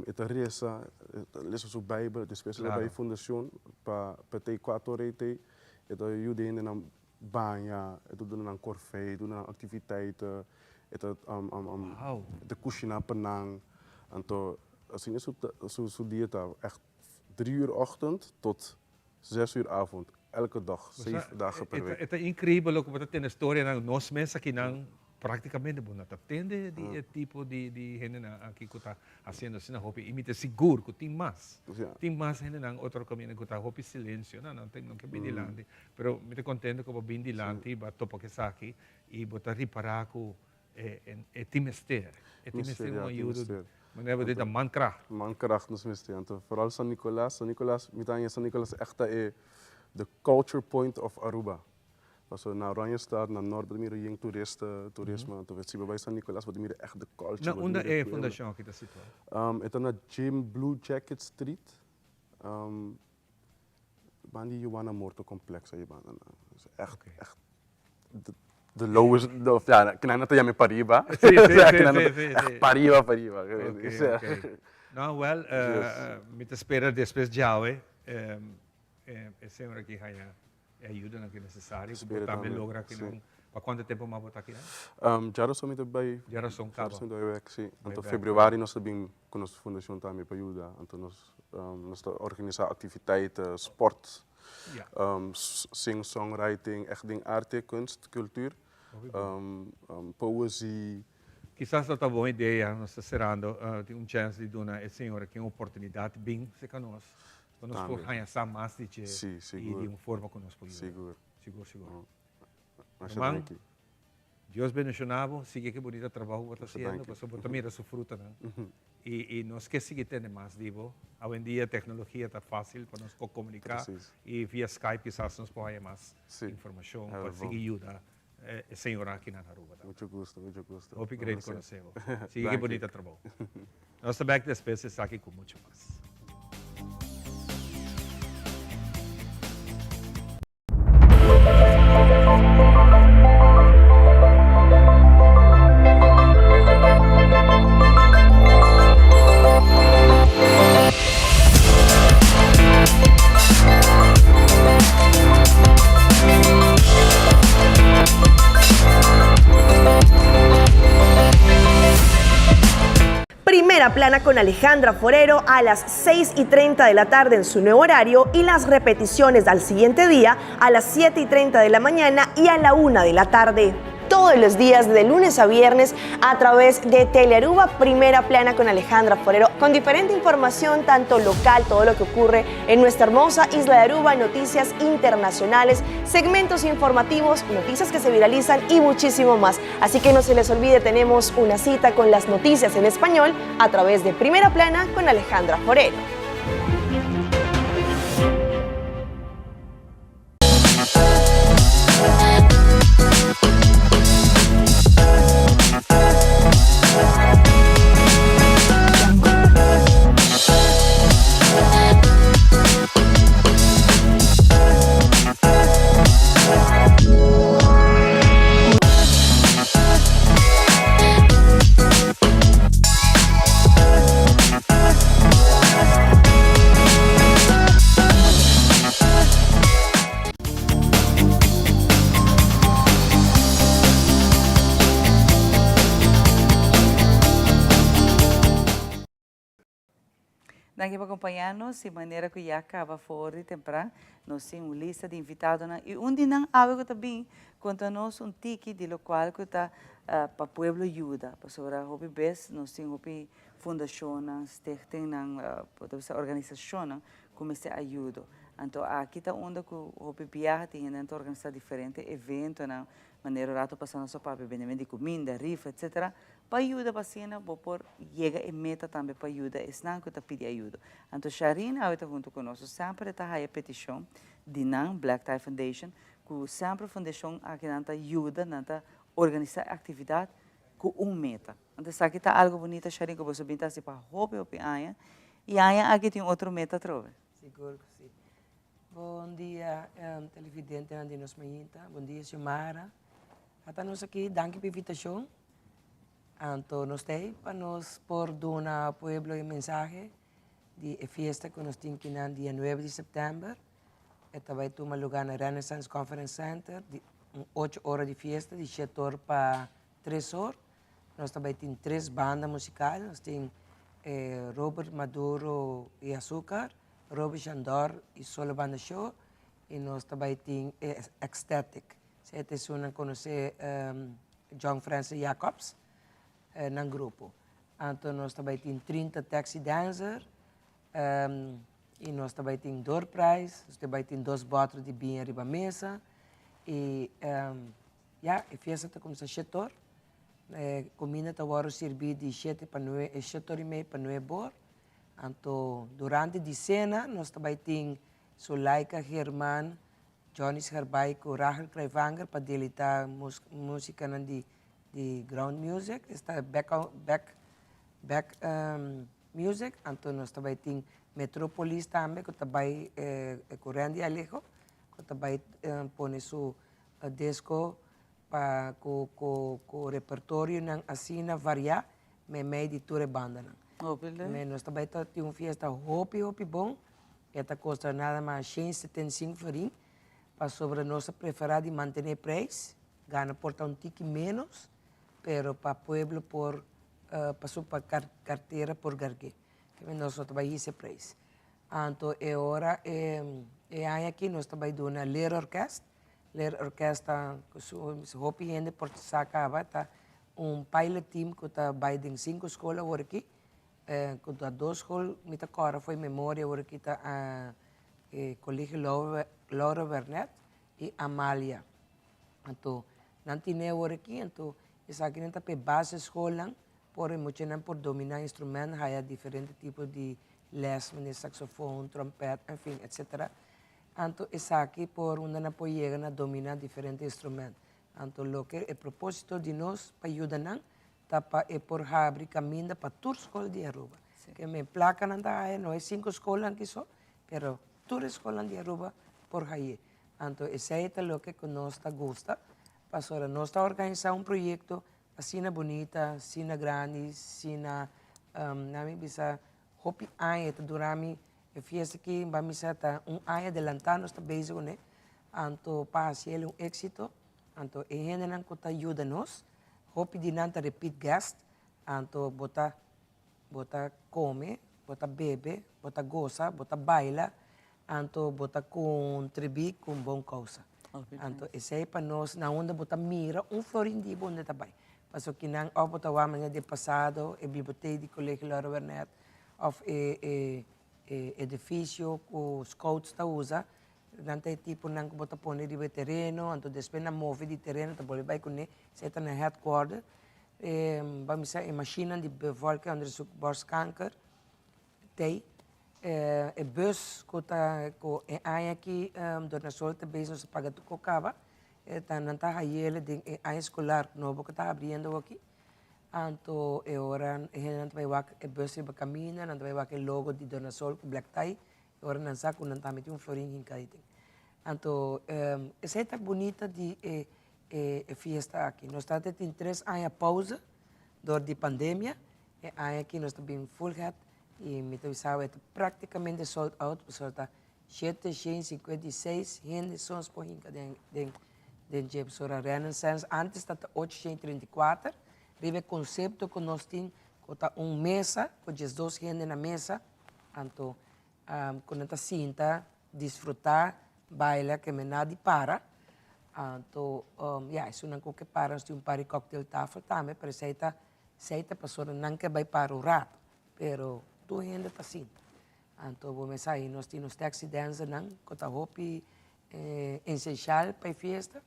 e ta resa, e ta lesa su bijbel, despues e ta bai fundashon pa pa tei kuater ora ei tei, e ta yuda hendenan baña, e ta duna nan korfei, e ta duna nan aktiviteiten, e ta e ta kushiná pa nan. Anto asina su su dia ta ègt drie uur ochtend tot zes uur avond, elke dag, zeven dagen per week.
E ta inkreibel loke bo ta tende storianan, nos mes akinan Práktikamente bo no ta tende di e tipo di di hendenan aki ku ta hasiendo asina hopi i mi ta sigur ku tin mas. Tin mas hendenan otro kaminda ku ta hopi silensio, nan no ke bin dilanti. Pero mi ta kontento ku bo bin dilanti, bo a topa ku esaki i bo ta ripará ku e tin mester. E tin mester un ayudo, manera bo di ta mankracht.
Mankracht nos mester. Anto foral San Nicolas, San Nicolas, mi ta haña San Nicolas ègt ta e. the culture point of Aruba. Paso na Oranjestad, na Noord bo ta mira yen turista, turismo, anto si bo bai San Nicolas bo ta mira echt de culture.
Na unda e fundacion aki ta situa?
E ta na Jim Blue Jacket Street, banda di Juana Morto Complex ayi banda nan. Echt, echt de lowest, of ja, kinan nan ta yama e pariba.
Sí, sí, sí, sí, sí,
Echt pariba, pariba.
Ok, ok. No, wel, mi ta spera despues djawe e señor aki haya e ayudanan ku e nesesario ku bo tambe logra akinan. Pa kuantu tempu mas bo ta akinan?
Djarason mi ta bai.
Djarason kaba.
Djarason mi ta bai bek, si. Anto februari nos ta bin ku nos fundashon tambe pa yuda. Anto nos nos ta organisá aktiviteit, sport, sing songwriting, ègt den arte, kunst, kultuur, poëzie.
Kisas lo ta bon idea, nos ta serando, tin un chèns di duna e señor aki un oportunidat bin serka nos. Pa nos por haña sa mas di dje i di un forma ku nos por yuda.
Sigur.
Sigur, sigur. Ruman, Dios bendiciona bo, sigui ke bunita trabou ku bo ta hasiendo, pasobra bo ta mira su frutanan. I nos ke sigui tende mas di bo. Awendia teknologia ta fásil pa nos por komuniká i via Skype kisas nos por haña mas informashon pa sigui yuda e señora aki na Aruba tambe.
Mucho gusto, mucho gusto.
Hopi great conoce bo. Sigui ki bonita trabou. Nos ta bek despues esaki cu mucho mas.
Primera Plana con Alejandra Forero a las 6 y 30 de la tarde en su nuevo horario y las repeticiones al siguiente día a las 7 y 30 de la mañana y a la 1 de la tarde todos los días de lunes a viernes a través de Telearuba Primera Plana con Alejandra Forero, con diferente información, tanto local, todo lo que ocurre en nuestra hermosa isla de Aruba, noticias internacionales, segmentos informativos, noticias que se viralizan y muchísimo más. Así que no se les olvide, tenemos una cita con las noticias en español a través de Primera Plana con Alejandra Forero.
Danki pa acompaña nos y manera cu ya caba for di tempran nos tin un lista di invitadonan y un di nan awe cu ta bin conta nos un tiki di locual cu ta pa pueblo yuda pasobra hopi bes nos tin hopi fundacionnan, stichtingnan, por ta bisa organisacionnan cu mester ayudo. Anto aki ta unda cu hopi biaha tin hendenan ta organisa diferente eventonan, manera rato pasa nos a papia bendemento di cuminda, rifa, etcetera, pa yuda pa asina bo por yega e meta tambe pa yuda esnan cu ta pidi ayudo. Anto Sharine awe ta hunto cu nos, semper e ta haya peticion di nan, Black Tie Foundation, cu semper fundacion aki nan ta yuda, nan ta organisa e actividad cu un meta. Anto esaki ta algo bunita Sharine cu boso bin ta haci pa hopi hopi aña y aña aki tin otro meta atrobe.
Sigur cu si. Bon dia televidentenan di nos mainta. Bon dia Xiomara. Ata nos aki, danki pa invitacion. Anto nos ta ey pa nos por duna pueblo e mensahe di e fiesta cu nos tin kinan dia nuebe di september. E ta bay tuma lugar na Renaissance Conference Center di un ocho ora di fiesta di shete or pa tres or. Nos ta bay tin tres banda musical, nos tin Robert Maduro y Azucar, Roby Shandor y Solo Banda Show y nos ta bay tin Ecstatic. Esey ta esunnan conoce John Francis Jacobs nan grupo. Anto nos ta bay tin 30 taxi dancer y nos ta bay tin door prize, nos ta bay tin dos bottle di biña riba mesa y Ya, e fiesta ta kuminsá shete or. E kuminda ta wòrdu sirbí di shete pa nue, e shete or i mei pa nuebe or. Anto durante di sena nos ta bai tin Sulaika German, Johnny Scharbaai ku Rachel Kruyvanger pa delita musikanan di di ground music, esta back back back music. Anto nos ta bai tin Metropolis tambe ku ta bai ku Randy Alejo ku ta bai pone su disco pa ku ku ku repertorionan asina variá meimei di tur e bandanan. Me nos ta bai ta tin un fiesta hopi hopi bon, e ta kosta nada mas 175 florin, pasobra nos a preferá di mantené prijs, gana por ta un tiki ménos, pero pa pueblo por paso pa kartera por garg'é. Nos no ta bai hisa e prijs. Anto e ora e aña aki nos ta bai duna Leerorkest, Leerorkest ta su hopi hende por sa caba ta un pilot team cu ta bay den cinco school awor aki cu ta dos school mi ta corda fo'i memoria awor aki ta e Colegio Laura Wernet y Amalia anto nan tine awor aki anto esakinan ta pa e basisschoolnan por e muchanan por domina instrument haya diferente tipo di les manera saxofoon, trompet, enfin etcetera. Anto esaki por unda nan por yega na domina diferente instrument. Anto loke e proposito di nos pa yuda nan ta pa e por habri caminda pa tur scol di Aruba. Ke men placanan ta haya no e cinco scolnan aki so, pero tur e scolnan di Aruba por haye. Anto esey ta loke cu nos ta gusta, pasobra nos ta organisa un proyecto asina bunita, asina grandi, asina, nan mi bisa hopi aña ta dura mi E fiesta aki ba misa ta un aña adelantá nos ta bezig kuné, anto pa hasi el un éksito, anto e hendenan ku ta yuda nos, hopi di nan ta repeat guest, anto bo ta bo ta kome, bo ta bebe, bo ta gosa, bo ta baila, anto bo ta kontribí ku un bon kousa. Anto esei pa nos na unda bo ta mira un florin di bo unda ta bai, pasobra kinan òf bo ta wak manera di pasado e bibliotek di Colegio Laura Wernet, Of e e e edificio cu scouts ta usa, nan ta e tiponan cu bo ta pone riba e tereno, anto despues nan move di tereno ta bolbe bay cune, esey ta nan headquarter. E ban bisa e machinenan di bevolkingsonderzoek borstkanker t'ey. E bus cu ta cu e aña aki Dornasol ta bezig nos a paga tur cos caba, e ta nan ta hayele den e aña escolar nobo cu ta habriendo awoki. Anto e ora e hendenan ta bai wak e bus riba kaminda, nan ta bai wak e logo di Dornasol ku black tie, e ora nan sa ku nan tambe tin un florin hinká ei den. Anto esei ta bunita di e e fiesta aki. Nos ta tin tres aña pauze dor di pandemia, e aña aki nos ta bin full head i mi ta bisa awe ta praktikamente sold out pasobra ta 756 hende soms por hinka den den den dje pasobra Renaissance antes ta ta 834 riba e konsepto ku nos tin ku ta un mesa ku 12 hende na mesa anto ku nan ta sinta disfruta baila ke men nadi para anto ya esunnan ku ke para nos tin un par di cocktail tafel tambe pero esei ta esei ta pasobra nan ke bai para un rato pero tur hende ta sinta. Anto bo mester sa nos tin nos taxi dancernan cu ta hopi esencial pa e fiesta,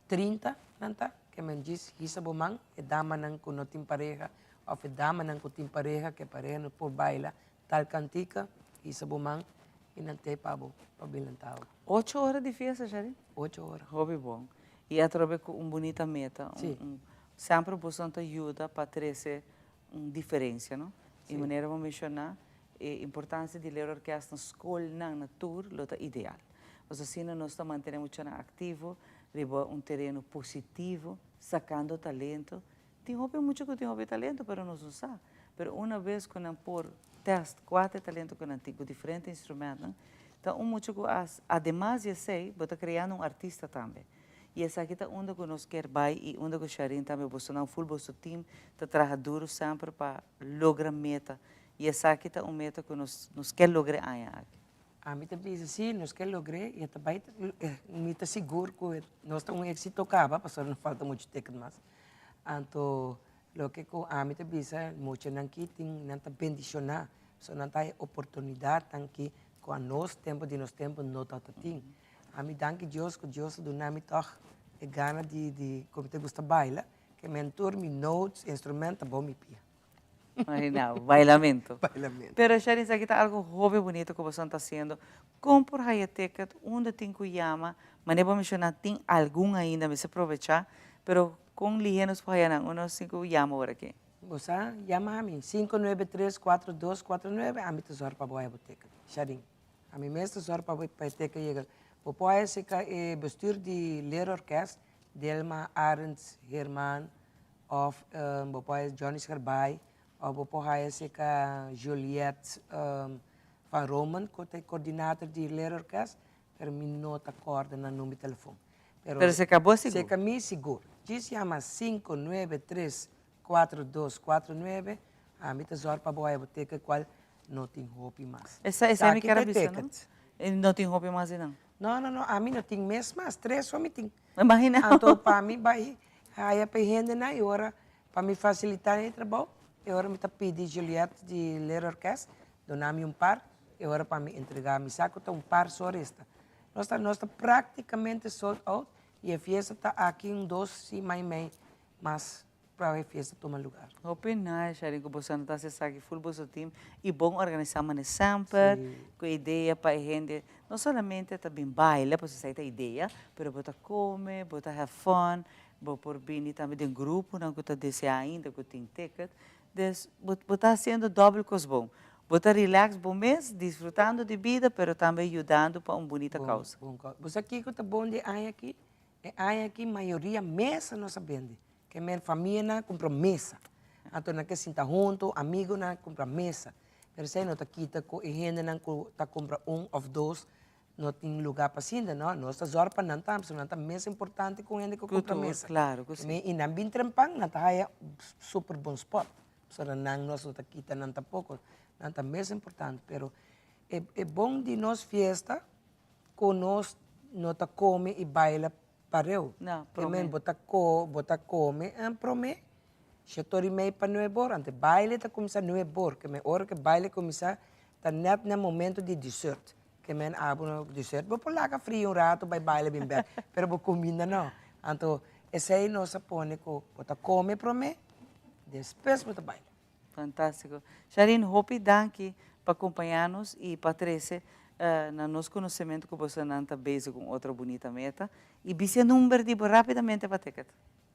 30 nan ta, ke men djis hisa bo man, e damanan cu no tin pareha of e damanan cu tin pareha ke pareha no por baila tal cantica, hisa bo man y nan t'ey pa bo pa bin lanta bo.
Ocho ora di fiesta, Sharine?
Ocho ora.
Hopi bon. Y atrobe cu un bunita meta.
Si.
Semper boso ta yuda pa trece un diferencia, no? Y manera bo menciona, E importancia di leerorkest na scolnan na tur lo ta ideal. Pasobra asina nos ta mantene muchanan activo riba un tereno positivo, sacando talento. Tin hopi mucha cu tin hopi talento pero nos no sa. Pero una bes cu nan por test cua ta e talento cu nan tin cu diferente instrumentnan, ta un mucha cu ademas di esey bo ta creando un artista tambe. Y esaki ta unda cu nos kier bay y unda cu Sharine tambe bosonan full boso team ta traha duro semper pa logra meta Y esaki ta un meta cu nos nos ke logr'e aña aki.
Ami ta bisa si, nos ke logr'e y e ta bay, mi ta sigur cu nos ta un exito caba pasobra no falta mucho ticket mas. Anto loke cu ami ta bisa muchanan ki tin nan ta bendiciona pasobra nan ta haya oportunidadnan ki cu anos tempo di nos tempo no tabata tin. Ami danki Dios cu Dios a duna mi tog e gana di di cu mi ta gusta baila, ke men tur mi notes, instrument ta bou mi pia.
Imagina bo, bailamento.
Bailamento.
Pero Sharin esaki ta algo hopi bunito ku boso ta hasiendo. Kon por haya ticket? Unda tin ku yama? Manera bo menshoná tin algun ainda mester probechá, pero kon lihé nos por haya nan? Unda nos tin ku yama ora aki?
Bo sa yama ami, 593 4249, ami ta zòrg pa bo haya bo ticket. Sharin, ami mes ta zòrg pa bo pa e ticket yega. Bo por haya serka e bestuur di Leerorkest, Delma Arends Herman of bo por haya Johnny Scharbaai of bo por haya serka Juliette van Roomen ku ta e coördinator di Leerorkest, pero mi no ta kòrda nan number di telefon.
Pero serka bo sigur?
Serka mi sigur. Djis yama 593 4249, ami ta zòrg pa bo haya bo ticket kual no tin hopi mas.
Esa esa mi kier a bisa no? No tin hopi mas di nan?
No, no, no, ami no tin mes mas, tres so mi tin.
Imagina.
Anto pa mi bai haya pa e hendenan e ora pa mi fasilita e trabou, e ora mi ta pidi Juliette di Leerorkest duna mi un par, e ora pa mi entrega. Mi sa ku ta un par so resta. Nos ta nos ta praktikamente sold out i e fiesta ta aki un dos siman i mei mas pa e fiesta tuma lugar.
Hopi nice Sharin ku boso ta hasi esaki ful boso team i bon organisá mane semper ku idea pa e hende no solamente ta bin baila pasobra esaki ta idea pero bo ta kome bo ta have fun bo por bini tambe den gruponan ku ta deseá ainda ku tin ticket des bo bo ta hasiendo dòbel kos bon bo ta relax bo mes disfrutando di bida pero tambe yudando pa un bunita kousa.
Bon kousa. Bo sa kiko ta bon di e aña aki? E aña aki mayoria mesa nos a bende. Ke men famianan a kumpra mesa. Anto nan ke sinta huntu, amigunan a kumpra mesa. Pero esei no ta kita ku e hendenan ku ta kumpra un òf dos no tin lugá pa sinta, no. Nos ta zòrg pa nan tambe, pasobra nan ta mes importante ku un hende ku kumpra mesa.
Klaro ku si.
I nan bin trempan, nan ta haya super bon spòt. Pasobra nan nos no ta kita nan tampoko. Nan ta mes importante. Pero e bon di nos fiesta Ku nos no ta kome i baila pareu.
No,
prome. Men bo ta ko, bo ta kome en prome, shetor i mei pa nuebor, ante baile ta kuminsá nuebor, ke men ora ke baile kuminsá ta nèt na momento di dessert, ke men abo no dessert bo por laga fria un rato bai baile bin bèk, pero bo kuminda no. Anto esei nos a pone ku bo ta kome prome, despues bo ta baila.
Fantástiko. Sharine, hopi danki pa kompañá nos i pa trese na nos konosementu ku bosonan ta bezig ku un otro bunita meta. I bisa e number di bo rápidamente pa ticket.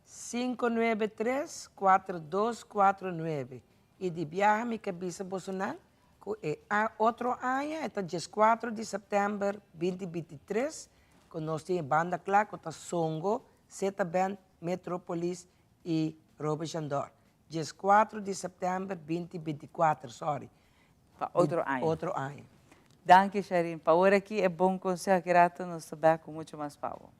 593 4249 I di biaha mi ke bisa bosonan ku e otro aña e ta dieskuatro di sèptèmber binti 23 ku nos tin e banda kla ku ta Songo, Zeta Band, Metropolis i Robert Jandor. 14 di september 20 24, sorry.
Pa otro aña.
Otro aña.
Danki Sharin. Pa ora aki e bon conseho aki rato nos ta bek cu mucho mas pa bo.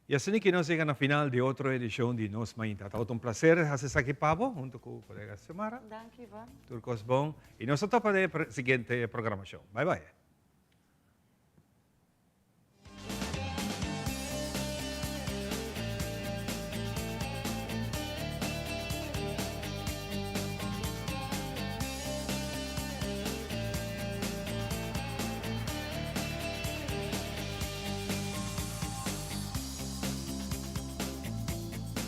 Y asina ki nos yega na final di otro edicion di Nos Mainta. Tabata un placer haci esaki pa bo hunto cu colega Xiomara.
Danki Ivan.
Tur cos bon y nos ta topa den e siguiente programacion. Bye bye.